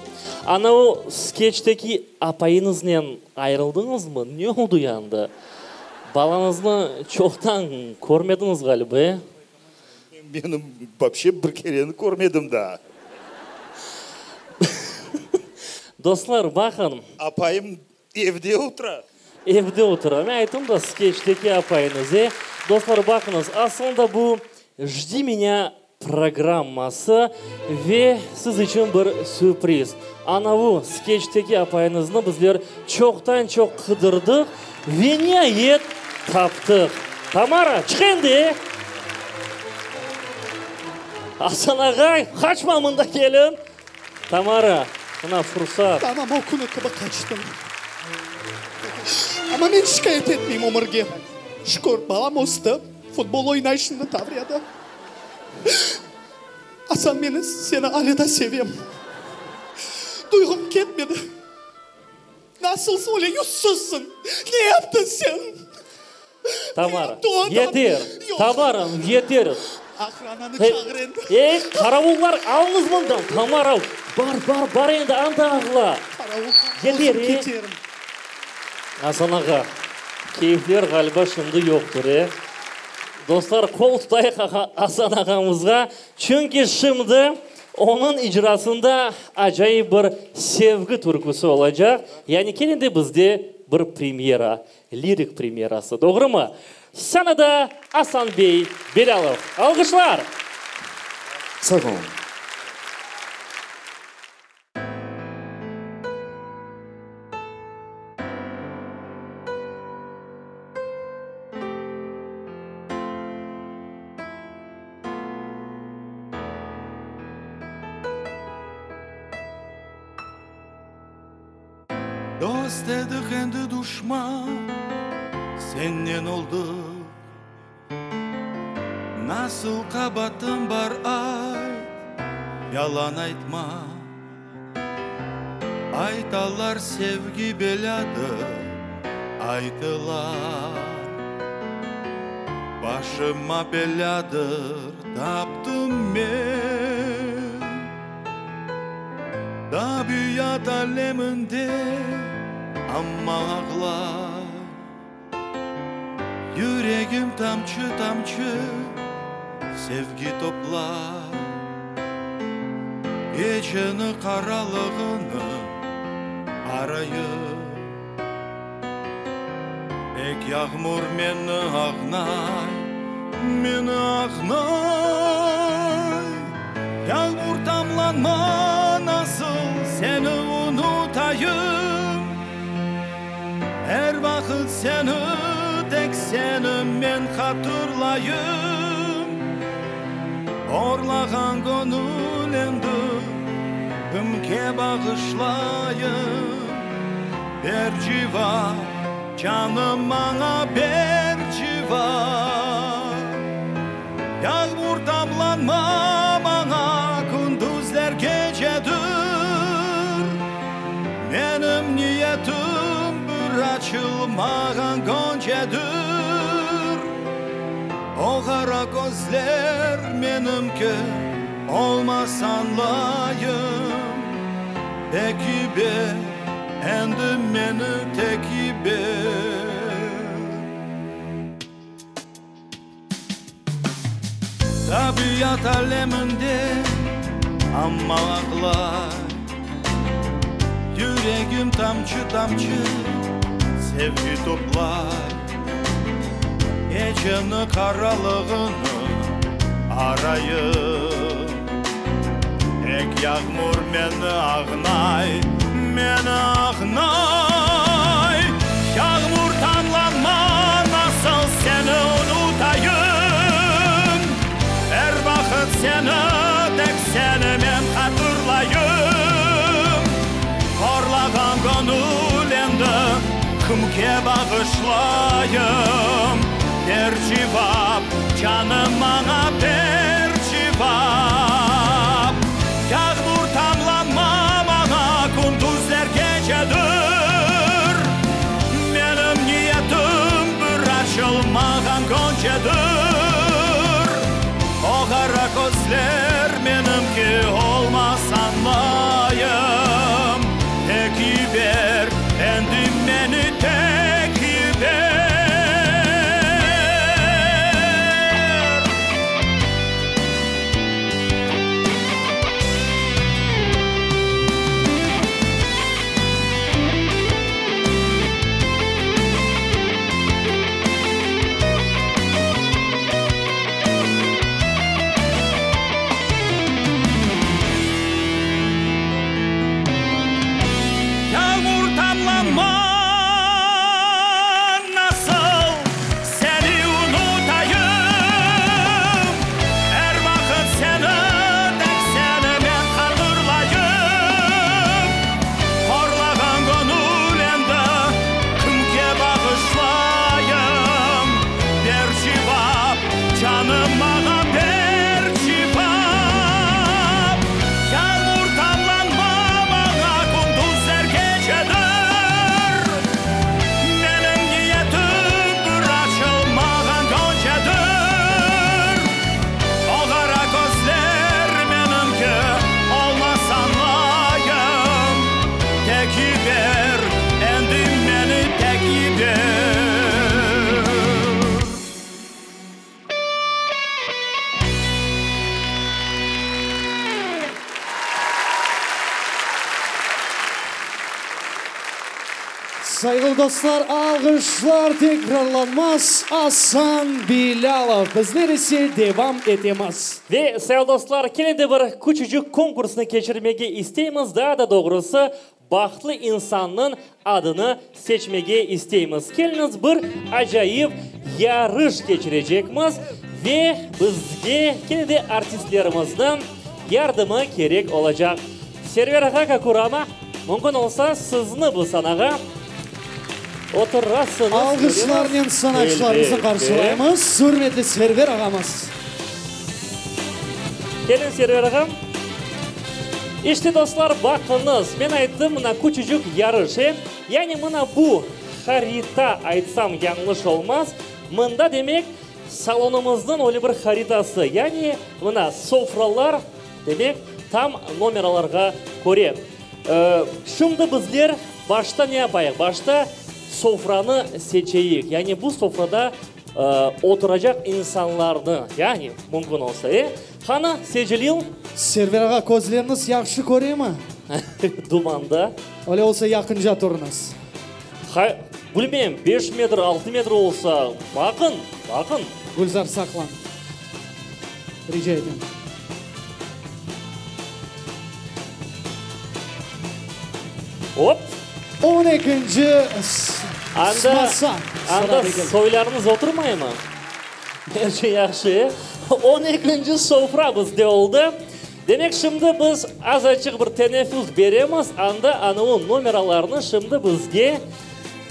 Ana o skeçteki apayıñıznen ayırıldıñızmı? Ne oldu yandı? Balañıznı çoqtan körmediñiz ğaliba, e? Menim vapşe bir kereni körmedim daa. Dostlar, baqın. Apayım evde otura. Evde otura. Men ayttım da, skeçteki apayıñız, e? Dostlar, baqıñız, aslında bu Jdi menâ programması ve siz içün bir sürpriz. Anavu skeçteki apayıñıznı bizler çoqtan-çoq qıdırdıq ve niayet taptıq. Tamara, çıq endi, e! Asan ağay, qaçma mında kelin! Tamara, mına fursat. Tamam, o künü kibi qaçtım. Amma men şikâyet etmeyim ömürge. Şükür, balam östi, futbol oynay şimdi Tavriyada. Asan, men seni alâ da sevem. Duyğum ketmedi. Nasılsıñ öyle yüzsüzsiñ? Ne yaptıñ sen? Tamara, yeter! Tamara, yeter! Ohrananı çağır endi. Ey, qaravullar, alıñız mından! Tamara, bar, bar, bar endi, anda ağla! Qaravul, Yeter, özüm e! keterim. Asan ağa, keyfler ğaliba şimdi yoqtır, e? Dostlar, qol tutayıq Asan ağamızğa, çünki şimdi onıñ icrasında acayip bir sevgi türküsi olacaq, yani kene de bizde bir premyera, lirik premyerası, doğrumı? Sanada Asan bey Belâlov. Alğışlar! Sağ olun. Dost edik endi duşman sennen oldıq Nasıl qabaatım bar ayt, yalan aytma. Aytalar sevgi belâdır, aytılar. Başıma belâdır, taptım men. Tabiat aleminde amma ağlay. Yüregim tamçı-tamçı sevgi toplay. Geceni qaralığını arayım. Tek yağmur meni ağnay, meni ağnay. Yağmur tamlanma, nasıl seni unutayım? Er vaqıt seni, tek seni men hatırlayım. Orlağan göñül endi kimge bağışlayım? Ber cevap, canım, maña ber cevap. Yağmur tamlanma maña, kündüzler gecedir. Menim niyetim bir açılmağan göncedir. O qara közler menimki olmaz añlayım. Tek yiber, endi meni tek yiber. Tabiat aleminde amma ağlay. Yüregim tamçı-tamçı sevgi toplay. Geceni qaralığını arayım. Tek yağmur meni ağnay, meni ağnay. Yağmur tamlanma, nasıl seni unutayım? Er vaqıt seni, tek seni men hatırlayım. Horlağan göñül endi kimge bağışlayım? Ber cevap, canım, maña ber cevap. Yağmur tamlanma maña, kündüzler gecedir. Menim niyetim bir açılmağan göncedir. O qara közler menimki olmaz añlayım. Tek yiber, endi meni tek yiber. Yağmur tamlanma, nasıl seni unutayım? Er vaqıt seni, tek seni men hatırlayım. Horlağan göñül endi kimge bağışlayım? Ber cevap, canım, maña ber cevap. Yağmur tamlanma maña, kündüzler gecedir. Menim niyetim bir açılmağan göncedir. O qara közler menimki olmaz añlayım. Tek yiber, endi meni tek yiber. Sayğılı dostlar, alğışlar tekrarlanmaz, Asan Bilâlov. Bizler ise devam etemiz. Ve, sayğılı dostlar, kene de bir küçücük konkursnı keçirmege isteymiz, daa da doğrusı, Bahtlı insannıñ adını seçmege isteymiz. Keliñiz, bir acayip yarış keçirecekmiz ve bizge kene de artistlerimizniñ yardımı kerek olacaq. Server ağa Kakurama, mümkün olsa, sizni bu sanağa oturasıñız. Alğışlarnen sanatçılarımıznı qarşılaymız. Ürmetli Server ağamız. Keliñ, Server ağam. İşte, dostlar, baqıñız, men ayttım, mına küçücük yarış, e? Yani mına bu harita aytsam yañlış olmaz, mında, demek, salonımıznıñ öyle bir haritası, yani mına sofralar, demek, tam nomeralarğa köre. Şimdi bizler başta ne yapayıq? Başta sofranı seçeyik, yani bu sofrada oturacaq insanlarnı, yani mümkün olsa, e? Qani, Secelil? Server ağa, közleriñiz yahşı köremi? Dumanda. Öyle olsa yaqınca turıñız. Hay, bilmeyim, beş metr, altı metr olsa, baqıñ, baqıñ. Gülzar, saqlan. Rica etem. Op! On ekinci Anda, masa anda sıra degil. soylarıñız oturmaymı? Er şey yahşı, e? On ekinci sofra bizde oldı. Demek, şimdi biz azaçıq bir teneffüs beremiz, anda anavı nomeralarnı şimdi bizge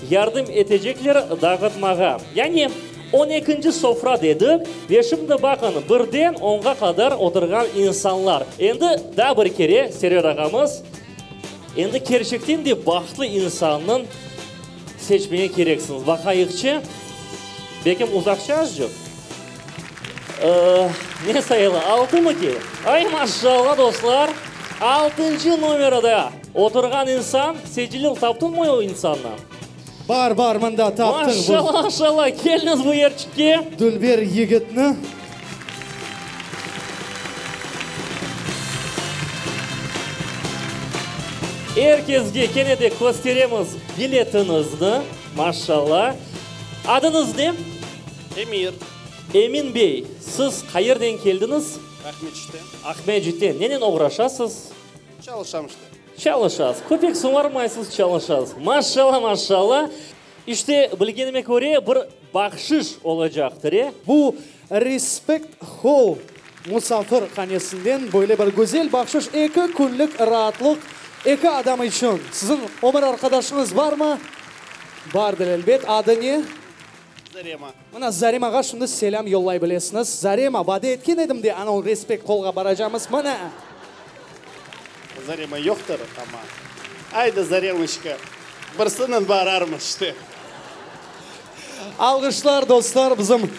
yardım etecekler dağıtmağa. Yani, on ekinci sofra dedik, ve şimdi baqıñ, birden onğa qadar oturğan insanlar. Endi daa bir kere Server ağamız, endi kerçekten de bahtlı insannıñ seçmege kereksiñiz. Baqayıqçı, belkim uzaqça azcıq? Ne sayılı, altımı ki? Ay, maşallah, dostlar! Altıncı nomerada oturğan insan, Secelil, taptıñmı o insannı? Bar, bar, mında taptıq. Maşallah, maşallah, keliñiz bu yerçikke. Dülber yigitni. Er kesge kene de kösteremiz biletiñizni, maşallah. Adıñız ne? Emir. Emin bey, siz qayerden keldiñiz? Aqmescitten. Aqmescitten. Nenen oğraşasız? Çalışam işte. Çalışasız. Köpek suvarmaysız, çalışasız. Maşallah, maşallah. İşte, bilgenime köre, bir bahşış olacaqtır, e? Bu Respect Hall musafir hanesinden böyle bir güzel bahşış, eki künlük raatlıq eki adam içün. Siziñ ömür arqadaşıñız barmı? Bardır, elbet. Adı ne? Zarema. Mına Zaremağa şimdi selâm yollay bilesiñiz. Zarema, vade etken edim de, ana o Respect Hallğa baracamız, mına. Zarema yoqtır, amma. Ayda, Zaremoçka, birsinen bararmız işte. Alğışlar, dostlar, bizim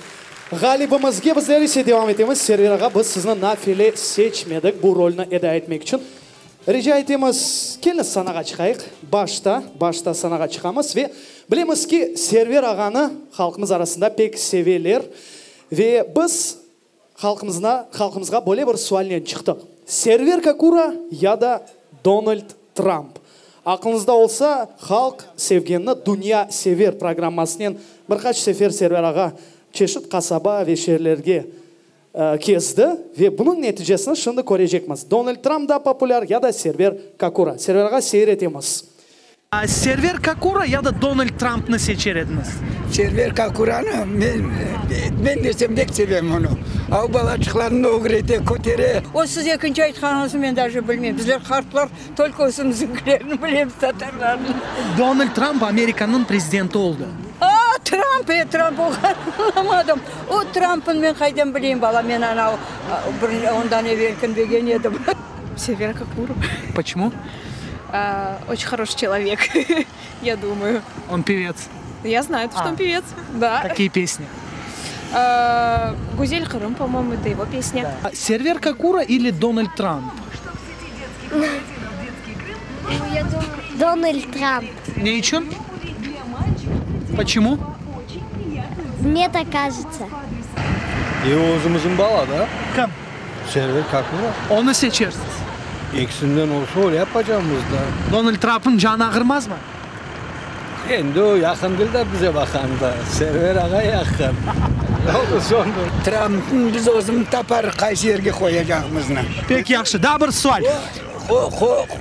ğalibimizge. Bizler ise devam etemiz. Server ağa, biz sizni nafile seçmedik bu rolni eda etmek içün. Rica etemiz, keliñiz sanağa çıqayıq. Başta, başta sanağa çıqamız ve bilemiz ki, Server ağanı halqımız arasında pek seveler ve biz halqımızna, halqımızğa böyle bir sualnen çıqtıq, Server Kakura ya da Donald Tramp? Aqlıñızda olsa, Halq sevgenini dünya sever programmasınen bir qaç sefer Server ağa çeşit qasaba ve şeerlerge Kezdi ve bunıñ neticesini şimdi körecekmiz, Donald Tramp daa populâr ya da Server Kakura? Server ağa, seyir etemiz. Server Kakura ya da Donald Trampnı seçer ediñiz? Server Kakuranı men, men desem bek sevem onı. Av balaçıqlarını ögrete, kötere. O siz ekinci aytqanıñıznı men daje bilmeyim. Bizler qartlar tolko özümizniñkilerini bilemiz, tatarlarnı. Donald Tramp Amerikanıñ prezidenti oldı. A, Tramp, e, Tramp olğanını añlamadım. O Trampnı men qaydan bileyim, bala, men ana bir ondan evelkin degen edim. Server Kakura. Почему? Очень хороший человек, я думаю. Он певец. Я знаю, что он певец, да. Какие песни? Güzel Qırım, по-моему, это его песня. Server Kakura или Donald Trump? Ну, я думаю, Donald Trump. Ne içün? Почему? Мне так кажется. E, özümizniñ bala da. Kim? Server Kakura. Onı seçersiz? Ekisinden olsa öyle yapacağımız da. Donald Trumpnıñ canı ağırmazmı? Endi o yaqın degil da bize baqanda, Server ağa yaqın. Oldı soñ. Trumpnı biz özümiz taparıq qaysı yerge qoyacağımıznı. Pek yahşı. Daa bir sual.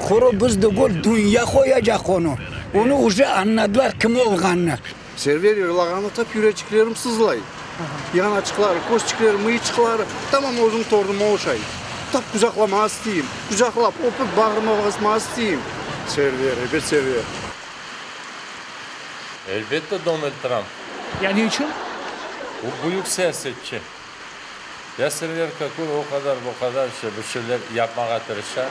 Quru biz degil, dünya qoyacaq onı. Onı uje añladılar kim olğanını. Server yırlağanda tap yüreçiklerim sızlay. Yanaçıqları, közçikleri, mıyıçıqları tamam özüm torunıma oşay. Tap qucaqlamağa isteyim. Qucaqlap, öpüp, bağrıma basmağa isteyim. Server, ebet Server. Elbette Donald Tramp. Ya ne içün? O büyük siyasetçi. Ya Server Kakura o qadar, bu qadar işte bir şeyler yapmağa tırışa.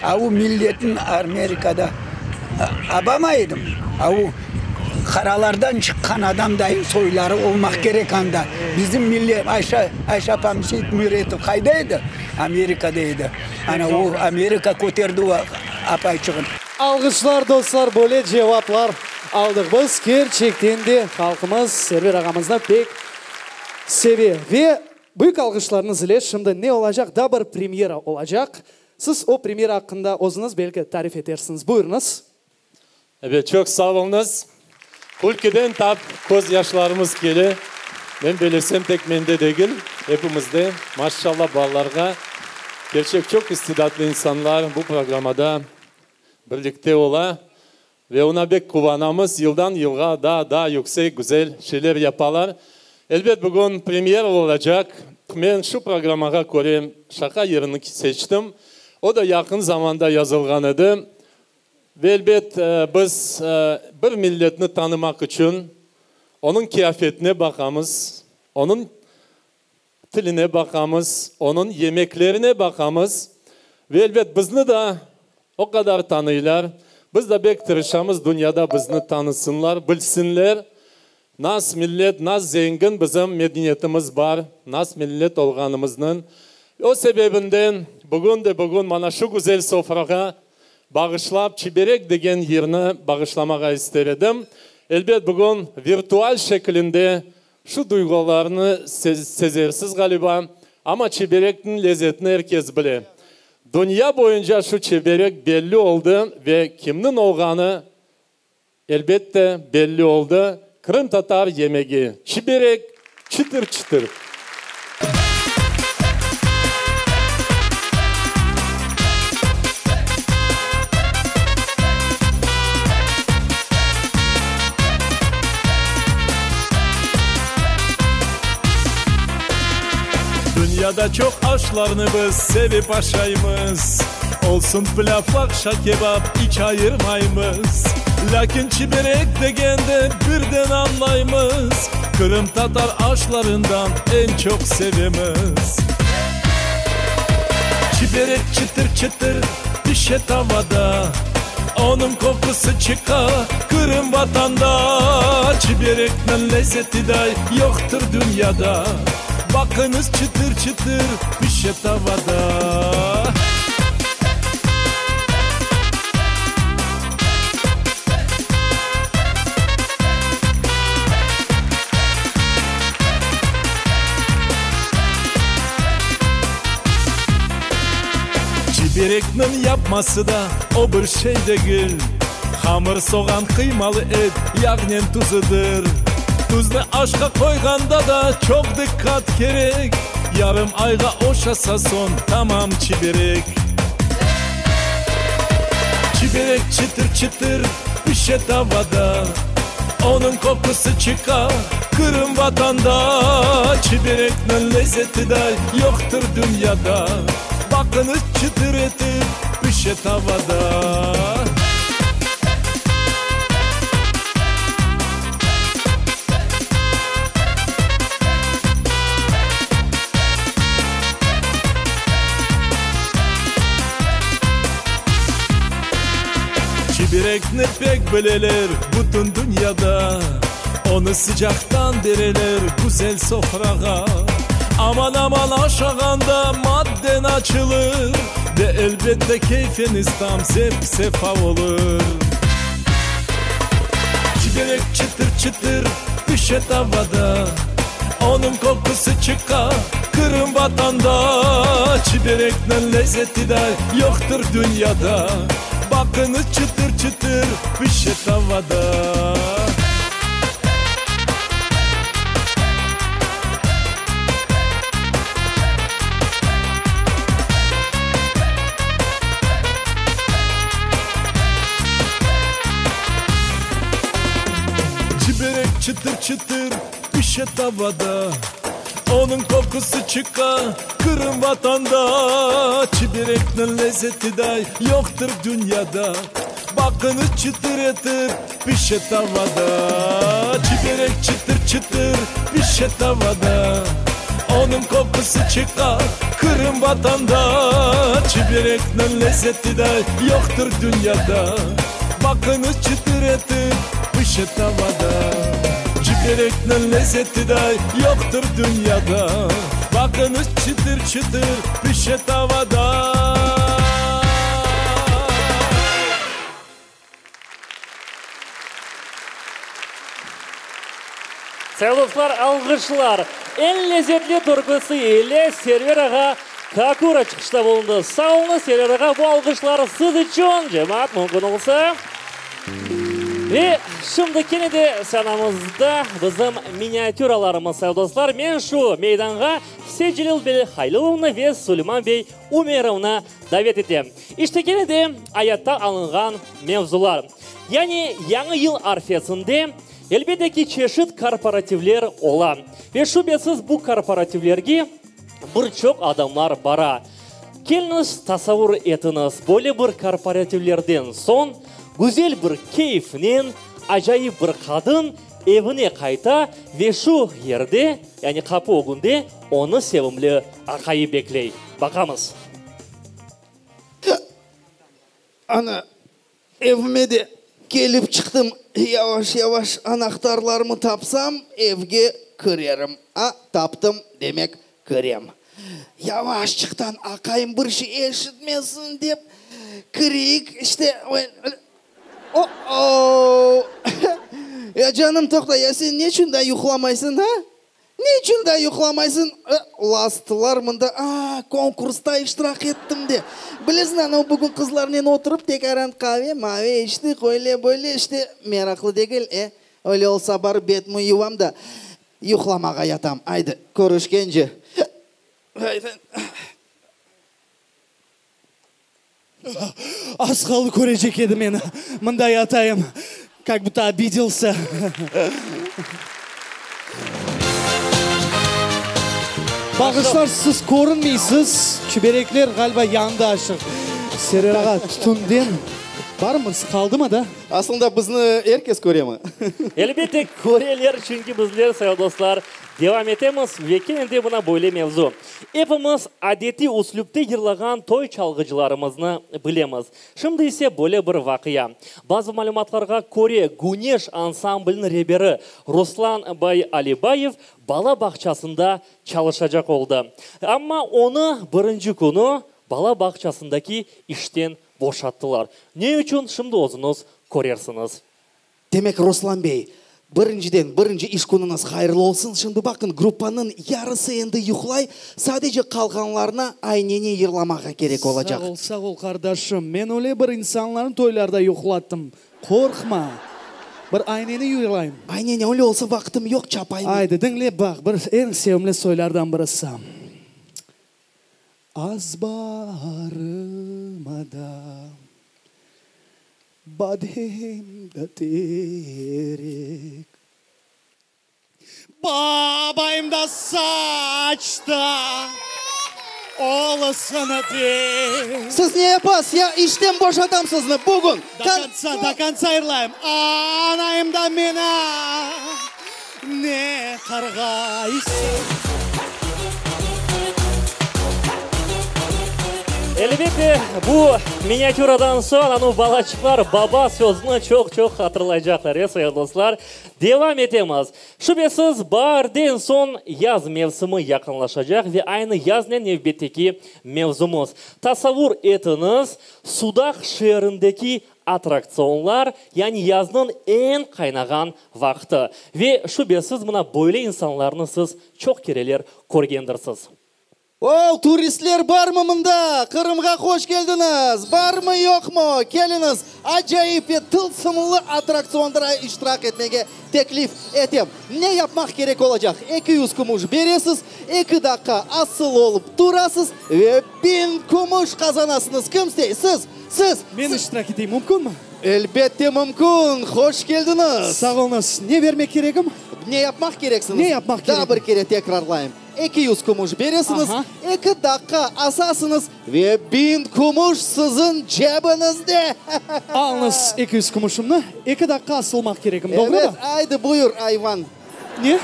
A u milletin Amerikada Obama edimi? A u qaralardan çıqqan adam dayın soyları olmaq kerek anda. Bizim millet, Ayşe, Ayşe apam Seytmüretov qayda edi? Amerikada edi. Ana o Amerika köterdi o apayçığın. Alğışlar, dostlar, böyle cevaplar aldıq biz. Kerçekten de halqımız Server ağamıznı pek seve. Ve büyük alğışlarıñız ile şimdi ne olacaq? Daa bir premyera olacaq. Siz o premyera aqqında özüñiz belki tarif etersiñiz. Buyurıñız. Ebet, çoq sağ oluñız. Külküden tap köz yaşlarımız kele. Men belesem, tek mende degil, epimizde. Maşşalla balalarğa. Kerçek, çoq istidatlı insanlar bu programmada birlikte ola. Ve oña bek quvanamız, yıldan yılğa daa daa yüksek, güzel şeyler yapalar. Elbet, bugün premyera olacaq. Men şu programmağa köre şaqa yırını seçtim. O da yaqın zamanda yazılğan edi. Ve elbet, biz bir milletni tanımaq içün onıñ kiyafetine baqamız, onıñ tiline baqamız, onıñ yemeklerine baqamız. Ve elbet, bizni da o qadar tanıylar. Biz da bek tırışamız dünyada bizni tanısınlar, bilsinler. Nas millet, nas zengin bizim medeniyetimiz bar, nas millet olğanımıznıñ. O sebebinden bugün de bugün mana şu güzel sofrağa bağışlap Çiberek degen yırnı bağışlamağa ister edim. Elbet, bugün virtual şekilinde şu duyğularnı sezersiz ğaliba, amma çiberekniñ lezetini er kes bile. Dünya boyunca şu çiberek belli oldı ve kimniñ olğanı Elbette, belli oldı, qırımtatar yemegi, çiberek, çıtır-çıtır. Dünyada çoq aşlarnı biz sevip aşaymız. Olsun pilâv, laqşa, kebap, iç ayırmaymız. Lâkin çiberek degende birden añlaymız, Qırımtatar aşlarından eñ çoq sevemiz. Çiberek çıtır-çıtır pişe tavada, Onıñ qoqusı çıqa Qırım vatanda. Çiberekniñ lezetiday yoqtır dünyada. Baqıñız çıtır-çıtır pişe tavada. Çiberekniñ yapması da o bir şey degil. Hamır, soğan, qıymalı et, yağnen tuzıdır. Tuznı aşqa qoyğanda da çoq diqqat kerek, yarım ayğa oşasa soñ tamam çiberek. Çiberek çıtır-çıtır pişe tavada, Onıñ qoqusı çıqa Qırım vatanda. Çiberekniñ lezeti day yoqtır dünyada. Baqıñız çıtır etip pişe tavada. Çiberekni pek bileler bütün dünyada. Onı sıcaqtan bereler güzel sofrağa. Aman-aman aşağanda madden açılır, Ve elbette keyfeniz tam zevq-sefa olur. Çiberek çıtır-çıtır pişe tavada, Onıñ qoqusı çıqa Qırım vatanda. Çiberekniñ lezeti day yoqtır dünyada, Baqıñız çıtır-çıtır pişe tavada. Çiberek çıtır-çıtır pişe tavada, Onıñ qoqusı çıqa Qırım vatanda. Çiberekniñ lezeti day yoqtır dünyada, Baqıñız çıtır etip pişe tavada. Çiberek çıtır-çıtır pişe tavada. Onıñ qoqusı çıqa Qırım vatanda. Çiberekniñ lezeti de yoqtır dünyada. Baqıñız çıtır etip pişe tavada. Çiberekniñ lezeti de yoqtır dünyada. Baqıñız çıtır-çıtır pişe tavada. Sayın dostlar, alğışlar! Eñ lezetli türküsi ile Server ağa Kakura çıqışta bulundı. Sağ oluñız, Server ağa, bu alğışlar siz içün, cemaat, mümkün olsa. Ve şimdi kene de sanamızda bizim miniatüralarımız, sayın dostlar. Men şu meydanğa Secelil bey Haylılovnı ve Suleyman bey Umerovnı davet etem. İşte kene de ayatta alınğan mevzular. Yani Yañı yıl arfesinde, elbette ki, çeşit korporativler ola. Ve şübesiz bu korporativlerge bir çoq adamlar bara. Keliñiz, tasavur etiñiz, böyle bir korporativlerden soñ güzel bir keyfnen acayip bir qadın evine qayta ve şu yerde, yani qapı ögünde onı sevimli aqayı bekley. Baqamız. Ana, evime de kelip çıqtım. Yavaş-yavaş anahtarlarımı tapsam, evge kirerim. A, taptım, demek, kirem. Yavaşçıqtan aqayım bir şey eşitmesin dep, kireyik, işte. O-o! Ya, canım, toqta, ya sen neçün daa yuqlamaysıñ, ha? Ne içün daa yuqlamaysıñ? Lastılar mında. A, konkursta iştirak ettim de. Bilesiñ, anavı bugün qızlarnen oturıp tekaran qave, mave içtik, öyle böyle işte. Meraqlı degil, e? Öyle olsa barıp betimi yuvam da, yuqlamağa yatam. Aydı, körüşkence. Az qaldı körecek edi meni. Mında yatayım. Kak budto obidelse. Bağışlar, siz körünmeysiz. Çiberekler, ğaliba, yandı aşıq. Server ağa, tütünden barmı, qaldımı da? Aslında bizni er kes köremi? Elbette, köreler, çünki bizler, sayın dostlar, devam etemiz ve kene de mına böyle mevzu. Epimiz adetiy üslüpte yırlağan toy çalğıcılarımıznı bilemiz. Şimdi ise böyle bir vaqia. Bazı malümatlarğa köre, Güneş ansambliniñ reberi Ruslan bay Alibayev bala bağçasında çalışacaq oldı. Amma onı birinci künü bala bağçasındaki işten boşattılar. Ne içün, şimdi özüñiz körersiñiz. Demek, Ruslan bey, birinciden, birinci iş künüñiz hayırlı olsun. Şimdi baqıñ, gruppanıñ yarısı endi yuqlay, sadece qalğanlarına ayneni yırlamağa kerek olacaq. Sağ ol, sağ ol, qardaşım. Men öyle bir insanlarnı toylarda yuqlattım. Qorqma. Bir ayneni yırlayım. Ayneni, öyle olsa vaqtım yoq, çapayım. Aydı, diñlep baq, bir eñ sevimli soylardan birisi. Azbarıma da. Badem da terek. Babayım da saçta olsun pek. Siz ne yapasız ya, işten boşatam sizni bugün. Do kontsa, do kontsa yırlayım. Anayım da meni ne qarğaysın. Elbette, bu miniatüradan soñ anu balaçıqlar baba sözüni çoq-çoq hatırlaycaqlar, e, sayın dostlar? Devam etemiz. Şübesiz, baarden soñ yaz mevsimi yaqınlaşacaq ve aynı yaznen nevbetteki mevzumız. Tasavvur etiñiz, Sudaq şeerindeki Attraktsionlar, yani yaznıñ eñ qaynağan vaqtı. Ve şübesiz mına böyle insanlarnı siz çoq kereler körgendirsiz. Ow, turistler barmı mında? Qırımğa hoş keldiñiz! Barmı, yoqmı? Keliñiz, acayip ve tılsımlı attraktsionda iştirak etmege teklif etem. Ne yapmaq kerek olacaq? 200 kümüş beresiz, eki daqqa asıl olıp turasız ve 1000 kümüş qazanasıñız. Kim istey? Siz! Siz! Men iştirak eteyim, mümkünmi? Elbette mümkün! Hoş keldiñiz! Sağ oluñız! Ne vermek keregim? Ne yapmaq kereksiñiz? Ne yapmaq keregim? Daa bir kere tekrarlayım, 200 kümüş beresiñiz, eki daqqa asasıñız ve 1000 kümüş siziñ cebiñizde! Alıñız 200 kümüşimni, eki daqqa asılmaq keregim, doğrumı? Evet, aydı, buyur, ayvan. Ne?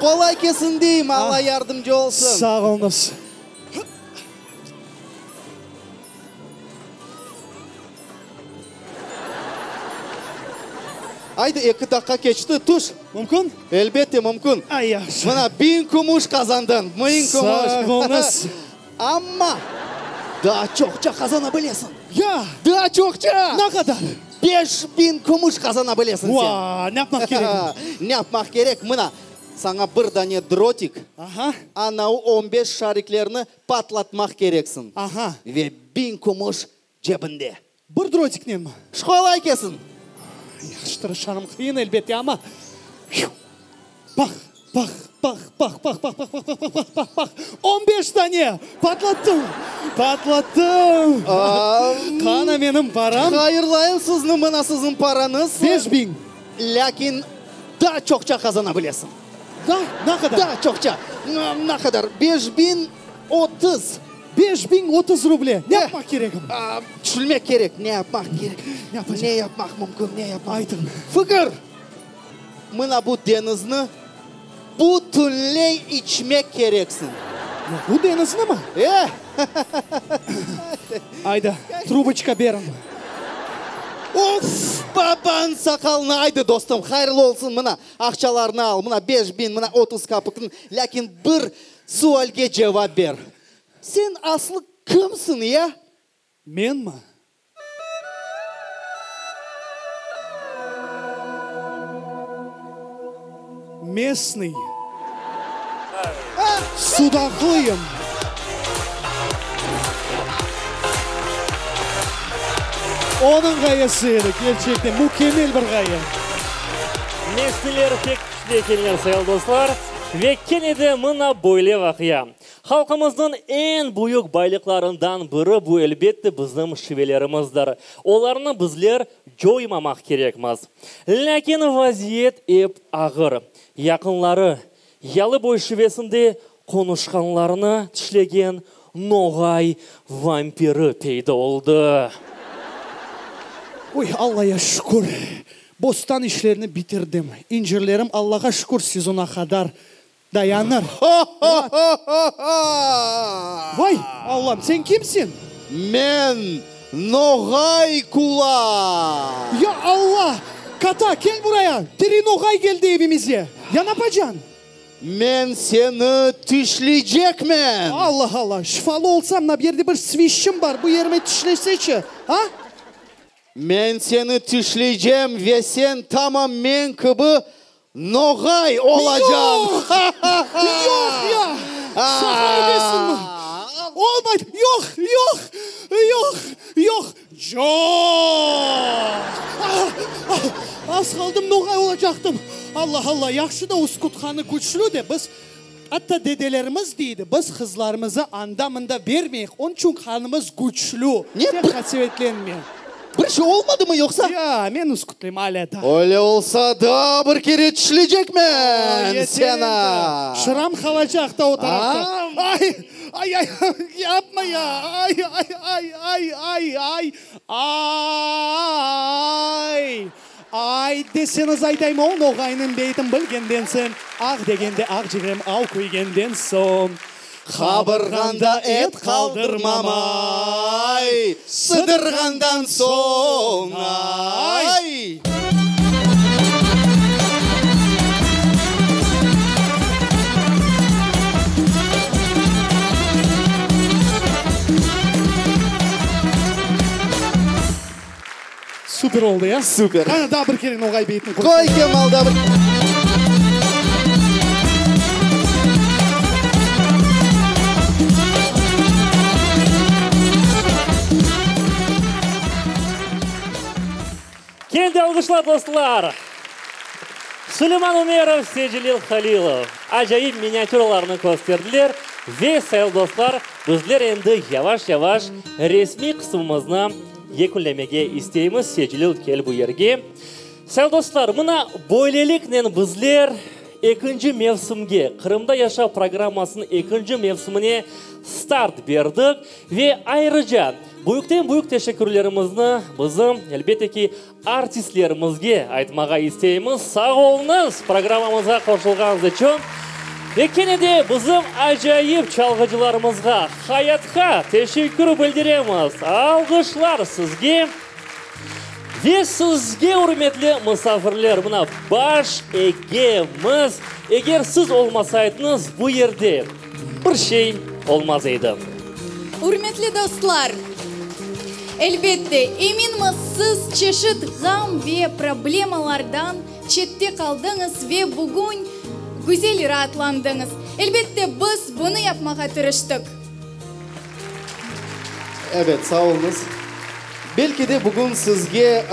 Qolay kelsin deyim, Alla yardımcı olsun. Sağ oluñız. Aydı, eki daqqa keçti, tüş. Mümkün? Elbette, mümkün. Ay, yahşı. Mına, biñ kümüş qazandıñ, miñ kümüş. Sağ oluñız. Amma daa çoqça qazana bilesiñ. Ya! Daa çoqça! Ne qadar? 5000 kümüş qazana bilesiñ sen. Vaa, ne yapmaq kerek? Ne yapmaq kerek? Mına, saña bir dane drotik, Aha. anavı on beş şariklerni patlatmaq kereksiñ. Aha. Ve biñ kümüş cebinde. Bir drotiknenmi? Qolay kelsin! Yahşı tırışarım, qıyın elbette, amma. Pah, pah, pah, pah, pah, pah, pah, pah, pah, pah, pah, pah, 15 dane! Patlattım! Patlattım! Qana menim param? Hayırlayım sizni, mına siziñ parañız. 5000. Lâkin daa çoqça qazana bilesiñ. Da? Ne qadar? Daa çoqça. Ne qadar? 5030. 5030 ruble. Ne yapmaq kerekim? Tüşünmek kerek. Ne yapmaq kerek? Ne Ne yapmaq mümkün? Ne yapmaq? Aytıñ. Fikir! Mına bu deñizni bütünley içmek kereksiñ. Bu deñiznimi? E! Ayda, truboçka beriñ. Of, babañ saqalını! Aydı, dostum, hayırlı olsun, mına, aqçalarnı al, mına 5000, mına 30 kapikniñ, lâkin bir sualge cevap ber. Sen aslı kimsiñ, ya? Menmi? Mestnıy. Sudaqlıyım. Onıñ ğayesi edi, kerçekten mükemmel bir ğaye. Mestnıyler pek küçlü ekenler, sayılı dostlar. Ve kene de mına böyle vaqia. Halqımıznıñ eñ büyük baylıqlarından biri bu, elbette, bizim şivelerimizdir. Olarnı bizler coymamaq kerekmiz. Lâkin vaziyet ep ağır. Yaqınları Yalıboy şivesinde qonuşqanlarnı tişlegen noğay vampiri peyda oldı. Oy, Allaya şükür, bostan işlerini bitirdim. İncirlerim, Allağa şükür, sezona qadar Dayanır. Vay, Allam, sen kimsiñ? Men Noğay Kula! Ya Alla! Kata, kel buraya, tiri noğay keldi evimize. Ya napacañ? Men seni tişleycekmen! Alla, Alla, şifalı olsam, mına bu yerde bir svişçim bar, bu yerime tişleseçi, a? Men seni tişleycem ve sen tamam men kibi Noğay olacaq! Yoq! Yoq, ya! Şaqa etesiñmi? Olmaydı! Yoq, yoq, yoq, yoq, coq! Az qaldım noğay olacaqtım! Alla, Alla, yahşı da Uskut hanı küçlü de, biz, atta dedelerimiz dey edi, biz qızlarımızı anda-mında bermeyik, onıñ içün hanımız küçlü, sen qasevetlenme. Bir şey olmadımı yoqsa? Ya, men Uskutlıyım alâ daa. Öyle olsa, daa bir kere tişleycekmen seni! Şıram qalacaq da o tarafta. Ay, ay, ay, yapma ya! Ay, ay, ay, ay, ay, ay, ay! Ay deseñiz aytayım, o noğaynıñ beytin bilgenden soñ, Ah degende aqciğerim av küygenden soñ. Qabırğanda et qaldırmam, ay, Sıdırğandan soñ, ay. Super oldı, ya? Super. Qana, daa bir kere noğay beytini qoy. Qoy, Kemal, daa bir. Kendi alğışlar, dostlar! Suleyman Umerov, Secelil Halilov acayip miniatüralarnı kösterdiler ve, sayılı dostlar, bizler endi yavaş-yavaş resmiy qısmımıznı Yekünlemege isteymiz, Secelil, kel bu yerge. Sayılı dostlar, mına böyleliknen bizler. Ekinci mevsimge, Qırımda yaşa programmasınıñ ekinci mevsimine start berdik. Ve ayrıca, büyükten-büyük teşekkürlerimizni bizim, elbette ki, artistlerimizge aytmağa isteymiz. Sağ oluñız, programmamızğa qoşulğanıñız içün. Ve kene de bizim acayip çalğıcılarımızğa, Hayatqa teşekkür bildiremiz. Alğışlar sizge. Ve sizge, ürmetli musafirler, mına baş egemiz. Eger siz olmasaydıñız, bu yerde bir şey olmaz edi. Ürmetli dostlar! Elbette, eminmiz, siz çeşit ğam ve problemalardan çette qaldıñız ve bugün güzel raatlandıñız. Elbette, biz bunı yapmağa tırıştıq. Ebet, sağ oluñız. Belki de bugün sizge,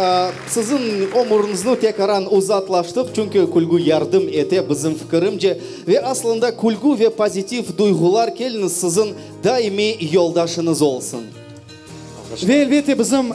siziñ ömüriñizni tekaran uzatlaştıq, çünki külgü yardım ete, bizim fikirimce. Ve aslında külgü ve pozitiv duyğular, keliñiz, siziñ daimiy yoldaşıñız olsun. Ve elbette bizim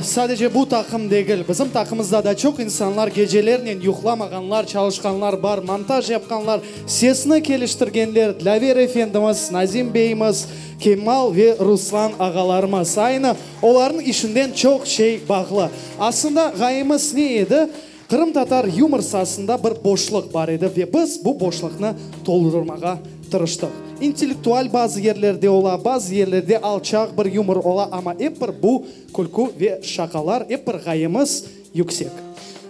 sadece bu taqım degil, bizim taqımızda da çoq insanlar gecelernen yuqlamağanlar, çalışqanlar bar, montaj yapqanlar, sesni keliştirgenler, Dlâver efendimiz, Nazim beyimiz, Kemal ve Ruslan ağalarımız. Aynı olarnıñ işinden çoq şey bağlı. Aslında ğayemiz ne edi? Qırımtatar yumor saasında bir boşluq bar edi ve biz bu boşluqnı toldurmağa tırıştıq. İntellektual bazı yerlerde ola, bazı yerlerde alçaq bir yumor ola, amma ep bir bu külkü ve şaqalar, ep bir ğayemiz yüksek.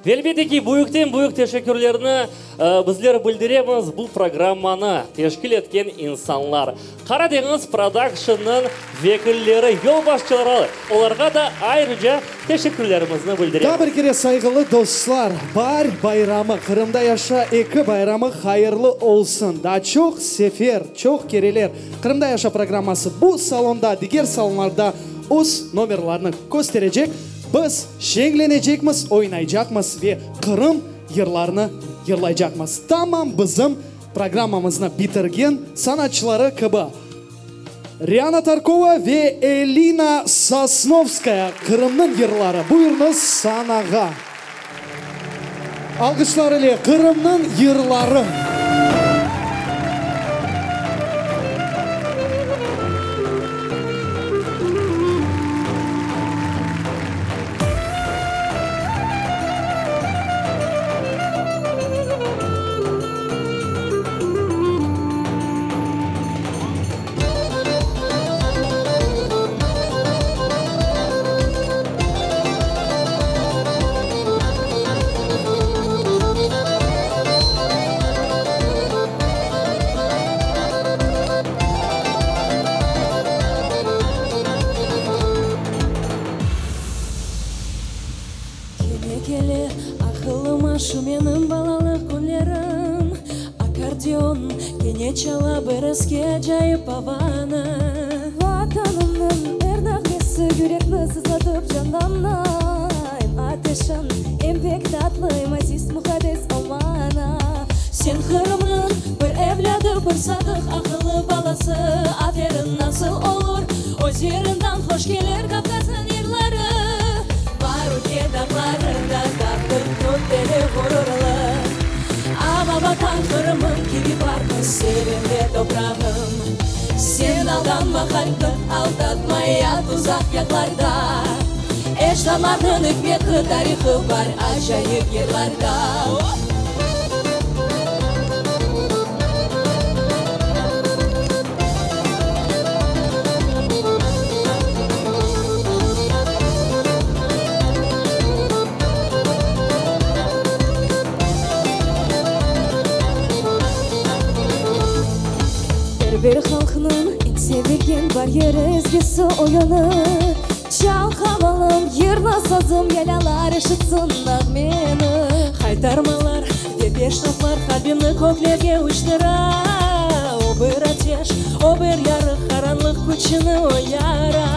Ve elbette ki, büyükten-büyük teşekkürlerni bizler bildiremiz bu programmanı teşkil etken insanlar, Qara deñiz prodakşnnıñ vekilleri, yolbaşçıları, olarğa da ayrıca teşekkürlerimizni bildiremiz. Daa bir kere sayğılı dostlar, baar bayramı, Qırımda yaşa eki bayramı hayırlı olsun! Daa çoq sefer, çoq kereler Qırımda yaşa programması bu salonda, diger salonlarda öz nomerlarını kösterecek. Biz şeñlenecekmiz, oynaycaqmız ve Qırım yırlarını yırlaycaqmız. Tamam bizim Programmamıznı bitirgen sanatçıları kibi Riana Tarkova ve Elina Sosnovskaya Qırımnıñ yırları. Buyurıñız sanağa. Alğışlar ile Qırımnıñ yırları. Kene kele aqılıma şu menim balalıq künlerim, Akkordeon kene çala bir eski acayip avanı. Vatanımnıñ er nağmesi yürekni sızlatıp canlana, Em ateşin, em pek tatlı, em aziz muqaddes o mana. Sen Qırımnıñ bir evlâdı, bir sadıq aqıllı balası, Aferin, nasıl olur, öz yerinden hoş kelir Kavkaznıñ yırları. Bar ülke dağlarında dağdır töpeli ğururlı, Amma Vatan Qırımım kibi barmı sevimli toprağım? Sen aldanma, qalpni aldatma, yat uzaq yaqlarda, Ecdatlarnıñ ikmeti, tarihı bar acayip yırlarda. Er bir halqnıñ eñ sevilgen bar yeri, ezgisi, oyunı. Çal qavalım, yırla sazım, yaylalar eşitsin nağmeni. Haytarmalar ve peşnotlar qalbimni köklerge uçtıra. O bir ateş, o bir yarıq, qaranlıq küçüni oyara.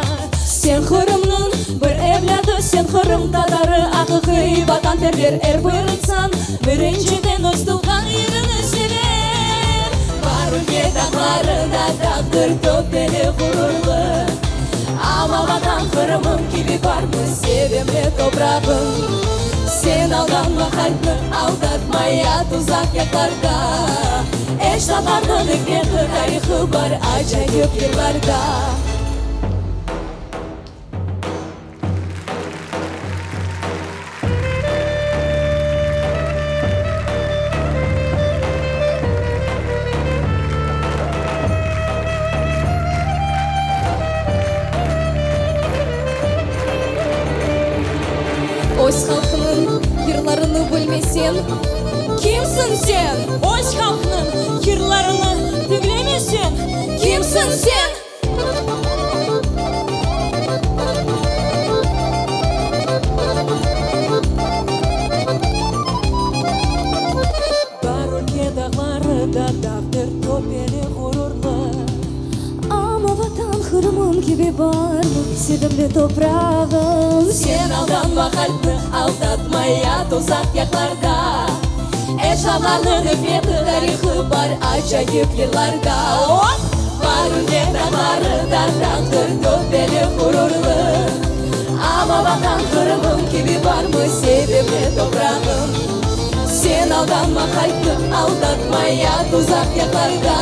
Sen Qırımnıñ bir evlâdı, sen Qırım tatarı, aqiqiy vatanperver er bir insan birinciden öz tuvğan yerini sever. Bar ülke dağları da dağdır, töpeli, ğururlı, Amma Vatan Qırımım kibi barmı sevimli toprağım? Sen aldanma qalpni aldatmaya tuzaq yaqlarda Ecdatlarnıñ ikmeti tarihı bar acayip yırlarda. Öz halqınıñ yırlarını bilmeseñ, kimsiñ sen? Öz halqınıñ yırlarını diñlemeseñ, kimsiñ sen? Bar ülke dağları da dağdır töpeli ğururlı. Amma Vatan Qırımım kibi barmı sevimli toprağım? Sen aldanma qalpni aldatmaya tuzaq yaqlarda. Ecdatlarnıñ ikmeti tarihı bar acayip yırlarda. Bar ülke dağları da dağdır töpeli ğururlı. Amma Vatan Qırımım kibi barmı sevimli toprağım? Sen aldanma qalpni aldatmaya tuzaq yaqlarda.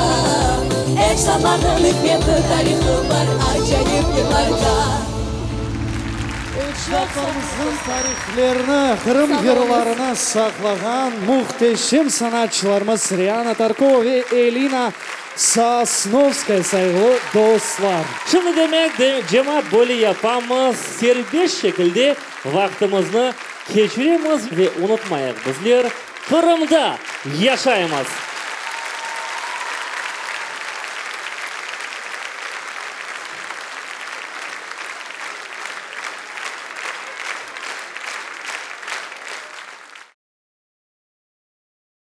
Ecdatlarnıñ ikmeti tarihı bar acayip yırlarda. Ecdatlarımıznıñ tarihlerini, Qırım yırlarını saqlağan mühteşem sanatçılarımız Riana Tarkova ve Elina Sosnovskaya, sayğılı dostlar. Şimdi demek, cemaat, böyle yapamız, serbest şekilde vaqtımıznı keçiremiz ve unutmayıq, bizler Qırımda yaşaymız!